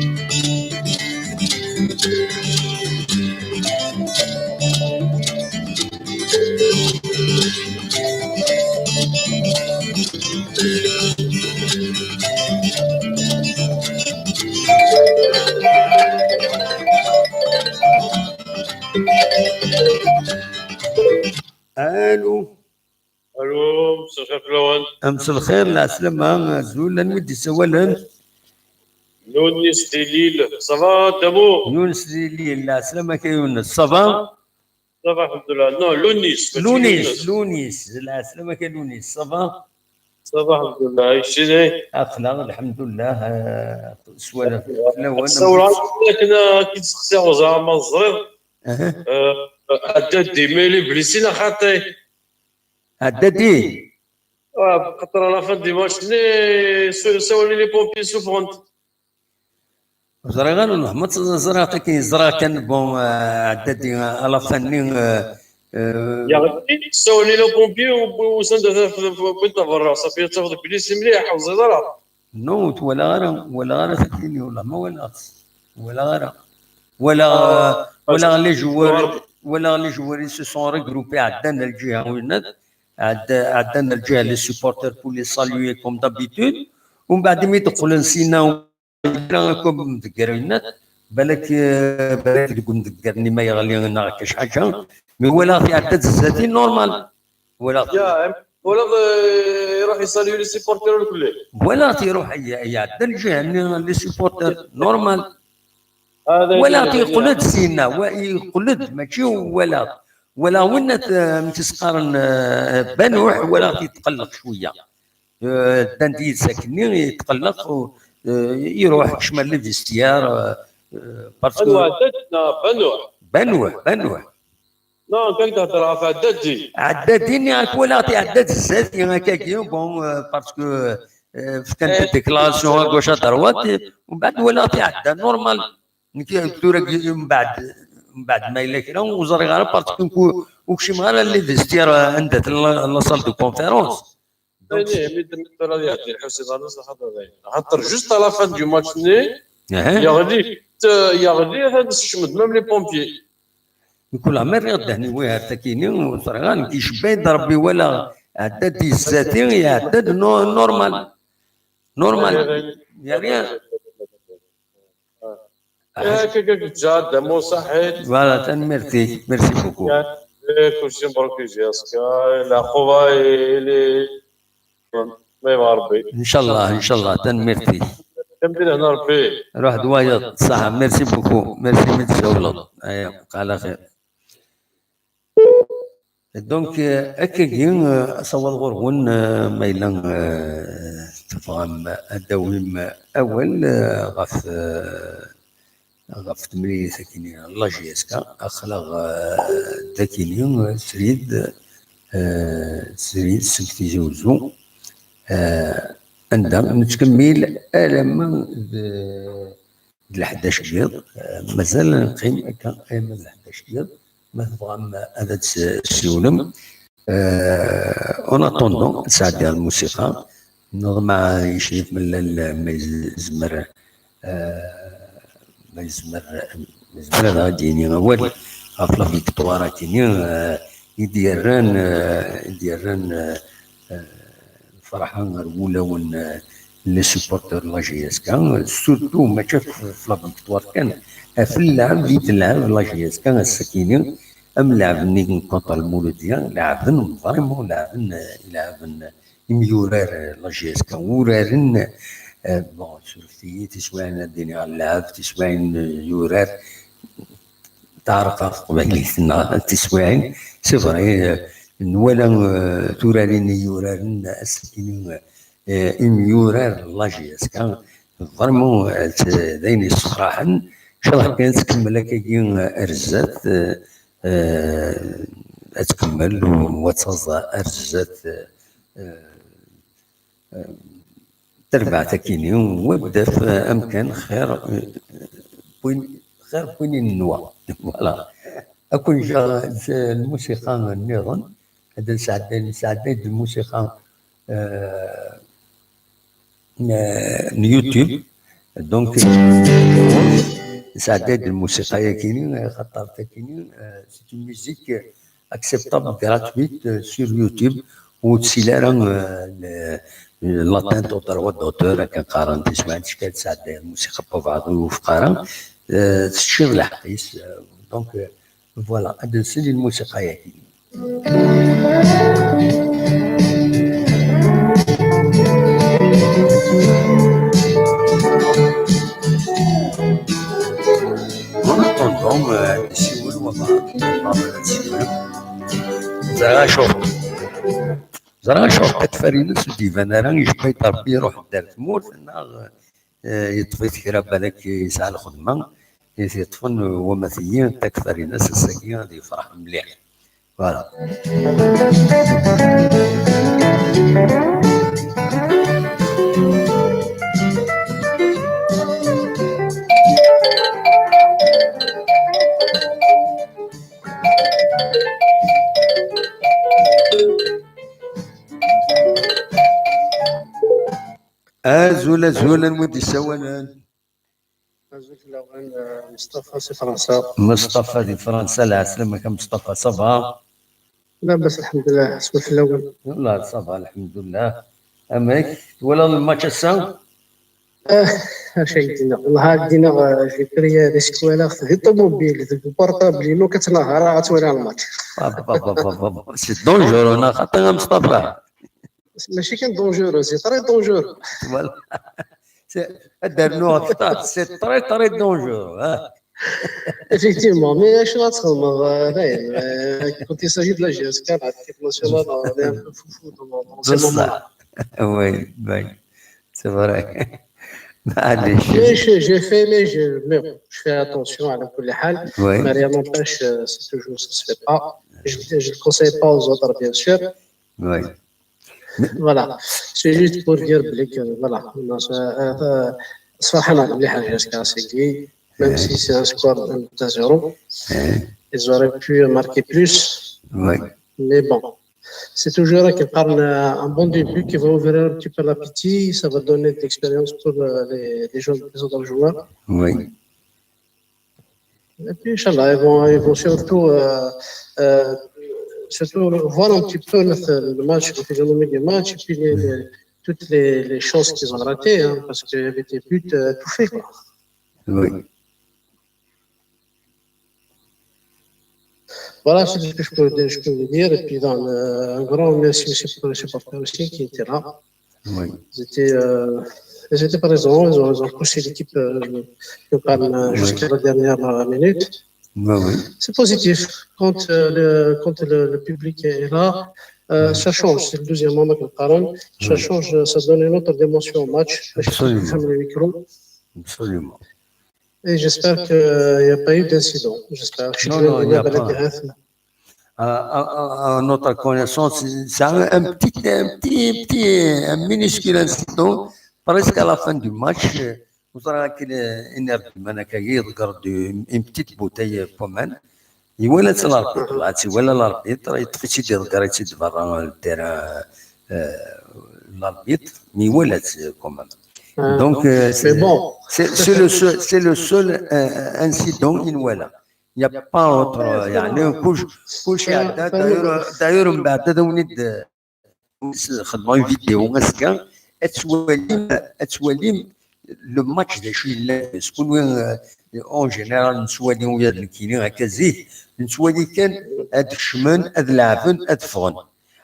Allô. Allô, مساء الخير فلاون. مساء الخير, العسلامة, azul, anwa i d-yessawalen? Lounis di Lille, ça va, Damo? Younes di Lille, العسلامة كي يونس, ça va? Ça va, الحمد لله. Non, Lounis, ماشي Lounis, يونس. Lounis, العسلامة كي Lounis, ça va? Ça va, الحمد لله, عايشين. Aql-aɣ, الحمد لله, ah, swala fell-awen. Ssawleɣ-ak, akken ad k-id-sseqsiɣ, ur ẓriɣ ma teẓriḍ. Aha. Ah, Haddadi, ma yella blessé neɣ xaṭi? Haddadi? Ah, xaṭer à la fin du match-nni, s-, sawlen les pompiers, ssufɣen-t. Ẓriɣ ara, ma ẓriɣ, akken ẓriɣ kan, bon, ah, Haddadi, ah, à la fin-nni, ah, ah, yeɣli, sawlen les pompiers, u-, u-, usan-d, wwin-t ɣer berra, ṣafi, ad tafeḍ blessé mliḥ, ur teẓriḍ ara. Non, ur t-walaɣ ara, ur walaɣ ara takti-nni, wellah ma walaɣ-tt. Ur walaɣ ara. Walaɣ, ah, walaɣ les joueurs, walaɣ les joueurs, ils se sont regroupés, ɛeddan ar lǧiha, winnat, ɛedda-, ɛeddan ar lǧiha les supporters pour les saluer comme d'habitude, u mbeɛd imi d-qqlen sina, akk umdegger, winnat, balak, eh, balak deg umdegger-nni ma yeɣli neɣ kac ḥaǧa, mi walaɣ-t iɛedda-d zdat-i, normal. Walaɣ-t. Ya, em, walaɣ, eh, iruḥ isalyu les supporters ur kulli. Walaɣ-t iruḥ, i-, iɛedda lǧiha-nni les supporters, normal. Walaɣ-t yeqqel-d sina, wa-, yeqqel-d, mačči walaɣ-t. Walaɣ winna t-, amek i s-qqaren, eh, Banuḥ, walaɣ-t yetqelleq cwiya. Eh, ddan-d yid-s akkenni, yetqelleq, u, eh, iruḥ, kecmen les vestiaires, eh, eh, parce que Anwa Ɛeddad neɣ Banuḥ? Banuḥ, Banuḥ. Non, kan tehder ɣef Ɛeddadi. Ɛeddadi-nni, ak walaɣ-t iɛedda-d zdat-i, akkagi, bon, euh, parce que, euh, fkan-d déclaration à gauche à droite, u mbeɛd walaɣ-t iɛedda, normal. Nekk tura, mbeɛd, mbeɛd ma yella kra, ur ẓriɣ ara, parce que ur, ur kcimeɣ ara les vestiaires, euh, anda tella la, la salle de conférence. Donc, ayen, mi d-, mi d-tura ad iɛeddi Lḥusin Ɣanus, axaṭer dayen. Axaṭer juste à la fin du match-nni, aha, yeɣli, t-, yeɣli, atan sekcem-d même les pompiers. Mkul ɛmer rriɣ ddehn-iw ar takini, ur ẓriɣ ara, nekk icebba-yi-d Rebbi, walaɣ ɛedda-d izzati, iɛedda-d no-, normal. Normal. Yerra. Akka, akka, akka, Damo, saḥit. Voilà, tanemmirt-ik. Merci beaucoup. Eh, kulci mebṛuk i J S K, leɛquba ili, ma yebɣa Rebbi. Incallah, incallah, tanemmirt-ik. Am di lehna Rebbi. Ruḥ d wayeḍ, ṣaḥa, merci beaucoup. Merci mi d-tsawleḍ. Aya, ala xir. Donc, euh, akkagi, euh, asawaḍ ɣur-wen, euh, ma yella, euh, tebɣam ad d-tawim awal, euh, ɣef, euh, ɣef temlilit akini, la J S K, aql-aɣ, euh, dakini, euh, srid, euh, srid seg Tizi Uzzu, euh, anda nettkemmil alamma d, d leḥdac n yiḍ, euh, mazal neqqim akka, alamma d leḥdac n yiḍ, ma tebɣam ad d-tessiwlem. Euh, en attendant, ad sɛeddiɣ lmusiqa, neḍmeɛ i Crif Mellal ma yezmer, euh, ma yezmer, ma yezmer ad aɣ-d-yini awal ɣef la victoire akini, euh, i d-yerran, euh, i d-yerran, euh, euh, lferḥ ar wulawen, euh, les supporters n la J S K, surtout mačči ɣef la victoire kan, ɣef lɛeb i telɛeb la J S K ass-akini, am lɛeb-nni contre Lmuludiya, lɛeben, vraiment lɛeben, euh, lɛeben, euh, imyurar, euh, la J S K, uraren, euh, bon, surfet-iyi, tiswiɛin ad d-iniɣ lɛeb, tiswiɛin, euh, yurar, taɛreq ɣef teqbaylit-nneɣ tiswiɛin, c'est vrai, euh, nwala, euh, turarin i yuraren ass-akini, euh, imyurar n la J S K, vraiment, euh, d ayen yessefraḥen, ncallah kan ad tkemmel akkagi, euh, ar zdat, euh, euh, ad tkemmel u ad taẓ ar zdat, euh, euh, terbaɛt akini, u ad d-taf, euh, amkan xir, euh, win, xir n win i nenwa. Voilà. Ad ken-ǧǧeɣ d lmusiqa nniḍen, ad nesɛedday, nesɛedday-d lmusiqa, euh, n, n YouTube, Donc, nesɛedda-d lmusiqa-yagi-ni, xaṭer tagi-ni, euh, c'est une musique acceptable, gratuite, euh, sur YouTube, ur tesɛi ara, euh, le- l'atteinte au droit d'auteur, akken qqaren, tiswiɛin ticki ad tesɛedda lmusiqa n wabɛaḍ ur iwufeq ara, euh, teččiḍ lḥeqq-is, euh, donc, euh, voilà, ad nsel i lmusiqa-yagi. En attendant, euh, nsiwel wabɛaḍ, wabɛaḍ ad nsiwel. Ẓriɣ acu, ẓriɣ acu, takfar-ines ur d-iban ara, ijebba-d Rebbi iruḥ-d ar tmurt, neɣ, euh, yeṭṭef-it kra, balak yesɛa lxedma i t-yeṭṭfen, wama tigi, takfar-ines ass-agi ad yefreḥ mliḥ. Voilà. Azul, azul, anwa i d-yessawalen? Azul fell-awen, eh, Mustafa si Fransa. Mustafa di Fransa, lɛeslama-k a Mustafa, ça va? Labas, lḥemdullah, azul fell-awen. Wallah, ça va, lḥemdullah. Amek, twalaḍ lmatch ass-a? Eh, acu ay d-iniɣ? Wallah, ad d-iniɣ, eh, j'ai pris, eh, risque, walaɣ-t di ṭumubil, deg uportabl-inu, ad tnehhreɣ, ad twaliɣ lmatch. Ba, ba, ba, ba, ba, ba. C'est dangereux, neɣ xaṭi a Mustafa? Mačči kan dangereux, c'est très dangereux. Voilà. C'est, ad d-rnuɣ akteṛ, c'est très, très dangereux, hein. Effectivement, mais acu ad txedmeḍ, euh, dayen, euh, quand il s'agit de la J S K, l'équipe nationale, on est un peu foufou dans, dans ces moments-là. Oui, oui, c'est vrai. معليش. Mais je, je fais, mais je, mais je fais attention على كل حال. Oui. Mais rien n'empêche, euh, c'est toujours, ça se fait pas. Je, je le conseille pas aux autres, bien sûr. Oui. Voilà. C'est juste pour dire que, voilà, on a, euh, euh, صراحة, أنا مليحة jusqu'à سيكي, même si c'est un score de deux zéro. Ils auraient pu marquer plus. Oui. Mais bon, c'est toujours un, un bon début qui va ouvrir un petit peu l'appétit. Ça va donner de l'expérience pour, euh, les, les jeunes, les autres joueurs. Oui. Et puis, Inch'Allah, ils vont, ils vont surtout, euh, euh, surtout voir un petit peu le, le match, la physionomie du match, et puis les, les, toutes les, les chances qu'ils ont ratées, hein, parce qu'il y avait des buts, euh, tout faits, quoi. Oui. Voilà ce que je peux, je peux vous dire. Et puis, dans le, un grand merci aussi pour les supporters aussi qui étaient là. Oui. Ils étaient, euh, ils étaient présents, ils ont, ils ont poussé l'équipe, euh, de Cannes, euh, jusqu'à la dernière, euh, minute. Oui, oui. C'est positif. Quand, euh, le, quand le, le public est là, euh, ça change. C'est le deuxième moment que Cannes. Ça change, ça donne une autre dimension au match. Absolument. Ferme le micro. Absolument. Et j'espère qu'il n'y a pas eu d'incident. J'espère. Non, non, il n'y a pas. À, à, à notre connaissance, c'est un, un petit, un petit, un petit, un minuscule incident, presque à la fin du match. Ẓriɣ akken, euh, énervement akka, yeḍger-d une petite bouteille, euh, pommade. Iwala-tt l'arbitre, iwala l'arbitre, yeṭṭef-itt-id, yeḍger-itt-id berra n terrain, euh, l'arbitre, mais iwala-tt, euh, quand même. Donc, euh, c'est, c'est le seul, c'est le seul, euh, incident i nwala. Il n'y a pas autre, يعني, كلش, كلش يعدى. D'ailleurs, d'ailleurs, من بعد هذا ونيد، xedmeɣ une vidéo azekka, ad twalim, ad twalim le match d acu yellan. Parce que nous, euh, en général, nettwali ula d nekkini akka zik, nettwali kan ad kecmen, ad leɛben, ad ffɣen.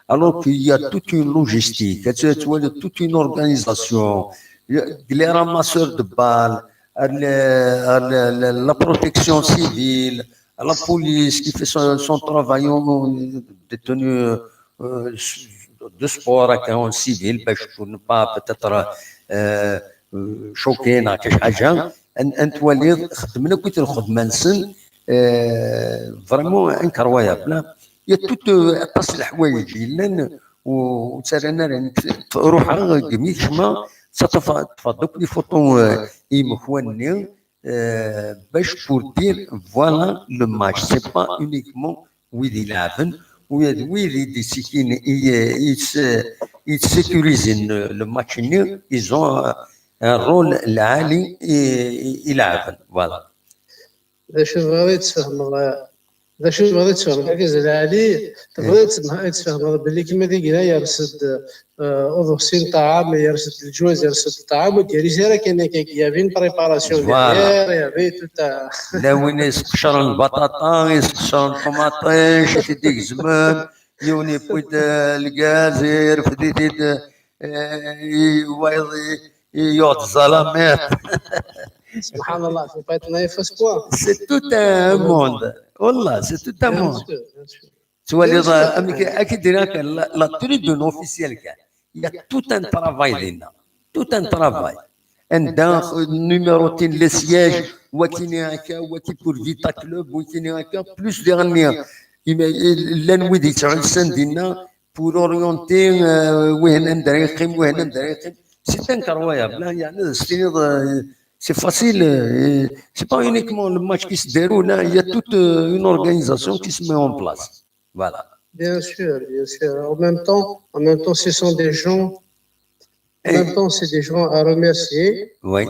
Alors qu'il y a toute une logistique, ad twaliḍ toute une organisation, les ramasseurs de balles, la, la, la, la protection civile, la police qui fait son, son travail en, de tenue, euh, de sport, en civil, باش ne pas peut-être, euh, euh, choquer, neɣ كاش حاجة. Ad, ad twaliḍ xeddmen akk lxedma-nsen, euh, vraiment incroyable, hein. Il y a tout, euh, aṭas n leḥwayeǧ yellan, u, ur ttarran ara. Nekk ruḥeɣ, deg mi kecmeɣ, ṭṭfeɣ-d akk les photos, euh, i yimekwan-nni, euh, باش pour dire, voilà le match. C'est pas uniquement wid ileɛben, wid, wid i d-ittikin, i, i, i sécurisent le, le match-nni, ils ont, euh, rôle lɛali i, i, i leɛben. Voilà. D acu tebɣiḍ ad tesfehmeḍ? D acu tebɣiḍ ad tesfehmeḍ? Argaz lɛali, tebɣiḍ ad tesfehmeḍ belli kemma d igna yers-d, eh, uḍebsi n ṭṭɛam, yers-d leǧwaz, yers-d ṭṭɛam, ur d-yerri ara kan akka, il y avait une préparation derrière, il y avait tout un... La win yesqecren lbaṭaṭa, yesqecren ṭumaṭic, i t-id-igezmen, yiwen yewwi-d, eh, lgaz, irfed-it-id, eh, i wayeḍ, i, i yuɣ-d ẓẓalamiṭ. Subhanallah, faut pas être naïf à ce point. C'est tout un monde. Wallah, c'est tout un monde. Tettwaliḍ amek, akken d-nniɣ kan, la, la tenue d'un officiel kan. Il y a tout un travail dinna. Tout un travail. Anda numéro tin, les sièges, wakini akka, waki pour Vita Club, wakini akka, plus diɣenni, ima-, llan wid yettɛussan dinna pour orienter, euh, wihin anda ara yeqqim, wihin anda ara yeqqim. C'est incroyable, hein, yeɛni, s-tiniḍ, euh, c'est facile, euh, c'est pas uniquement le match qui se déroule, hein, il y a toute, euh, une organisation qui se met en place. Voilà. Bien sûr, bien sûr. En même temps, en même temps, ce sont des gens, en Et- même temps, c'est des gens à remercier. Oui.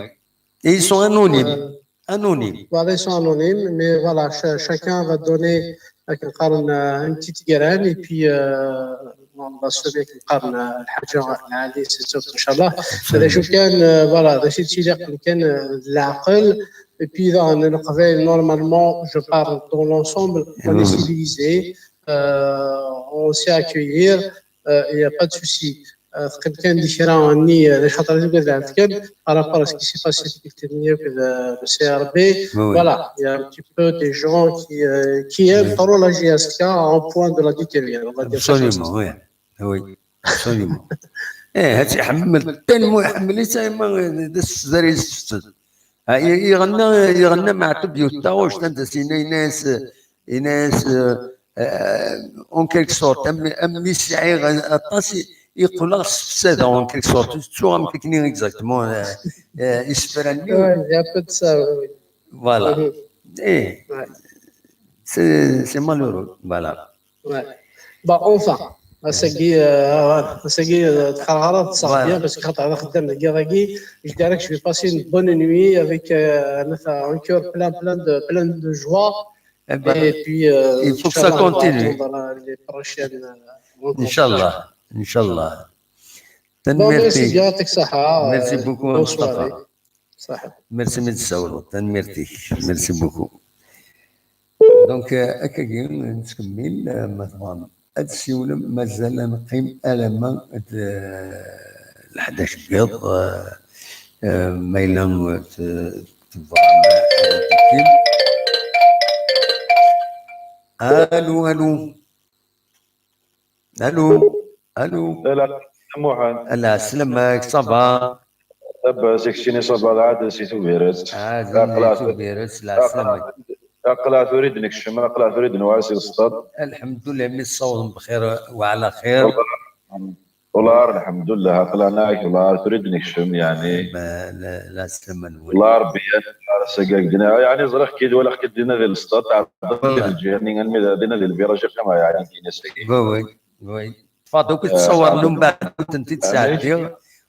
Et ils sont anonymes. Euh, Anonymes. Voilà, ils sont anonymes, mais voilà, cha- chacun va donner, euh, une petite graine, et puis, euh, on va sauver, euh, الحاجة العالية, c'est sûr, إن شاء الله. هذا شو كان، euh, voilà, هذا شيء اللي كان، euh, العقل. Et puis, dans le travail, normalement, je parle dans l'ensemble, on est civilisé, euh, on sait accueillir, euh, il n'y a pas de souci. Euh, teqqim kan di kra nni, euh, d acu xaṭer d kan par rapport à ce qui s'est passé deg Temiya akked, euh, le C R B. Oui, oui. Voilà, il y a un petit peu des gens qui, euh, qui aiment trop la J S K à un point de la déterminer, on va dire ça comme ça. Absolument, oui. Oui, absolument. Eh, ad tt-iḥemmel, ttan mu iḥemmel-itt, ma d asezzer yessefted. Ha, i-, iɣenna, iɣenna Meɛtub yiwet taɣuct, anda s-yenna, yenna-as, yenna-as, euh, euh, en quelque sorte, am, am mi sɛiɣ aṭas, i, iqqel-aɣ sefsadeɣ, en quelque sorte. Ur ttuɣ amek akken exactement, euh, euh, isefra-nni. Ouais, il y a un peu de ça, oui. Voilà. Mhm. Eh, Ouais. c'est, c'est malheureux. Voilà. Ouais. Bon, enfin, ass-agi, euh, ass-agi, euh, tḥerɣ ara teṣṣaḥ bien, parce que xaṭer ara xeddam deg yiḍ-agi, je dirais que je vais passer une bonne nuit avec, euh, un, un cœur plein, plein de, plein de joie. Eh ben, Et puis, euh, il faut que ça Inch'Allah, on va continue. Attendre, euh, les prochaines, euh, rencontres. Inch'Allah, Inch'Allah. Bon, merci Tanemmirt-ik. bien, يعطيك الصحة. Merci Euh, beaucoup, bonne Mustafa. Soirée. صحيح. Merci mi d-tsawleḍ. Tanemmirt-ik. Merci beaucoup. Donc, euh, akkagi, nettkemmil, euh, ma tebɣam ad tessiwlem, mazal ad neqqim alamma d, euh, leḥdac n yiḍ, euh, euh, ma yella, euh, t-, tebɣam ad d-tekkim. Allô, allô. Allô, allô. Ala, Muḥend. Ala, sslam-ik, ça va? Labas, keččini ça va, lɛad si Tubiret. Ah, zun Tubiret, la sslam-ik. Aql-aɣ tura i d-nekcem, aql-aɣ tura i d-nuɣal si Lesṭad. Lḥemdullah, mi tessawḍem bxir wa ɛla xir. Wallah, lḥemdullah, aql-aɣ, wallah, tura i d-nekcem, yeɛni. La, la, la sslam-nwen. Wallah, Rebbi, ar ass-agi, yeɛni, ẓriɣ-k-id, walaɣ-k-id dinna di Lesṭad, tɛeddaḍ di lǧiha-nni, almi d dinna di lviraj iqqim, yeɛni, dinna-agi. Oui, oui, oui. Ṭṭfeɣ-d akk i tessawren, umbeɛd ur tent-id-sɛeddiɣ.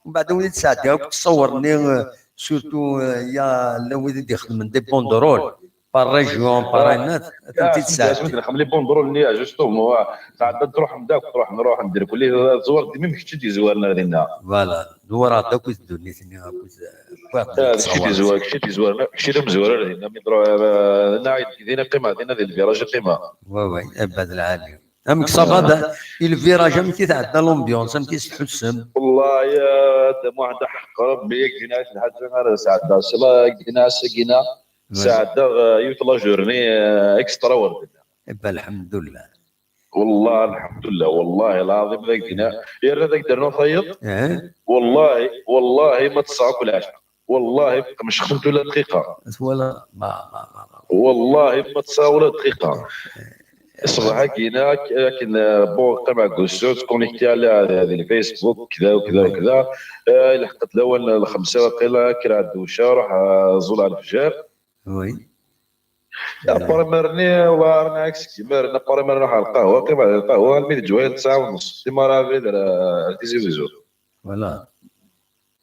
Umbeɛd ur tent-id-sɛeddiɣ akk tessawren-nni, euh, surtout, euh, ya, llan wid i d-ixedmen des banderoles, par région, par ayen, ad tent-id-sɛeddiɣ. Nexdem les banderoles-nni, justement, tɛeddaḍ, tṛuḥem-d akk, tṛuḥem, ruḥen-d irkelli, tẓewreḍ-d, même kečč i d-yezwaren ar dinna. Voilà, dewwreɣ-d akk i ddunit-nni, akk, euh, wwiɣ-d Ah, kečč i d-yezwaren, kečč i d-yezwaren, kečč i d amezwarar dinna, mi tṛuḥ, euh, nna, dinna qqimeɣ, dinna di lviraj i qqimeɣ. Oui, oui, abad lɛali. Amek ça va da, i lviraj, amek i tɛedda l'ambiance, amek i s-tḥussem? Wallahi, euh, d Muḥend, aḥeqq Rebbi, yak dinna lḥaǧa ara sɛeddaɣ, ssla, yak dinna ass-agina, sɛeddaɣ, euh, yiwet la journée, euh, extraordinaire. Ebba, lḥemdullah. Wallahi, lḥemdullah, wallahi lɛaḍim, d ak-d-, yerna d ak-d-rnuɣ tayeḍ. Wallahi, wallahi, ma ṭṭseɣ akk lɛecṛa. Wallahi, ma qemceɣ-tent ula dqiqa. Twala, ma, ma, ma, ma. Wallahi, ma ṭṭseɣ ula dqiqa. Ṣṣbeḥ-agi, akken, euh, bon, qqimeɣ deg usu, ttconnectiɣ la, di, di Facebook, kda, kda, kda. Euh, ilḥeq-d lawan n lxemsa, waqila, kkreɣ-d dewcaɣ, ruḥ, euh, ẓẓulleɣ lefjer. Oui. Après-midi-nni, والله راني عكسك. Après-midi-nni نروح على القهوة، قيم على القهوة، الميد جوايا تسعة ونص. ديما راه غير، آه، تيزي وزو. Voilà.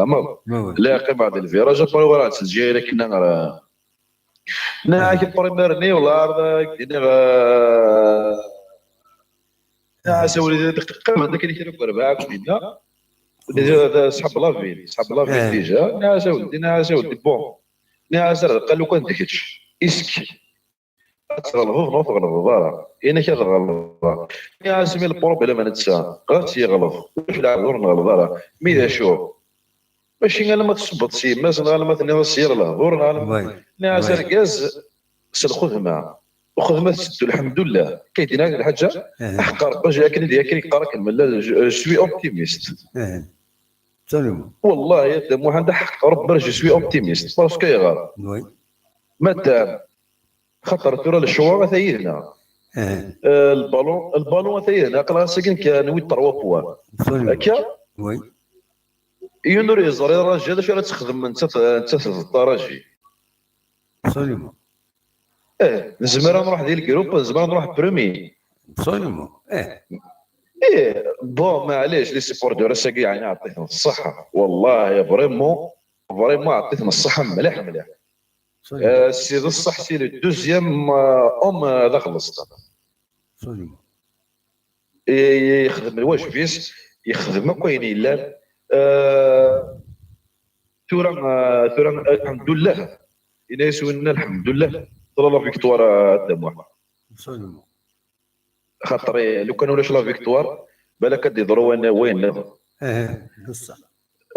tfehmeḍ. La qqimeɣ di lviraj, après ur ɛad ttezgiɣ akken ara. Nniɣ-ak, première-nni, wala ɛad ak-d-iniɣ, nniɣ-as a wlidi, qqimen akken kra n werbaɛ akk dinna. Ṣḥab la ville, ṣḥab la ville déjà. Nniɣ-as a wlidi, nniɣ-as a wlidi, bon. Nniɣ-as ar deqqa lukan d kečč. Isk. Ad tɣelbeḍ neɣ ur tɣelbeḍ ara. Inek ad ɣelbeḍ. Nniɣ-as mi lproblem netta, ɣas yeɣleḍ. Ulac lɛebd ur nɣelleḍ ara. Mi d acu? Mačči alamma tṣubbeḍ s yemma-s, neɣ alamma tenniḍ-as s yir lehdur, neɣ alamma... Nniɣ-as argaz s lxedma. Lxedma tetteddu, lḥemdullah. Kay d-yenna lḥaǧa, aḥeqq Rebbi, akken i d-, akken i yeqqar akken mella, je, je suis optimiste. Absolument. Wallahi, a Dda Muḥend, aḥeqq Rebbi, je suis optimiste. Parce que ayɣer? Madame, xaṭer tura lecɣal ata yid-neɣ. Eh, lbalon, lbalon ata yid-neɣ, aql-aɣ ass-agi nekk newwi-d trois points. Absolument. Akka? Yiwen ur yeẓri raji d acu ara texdem nettat, nettat d taraji. Absolument. Eh, nezmer ad nruḥ di lgrup, nezmer ad nruḥ premier. Absolument. Eh. Eh, bon, maɛlic, les supporters ass-agi, yeɛni, ɛṭiten ṣṣeḥḥa. Wallahi, vraiment, vraiment, ɛṭiten ṣṣeḥḥa mliḥ, mliḥ. Eh, si d ṣṣeḥ, c'est le deuxième, euh, homme, euh, d axelleṣ. Absolument. I-, yexdem lwajeb-is, yexdem akk ayen yellan. Eh, tura, eh, tura, alḥemdullah. Yenna-yas winna, alḥemdullah. Tella la victoire, eh, a Dda Muḥ. Absolument. Xaṭer, eh, lukan ulac la victoire, balak ad d-yeḍru wayen, wayen nniḍen. Eh, d ṣṣeḥ.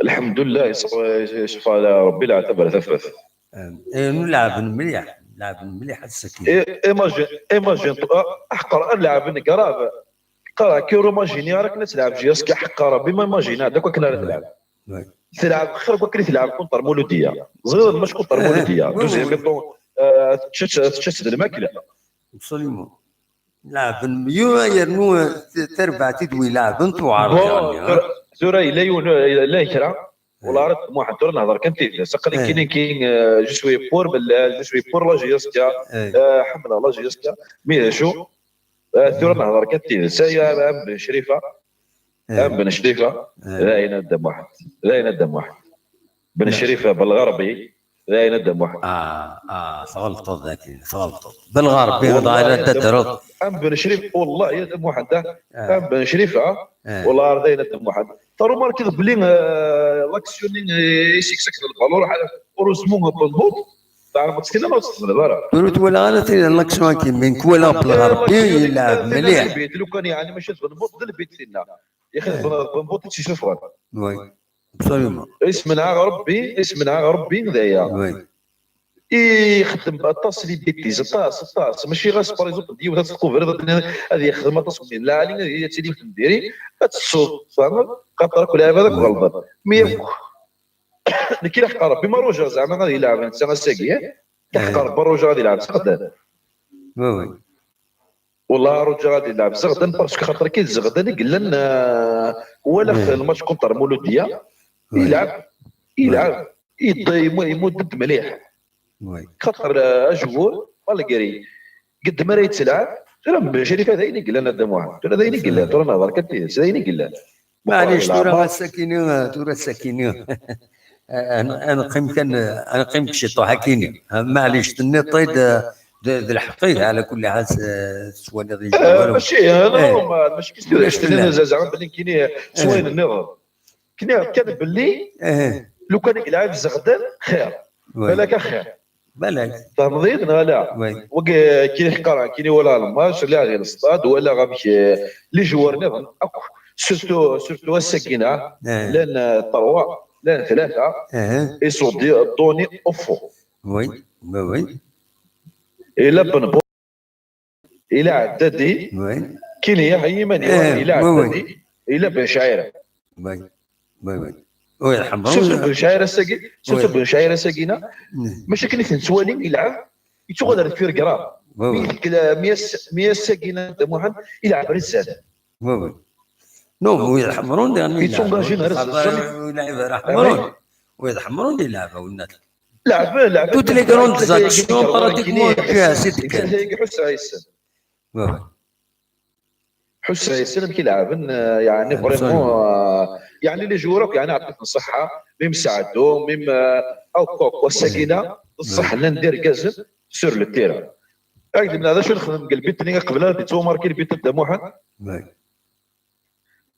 Alḥemdullah, yecfa, yecfa Rebbi leɛtab ar tafat. Eh, nu leɛben mliḥ, leɛben mliḥ ass-agi. Eh, imagine, imagine, ah, aḥeqqa, ad leɛben grave. Qqareɣ, ur imagini ara akken ad telɛeb J S K, aḥeqqa Rebbi, ma imagini ad akk akken ara telɛeb. Telɛeb xir n wakken i telɛeb contre Mouloudia. Ẓriɣ d mačči contre Mouloudia. Deuxième mi-temps, euh, tečča-tt, tečča-tt d lmakla. Absolument. Leɛben myu, yernu, eh, t-, tarbaɛt i d-wi leɛben tuɛer. Bon, tura, tura yella yiwen, yella kra. Wala ara Muḥend, tura nehder kan tidet. Aql-i kini, kini, eh, je suis pour Bellal, je suis pour la J S K, eh, ḥemmleɣ la J S K. Mi d acu? Eh, tura nehder kan tidet. Ay, am, am Ben Crifa. Am Ben Crifa. D ayen a Dda Muḥend. D ayen a Dda Muḥend. Ben Crifa, Belɣerbi. D ayen a Dda Muḥend. Ah, ah, tɣelṭeḍ daki, tɣelṭeḍ. Belɣerbi, d ayen a Dda Muḥend. Am Ben Crifa, wallahi a Dda Muḥend, ah. Am Ben Crifa, wallahi d ayen a Dda Muḥend. Tarumarkiḍ belli, eh, l'action-nni, eh, i s-yeksa lbalur, heureusement, Benbut, teɛreḍ-tt kra ur tt-tezmireḍ ara. Ur twalaɣ ara tin n l'action-agi, mi n-kwalaɣ Belɣerbi, yelɛeb mliḥ. Lukan yeɛni mačči d Benbut, d lbit tinna. Yaxi d Benbut i tt-yessufɣen. Oui, absolument. Ismenɛeɣ Rebbi, ismenɛeɣ Rebbi d aya. Oui. Ixeddem aṭas les bêtises, aṭas, aṭas. Mačči ɣas, par exemple, d yiwet ad tqubel, ad, ad yexdem aṭas n lɛali, ad, ad tili temdiri, ad tessuḍ, tfehmeḍ? Xaṭer akk lɛibad akk ɣelḍen. Mi akk, nekk i leḥqeɣ Rebbi, ma rujaɣ zeɛma ad yelɛeb netta ass-agi, eh? Leḥqeɣ Rebbi, rujaɣ ad yelɛeb s axeddan. Oui, oui. Wallah, ruǧaɣ ad yelɛeb Zeɣden, parce que xaṭer ki d Zeɣden i yellan, euh, walaɣ-t lmatch contre Mouloudia, yelɛeb, yelɛeb, yedda, yemu-, imudd-d mliḥ. Xaṭer, euh, ajwur, malgré, qedd mi ara yettelɛab, tura Ben Crifa d ayen i yellan a Dda Muḥend, tura d ayen i yellan, tura nehder kan tidet, d ayen i yellan. Maɛlic, tura ass-akini, tura ass-akini. Ad, ad neqqim kan, ad neqqim deg ciṭuḥ akini. Maɛlic, tenniḍ-t-id, d, d lḥeqq-ik, ɛla kulli ḥal, s-, tettwaliḍ. Eh, mačči, eh, normal, mačči kis tura ulac fell-am. Zaɛma belli nekkini s wayen nniḍen. Kniɣ kan belli lukan i yelɛab Zeɣdan xir. Balak axir. Balak. Tfehmeḍ-iyi-d neɣ ala? Wagi kini ḥqareɣ, kini wala lmac, lliɣ di lestad, wala amek, eh, les joueurs nniḍen akk, surtout, surtout ass-agi-na, llan, eh, ṭerwa, llan tlata, iṣuddi Doni Offo. Oui, oui, oui. Ila Ben Bo-, ila Ɛeddadi, kini yaḥ yiman, ila Ɛeddadi, ila Ben Cɛira. Oui, oui, oui. Surtout Ben Cɛira ass-agi, surtout Ben Cɛira ass-agi-na, mačči akken i t-nettwali ilɛeb, yettuɣal ar deffir gra. Mi yekla, mi ass-, mi ass-agi-na Dda Muḥend, ilɛeb ar zdat. Oui, oui. Non, Wid Ḥemrun, dernier. Yettungaji ar zdat. Wid Ḥemrun. Wid Ḥemrun, ilɛeb, a winnat. Lɛeb, lɛeb. Toutes les grandes actions, pratiquement, c'est. Ḥuss-as. Ḥuss-as amek i lɛeben, eh, yeɛni vraiment, eh, yeɛni les joueurs akk yeɛni ɛṭifen ṣṣeḥḥa, même Saɛdo, même, eh, akk, akk, ass-agi-na, d ṣṣeḥ llan d irgazen sur le terrain. Ak d-mneɛ d acu nexdem deg lbit-nni qbel ad d-yettwamarki lbit n Dda Muḥend?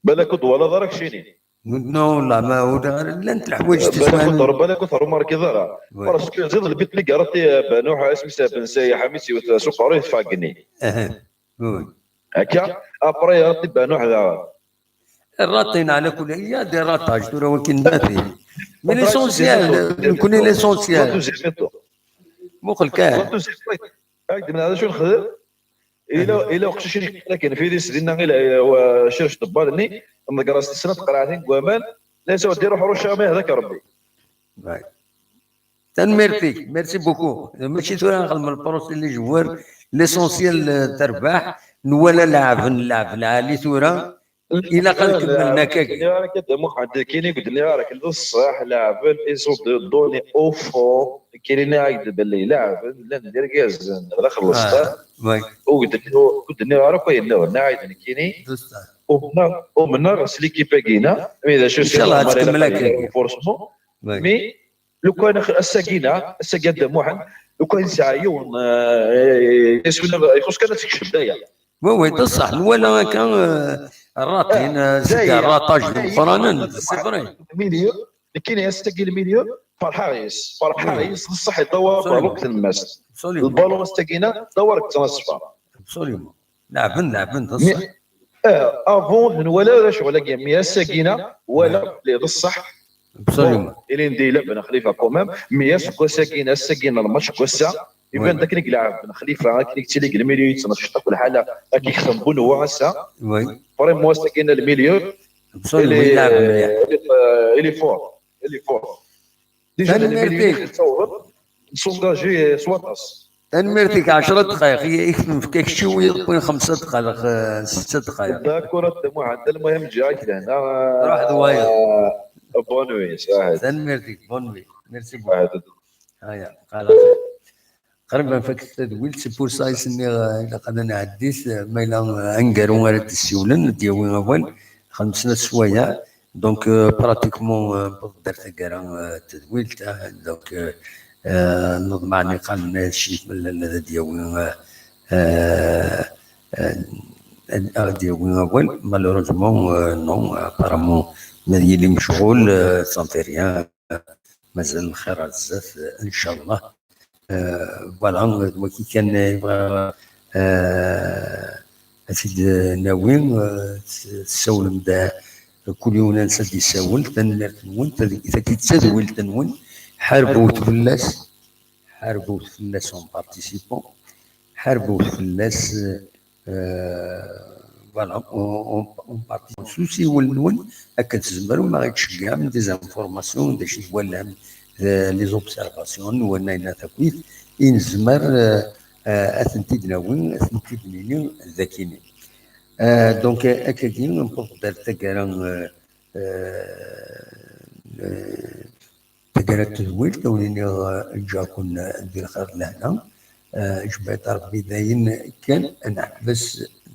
Balak ur d-twalaḍ ara keččini. Non, la, ma ur llant leḥwayeǧ tismanin. Balak ur t-remarkiḍ ara. Parce que ziḍ lbit-nni garati, eh, Banuḥ, isem-is Ben Sayaḥ, mi s-yewwet s uqerruy teffeɣ deg-nni. Akka, après, rati Banuḥ daɣen. Ratin, ɛla kulli, il y a des ratages, tura wakin ma fi. Mais l'essentiel, nekkni l'essentiel. Muqel kan. Ak d-mneɛ d acu nexdem? Ila, ila uqcic-nni akken fidis dinna, ila, ila, wa, circ ḍebbal-nni, nḍegger-as snat tqerɛatin deg waman, la yesɛu ad iruḥ Rucama, yehda-k Rebbi. Tanemmirt-ik, merci beaucoup. Mačči tura nxeddem le procès les joueurs, l'essentiel, eh, terbaḥ, nwala leɛben, leɛb lɛali tura, ilaq ad nkemmel akka. Ur d-nniɣ ara akka Dda Muḥend, kini ur d-nniɣ ara, kini d ṣṣeḥ, leɛben, ils ont donné au fond, kini nniɣ-ak-d belli leɛben, llan d irgazen, d axelleṣ. Ur d-nniɣ, ur d-nniɣ ara akk ayen nniḍen, nniɣ-ak-d nekkini, umneɣ, umneɣ s l'équipe-agi-na, mi d acu. Inchallah, ad tkemmel akka. Renforcement, mais lukan ass-agi-na, ass-agi a Dda Muḥend, lukan yesɛa yiwen, eh, isem-nni, ixuṣ kan ad tekcem d aya. Oui, oui, d ṣṣeḥ. Nwala akka, eh, rratin, eh, c'est des ratages d imeqqranen, c'est vrai. Milieu, nekkini ass-agi le milieu, ferḥeɣ yes, ferḥeɣ yes, d ṣṣeḥ, yeṭṭawar balon deg tlemmast. Absolument. Lbalon ass-agi-na, yeṭṭawar deg ttnaṣfa. Absolument. Leɛben, leɛben, d ṣṣeḥ. Eh, avant, nwala ara ccɣel-agi, mi ass-agi-na, wala belli d ṣṣeḥ. Absolument. Bon, ilindi ila Ben Xlifa quand même, mi aseggas-agi-na, ass-agi-na, lmatch n wass-a, iban d akken i yelɛeb Ben Xlifa, akken i yettili deg lmiliyu, yettnecciḍ akk lḥala, akken i yexdem Bunwa ass-a. Oui. Vraiment, ass-agi-na, lmiliyu, absolument, il est, yelɛeb mliḥ. Il est, euh, il est fort. Il est fort. Déjà, tanemmirt-ik. Lmiliyu, yettawḍen, nsungaji s waṭas. Tanemmirt-ik, ɛecra dqayeq, i, i k-nefka kečči, wiyaḍ wwin xemsa dqayeq, eh, setta dqayeq. D'accord, a Dda Muḥend, المهم جاك لهنا. روح دوايا. Bonne nuit, صحيح. Tanemmirt-ik, bonne nuit. Merci beaucoup. صحيح. Aya, xalaṣ. Qrib ad nfak tadwilt, c'est pour ça i s-nniɣ, eh, ilaq ad nɛeddi-t, eh, ma yella, eh, aneggaru ara d-issiwlen, ad d-yawi awal, xemsa swayeɛ. Donc, euh, pratiquement, euh, newweḍ-d ar taggara, euh, n tedwilt, ah, donc, euh, euh, neḍmeɛ niqal n Ccix Mellal ad d-yawi, euh, euh, euh, ad, ad d-yawi awal. Malheureusement, euh, non, apparemment, ma yili mecɣul, euh, ça ne fait rien. Mazal lxir ar zdat, inchallah. Euh, voilà, d wagi kan i bɣiɣ, euh, ad t-id-nawi, euh, tessawlem-d, euh, kul yiwen ansa d-yessawel, tanemmirt-nwen, tagi d tadwilt-nwen, ḥarbet fell-as, ḥarbet fell-as en participant, ḥarbet fell-as, euh, Euh, voilà, on, on, on partit s usiwel-nwen, akken tzemrem ad ɣ-d-tceggɛem des informations, d acu i twalam, euh, les observations-nwen, ayen akk i nezmer, euh, euh, ad tent-id-nawi, ad tent-id-nini d akini. Euh, donc, euh, akkagi, newweḍ-d ar taggara, euh, euh, euh, Taggara n tedwilt, a wen-iniɣ, eh, ǧǧiɣ-ken, eh, di lxir d lehna. Eh, jmeɛ Rebbi dayen kan ad neḥbes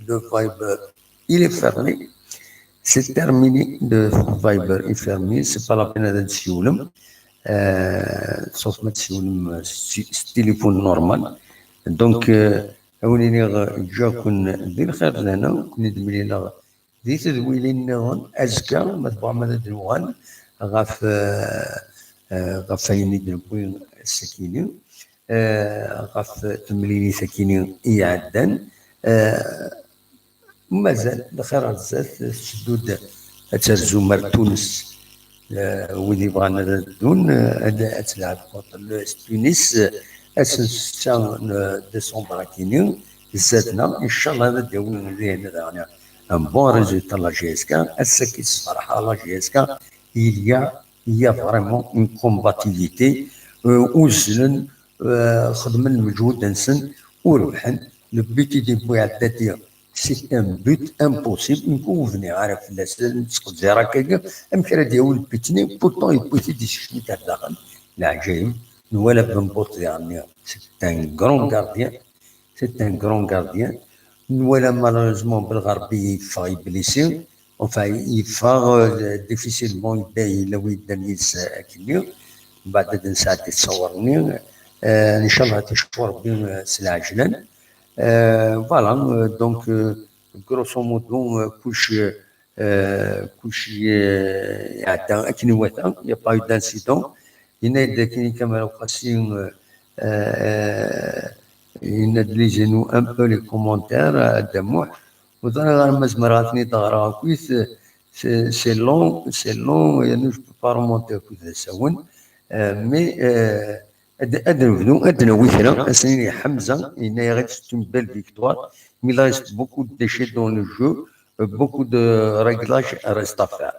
le Viber, il est fermé. C'est terminé, le Viber est fermé, c'est pas la peine ad d-tsiwlem. Eh, sauf ma tsiwlem s, s téléphone normal. Donc, eh, a wen-iniɣ, eh, ǧǧiɣ-ken di lxir d lehna, ken-id-mlileɣ di tedwilin nniḍen, azekka, ma tebɣam ad d-nuɣal ɣef, eh, eh, ɣef wayen i d-newwi ass-akini, eh, ɣef temlilit-akini i iɛeddan. Eh, mazal lxir ar zdat, tetteddu-d ad terzu ar Tunes, eh, wid yebɣan ad ddun, eh, ad, ad telɛeb contre l'U S Tunis, eh, ass n ssetta n décembre akini, zdat-neɣ, incallah ad d-yawi dihin daɣen un bon résultat la J S K, ass-agi sferḥeɣ la J S K, il y a, il y a vraiment une combativité, euh, uzzlen, euh, xedmen lmeǧhud-nsen, u rebḥen. Le but i d-yewwi Ɛeddadi, c'est un but impossible, nekk ur bniɣ ara fell-as, nettqeddir akka, amek ara d-yawi le but-nni, pourtant yewwi-t-id, yessekcem-it ar daxel, leɛǧayeb, nwala Benbut diɣen, c'est un grand gardien, c'est un grand gardien. Nwala malheureusement Belɣerbi yeffeɣ, yeblisi. Enfin, yeffeɣ, euh, difficilement, yedda, yella wi yeddan yid-s, euh, akkenni. Mbeɛd ad nesɛeddi ttṣawar-nni. Euh, ncallah ad icfu Rebbi, euh, s lɛejlan. Euh, voilà, euh, donc, euh, grosso modo, euh, kullec, euh, kullec, euh, iɛedda akken iwata, il n'y a pas eu d'incident. Yenna-d akkenni Kamal Uqasi, euh, euh, yenna-d lisez-inu un peu les commentaires, euh, Dda Muḥ. Ur ẓriɣ ara ma zemreɣ ad ten-id-ɣreɣ akkit. C'est, c'est long, c'est long, yernu je peux pas remonter akkit d asawen. Euh, mais, euh, ad, ad nebdu, ad d-nawi kra, ad s-nini Ḥemza, yenna-yaɣ-d c'est une belle victoire, mais il reste beaucoup de déchets dans le jeu, euh, beaucoup de réglages restent à faire.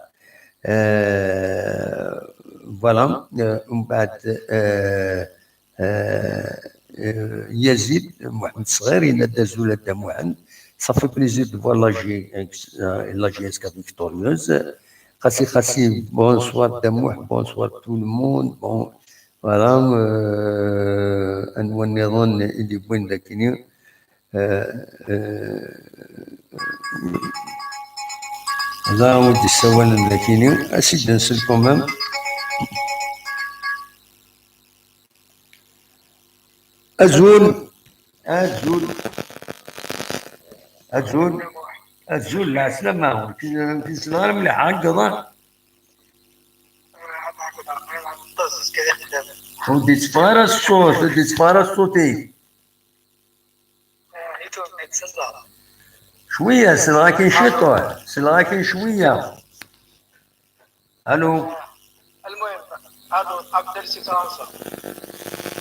Euh, voilà, euh, mbeɛd, euh, euh, euh, Yazid Mohamed Sɣir, yenna-d azul a Dda Muḥend. Ça fait plaisir de voir la J-, euh, la J S K victorieuse. Xasi Xasi, bonsoir Dda Muḥ, bonsoir tout le monde. Bon, voilà, euh, anwa nniḍen i d-yewwin dakini? Euh, euh, Ẓer wi d-issawalen dakini, ad s-id-nsel quand même. Azul, azul, azul, azul, lɛeslama. Ur k-, ur k-nsel ara mliḥ, ha, deg iḍ. Ur d-itteffeɣ ara ṣṣut, ur d-itteffeɣ ara ṣṣut-ik. Cwiya, selleɣ-ak-in ciṭuḥ, selleɣ-ak-in cwiya. Allô. المهم، هذا عبد الرزق فرنسا.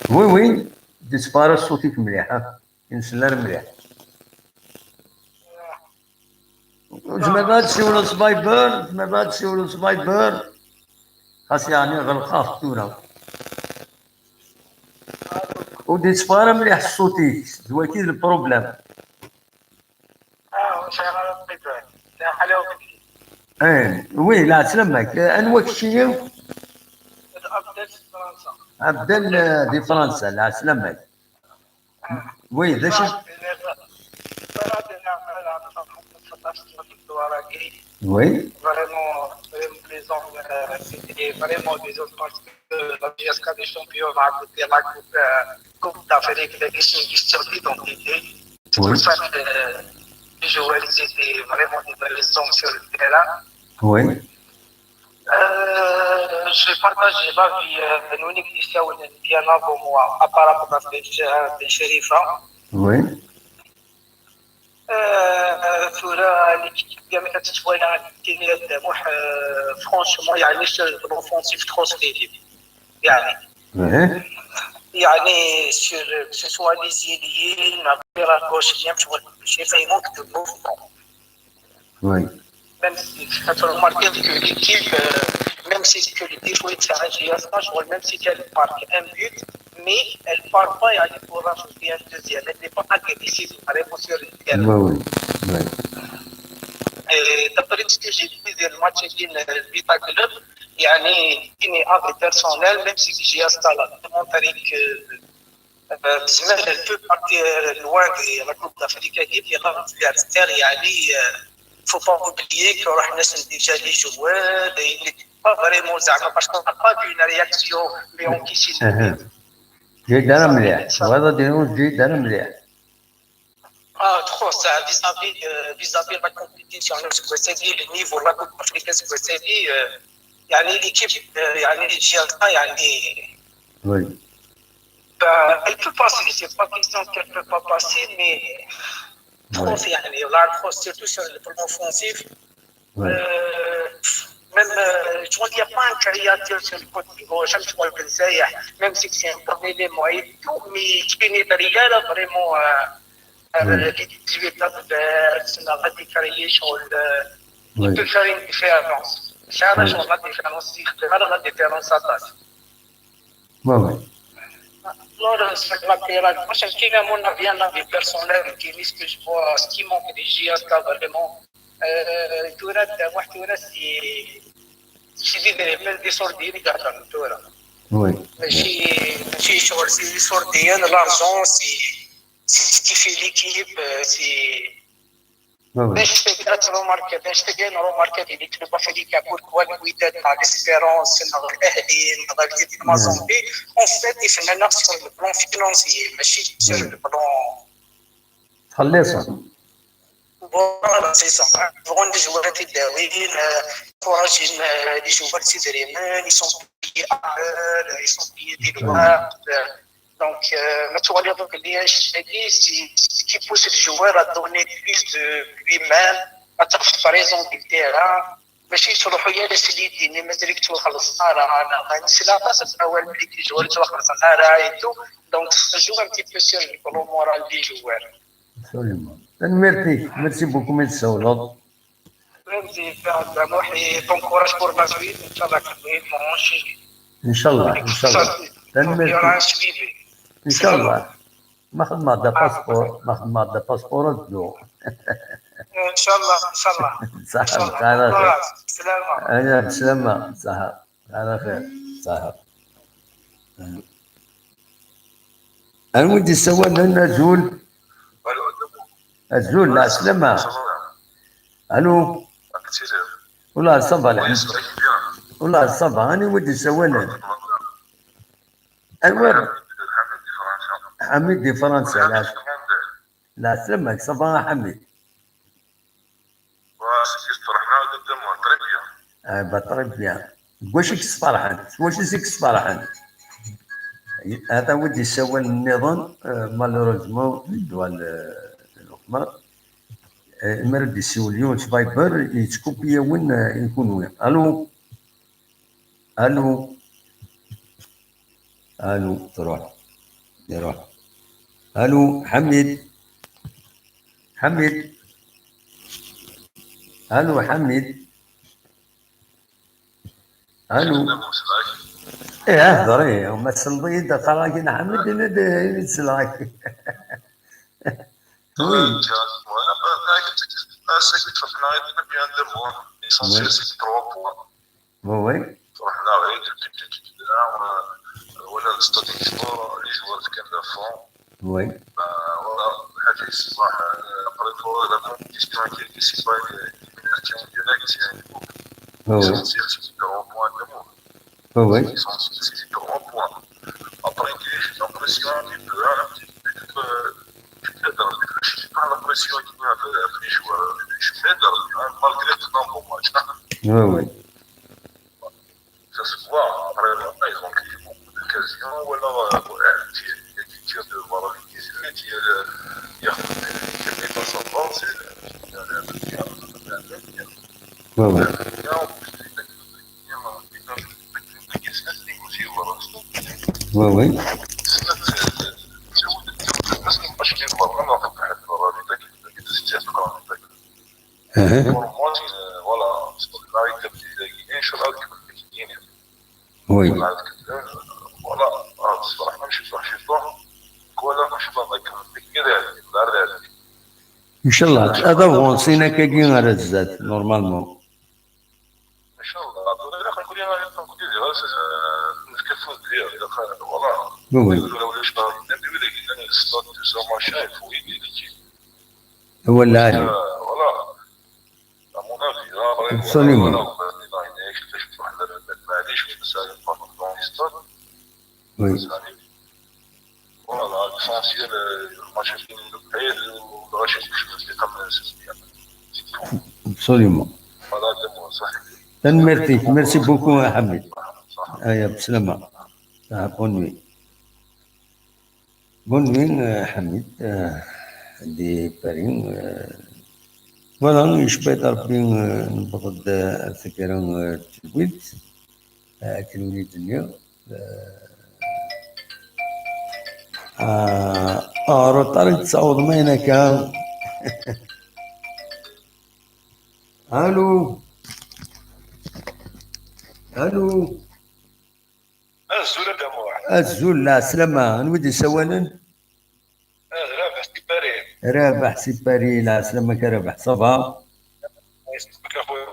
Oui, oui, d-itteffeɣ ara ṣṣut-ik mliḥ, ha. Ur nsel ara mliḥ. Tzemreḍ ad tsiwleḍ s Viber, tzemreḍ ad tsiwleḍ s Viber. Xas yeɛni ɣelqeɣ tura. Ur d-itteffeɣ ara mliḥ ṣṣut-ik, d wagi i d lproblème. Ah, ur sɛiɣ ara Viber. Eh, oui, lɛeslama-k. Eh, anwa keččini? Abdel si Fransa. Abdel, eh, di Fransa, lɛeslama-k. Oui, d acu? Oui. Vraiment, vraiment, les hommes, euh, c'était vraiment des hommes parce que la J S K des champions, la Coupe, la Coupe, euh, Coupe d'Afrique, la Ligue des Champions, donc, c'était, c'est pour ça que, euh, les joueurs, ils étaient vraiment des vrais hommes sur le terrain. Oui. Euh, je partage ma vie, euh, Nounik Christian bien avant moi, apparemment, parce que j'ai un Sherifa. Oui. Euh, tura, l'équipe, bien, mais tu vois, il y a un, euh, franchement, il y a une seule offensive trop solide. يعني. يعني, sur, que ce soit les ailiers, l'arrière gauche, il y a un joueur, je sais pas, il manque de mouvement. Oui. Même si, tu as remarqué que l'équipe, euh, même si que les défauts étaient à J S K, je vois, même si elle marque un but, mais elle part pas et elle pour rajouter un deuxième. Elle n'est pas agressive, vraiment sur le terrain. Oui, oui, oui. Et d'après ce que j'ai vu dans le match, il y a une, euh, Vita Club, يعني, il est avec personnel, même si J S K l'a démontré que Euh, elle peut partir loin de la Coupe d'Afrique, et puis, euh, faut pas oublier que on a déjà les joueurs, et il n'est pas vraiment زعما, parce qu'on n'a pas vu une réaction, mais on qui s'y جيد، أنا مليح. وهذا دينوس جيد، أنا مليح. Ah, trop, ça, vis-à-vis, euh, vis-à-vis de la compétition, c'est quoi, c'est dit, le niveau de la Coupe d'Afrique, c'est quoi, c'est dit, euh, يعني l'équipe, euh, يعني الجهاز، يعني Oui. Ben, elle peut passer, c'est pas question qu'elle peut pas passer, mais trop, يعني, là, trop, surtout sur le plan offensif. Oui. Euh, même, euh, tu vois, il n'y a pas un créateur sur le côté gauche, même, tu vois, Ben Zayah, même si c'est un bon élément et tout, mais qui n'est rien, là, vraiment, euh, euh, Oui. les dix-huit adverses, on a des créations, euh, Oui. il peut faire une différence. Ça, Oui. Sur la différence, il fait la différence à passe. Oui, oui. Alors, c'est la pire. Moi, c'est qui, à mon avis, un avis personnel, qui est ce que je vois, ce qui manque des J S K vraiment. Euh, tu vois, moi, tu vois, c'est, c'est des éléments de sortie, les gars, tu vois. Oui. Mais si, si, sur, si, sur des, l'argent, c'est, c'est ce qui fait l'équipe, euh, c'est, Oui, oui. باش تقدر تروماركي، باش تقدر نروماركي اللي تبقى في ليكا كل كوا الوداد مع ليسبيرونس، نهضر الاهلي، نهضر كيف ما زومبي. اون فيت يفهمنا سور لو بلون فينونسيي، ماشي سور لو بلون. تخلصها. Voilà, c'est ça. Bon, les joueurs qui déwin, encouragent les joueurs qui déwin, ils sont payés à l'heure, ils sont payés des lois. Donc, euh, ما تولي دوك اللي هادشي c'est ce qui pousse les joueurs à donner plus de lui-même, à faire présent du terrain. ماشي تروحوا يا لسليتي، مي مازالك توخلص الصراحه. انا غنسى لا باس اول ملي كيجيو توخلص الصراحه ايتو. Donc, ça joue un petit peu sur le moral des joueurs. Absolument. Merci, merci beaucoup, monsieur Saoulot. Merci, Mohi, bon courage pour la suite. Inch'Allah, que nous allons enchaîner. Inch'Allah, Inch'Allah. Il y aura un suivi. Inch'Allah. ما خدمة دا باسبور، ما خدمة دا باسبور الدو. Inch'Allah, Inch'Allah. صح، Inch'Allah. على خير. Voilà, السلامة. انا بسلامة، صح، على خير، صح. انا ودي سوالنا نزول. نزول، لا سلامة. الو. والله صافا الحمد. والله صافا، انا ودي سوالنا. ايوا. حميد دي فرنسا، لا. لا سلامك، صافا حميد. اه با تري بيان. واش يك تفرحن؟ واش يك تفرحن؟ هذا ودي السوال النظام، آه، مالوروزمون الدول، آه، الأخرى. آه، إما رد يسيو اليوم في فايبر، يتكوبي وين، آه، يكون وين. ألو؟ ألو؟ ألو؟ تروح. يروح. ألو؟ حميد؟ حميد؟ ألو؟ حميد؟ ألو؟ إيه، هضري، هما تسلطي، دخل راكي نحمد، أنا د-، يتسلعك. وي. وي، وي. رحنا غير ولا الاستاد كبر، لي جوار كان لافون. وي. فوالا، هاد الصباح، آه، قريت له لا كومبيتيسيون كي سي با ليميناسيون ديريكت، يعني. وي. ليسونسيال سي دو بوان دو مور. وي. ليسونسيال سي دو بوان. ابري كي جي لامبرسيون كي بو ان بتي بو، جو بو دير، ماشي با لامبرسيون كي في لي جوار، جو بو دير مالغري كو دون بون ماتش. وي، وي. Ça se voit, après, ils ont créé beaucoup d'occasions, voilà, euh, il y a des tirs de, voilà, les dix-huit, il y a le, il y a, il y a pas sa force, c'est, il y a, il y a, il y a, il y a, وي، وي. il y a en plus des techniques, il y a des techniques aussi, voilà. وي، وي. C'est notre, c'est, c'est, c'est, parce que moi, je suis vraiment dans cette période, voilà, les techniques, les techniques, أها. Pour moi, c'est, euh, voilà, c'est une chose qui est وي. Voilà, ah, الصراحة ماشي صح، شي صح. ولا ماشي صح، كيف كيف يعني، لا، لا. إن شاء الله، هذا هو نسينا كاكي على الزاد، نورمالمون. ان شاء الله. انا كنقول لها، كنقول لها، آه، نتكفوا بها، والله. وي، وي. يقولوا لها ولا شنو، نبي ولا قلنا لي الصوت، تو سا، ماشين، فوق يدي، اللي يجي. هو اللي عارف. آه، والله. À mon avis، آه، Absolument. والله، معليش، معليش، بس هذا الفرق dans l'histoire. وي. Voilà, l'essentiel, euh, الماتش كاين لبعيد، Absolument. Tanemmirt-ik, merci beaucoup a Ḥamid. Aya, bslama. Ah, bonne nuit. Bonne nuit, euh, Ḥamid, euh, di Paris. Euh, voilà, icba-d Ṛebbi, euh, newweḍ-d, euh, ar taggara, euh, n tedwilt, euh, akken win i d-nniɣ. Euh, ah, ah, aruṭar i d-tessawḍem ayen akka. Allô? Allô? Azul a Dda Muḥ. Azul, lɛeslama. Anwa i d-yessawalen? Ah, d Rabaḥ si Paris. Rabaḥ si Paris, lɛeslama-k a Rabaḥ, ça va? Yesṭebbek a xuya.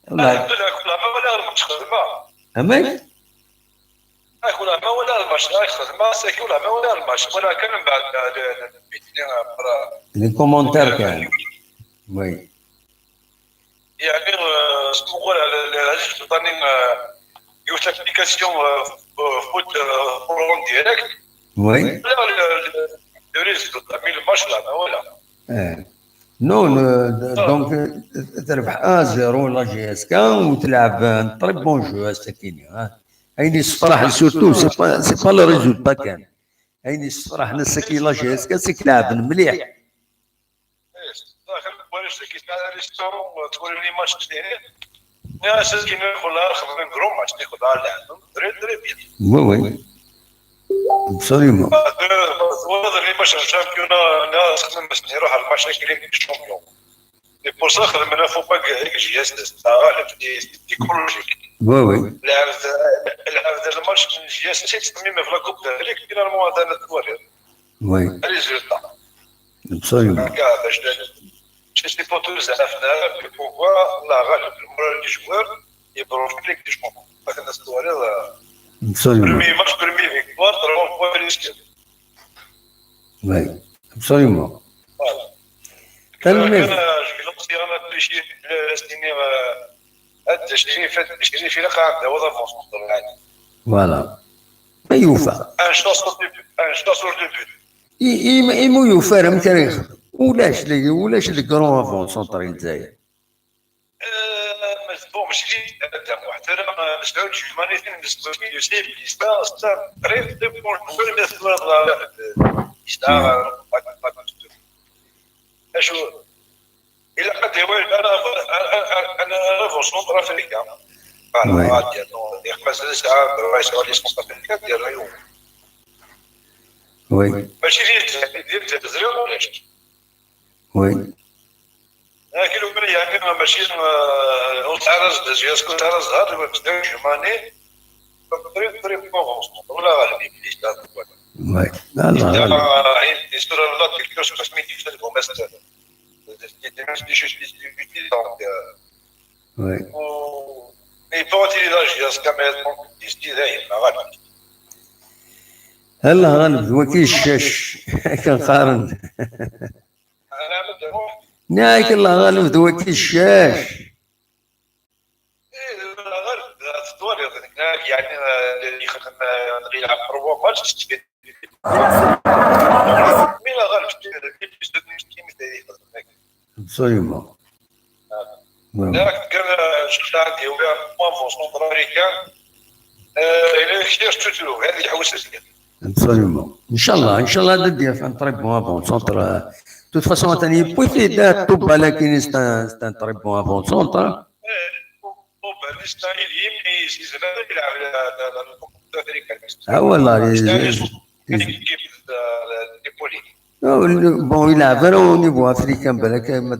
Wallah. Alḥemdulillah, kul ɛam wala lmač xedmeɣ. Amek? Ah, kul ɛam wala lmač, ah, xedmeɣ, saki kul ɛam wala lmač. Wala kan mbeɛd, ah, le, le, le, le, les commentaires kan. Oui. يعني، آه، اسمو خويا، على، على، عزيز السلطاني، آه، يوث l'application، آه، foot، آه، foot en direct. Oui. لا، لا، لا، le résultat، mais le match là، ما ولا. Eh. Non, le, donc, euh, تربح un zéro la J S K وتلعب un très bon jeu, هسه كيني، ها. أين يصفرح surtout، c'est pas, c'est pas le résultat كان. أين يصفرح نسكي la J S K، c'est que لعب مليح. إيه، داخل باريس كي تاع ريستورون، تقول لي ماتش تاني. يا سيدي، ناكل آخر من كرو ماتش، ناكل على اللعب. Très, très bien. Oui, oui. Absolument. هذا اللي ماتش الشامبيونا، لا، خدم بس نروح على الماتش هاك ليك شامبيون. C'est pour ça خدمنا فوق باك هيك جي اس اس، تاع غالب، c'est, c'est psychologique. Oui, oui. لعب، لعب الماتش من جي اس اس، تسمي في la coupe d'Afrique، finalement هذا نتوري. Oui. Résultat. Absolument. كاع باش شتي بوتو زعفنا، بوكوا الله غالب، المورال دي جوار يبرونش ليك دي شكون. لكن الصواريض، absolument. Premier match، premier victoire، trois points risqués. Oui, absolument. Voilà. Tanemmirt. أنا جو لونسي أنا كل شيء، لا، لا، سيني، آه، هاد عشرين فات، عشرين في لقاء عندها ولا فونس. Voilà. ما يوفى. Un chat sur deux buts. Un chat sur deux buts. I, i, i mu yufa ara amek ara yexdem. Ulac, ulac le grand avant centre n Lezzayer. Euh, mais bon, ماشي هذا واحد. أنا، آه، مسعود جماني، ثاني مسعود يوسف، يسمى، أصلاً، غير، غير بون، غير بس، غير، غير، يسمى، أشو، إلا قد يوين، أنا، أنا، أنا، أنا في سونتر أفريقيا. Voilà، oui. غادي، نو، يخمس ساعة، بربع ساعة، لي سونتر أفريقيا، ديال اليوم. Oui. ماشي ديال الجزائر، ديال الجزائر ولا شي. Oui. لكن لو كان يعني ماشي، آه، وتعرض، جياسكو تعرض هذا الوقت ده جماني. فريق، فريق بوغوس. ولا غالب يبليش هذا الوقت. Oui. لا، لا، غالب. آه، يصير الله كيلكو شوز سميتي في البومستر. دي، دي، دي، دي، دي، دي، دي، دي، دي، دي، دي، دي، دي، دي، Oui. و-، يبغى تيلي لاج ياس كاميرا دونك يزدي دايم، ما غالب. الله غالب، ذ وكي الشاش. كنقارن. أنا مدعو. ناك الله غالب، ذ وكي الشاش. إيه، الله غالب، ذ الدور يظن هناك، يعني، آه، اللي يخدم، آه، اللي يلعب في الربع ماتش، تستفيد. مي لا غالب، تستفيد. Absolument. Voilà. Là, euh, je suis là, il y a eu un point pour centrafricain. Euh, il est fier de tout, هذه حوسه. Absolument. إن شاء الله، إن شاء الله غادي يدير un très bon avant centre. De toute façon ثاني بويتي دا طوبا، لكن c'est un، c'est un très bon avant centre. إيه، طوبا، لسه يلعب، يلعب، يلعب، يلعب، اه والله. Bon, il a vraiment au niveau africain, بالك، اما،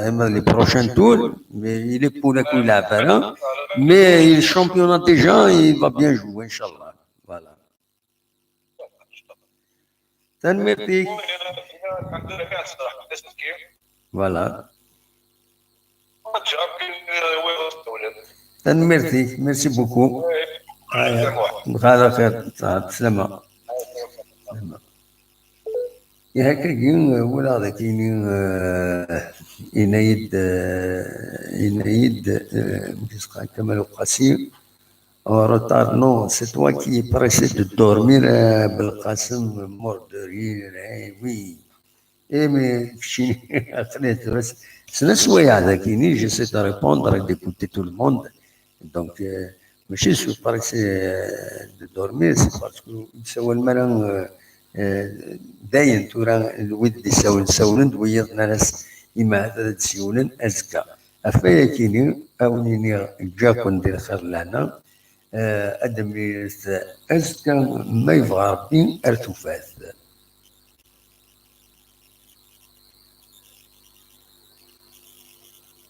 اما les prochains tours, mais il est pour يلعب، mais il est championnat déjà, il va bien jouer, إن شاء الله. Voilà. تنميرتك. Voilà. تنميرتك، merci beaucoup. هيا، على خير، صحة، سلامة. سلامة. يا هكا كي ولا ذاك يني، آه، ينايد، آه، ينايد، آه، كيسقى كمال القاسم. En retard, non, c'est toi qui es pressé de dormir, آه، بالقاسم, mort de rire, eh oui. Eh, mais keččini, aql-i tura s-, sna swayeɛ dagini, j'essaie de répondre et d'écouter tout le monde. Donc, euh, mačči je suis pas pressé, euh, de dormir, c'est parce que ur d-ssawalen ara, euh, euh, dayen tura, wid d-issawlen, ssawlen-d, wiyaḍ nnan-as imeɛdad ad d-ssiwlen azekka. Ɣef wayakini, a wen-iniɣ, ǧǧiɣ-ken di lxir d lehna, euh, ad d-nemlilet azekka, ma yebɣa Rebbi, ar tufat.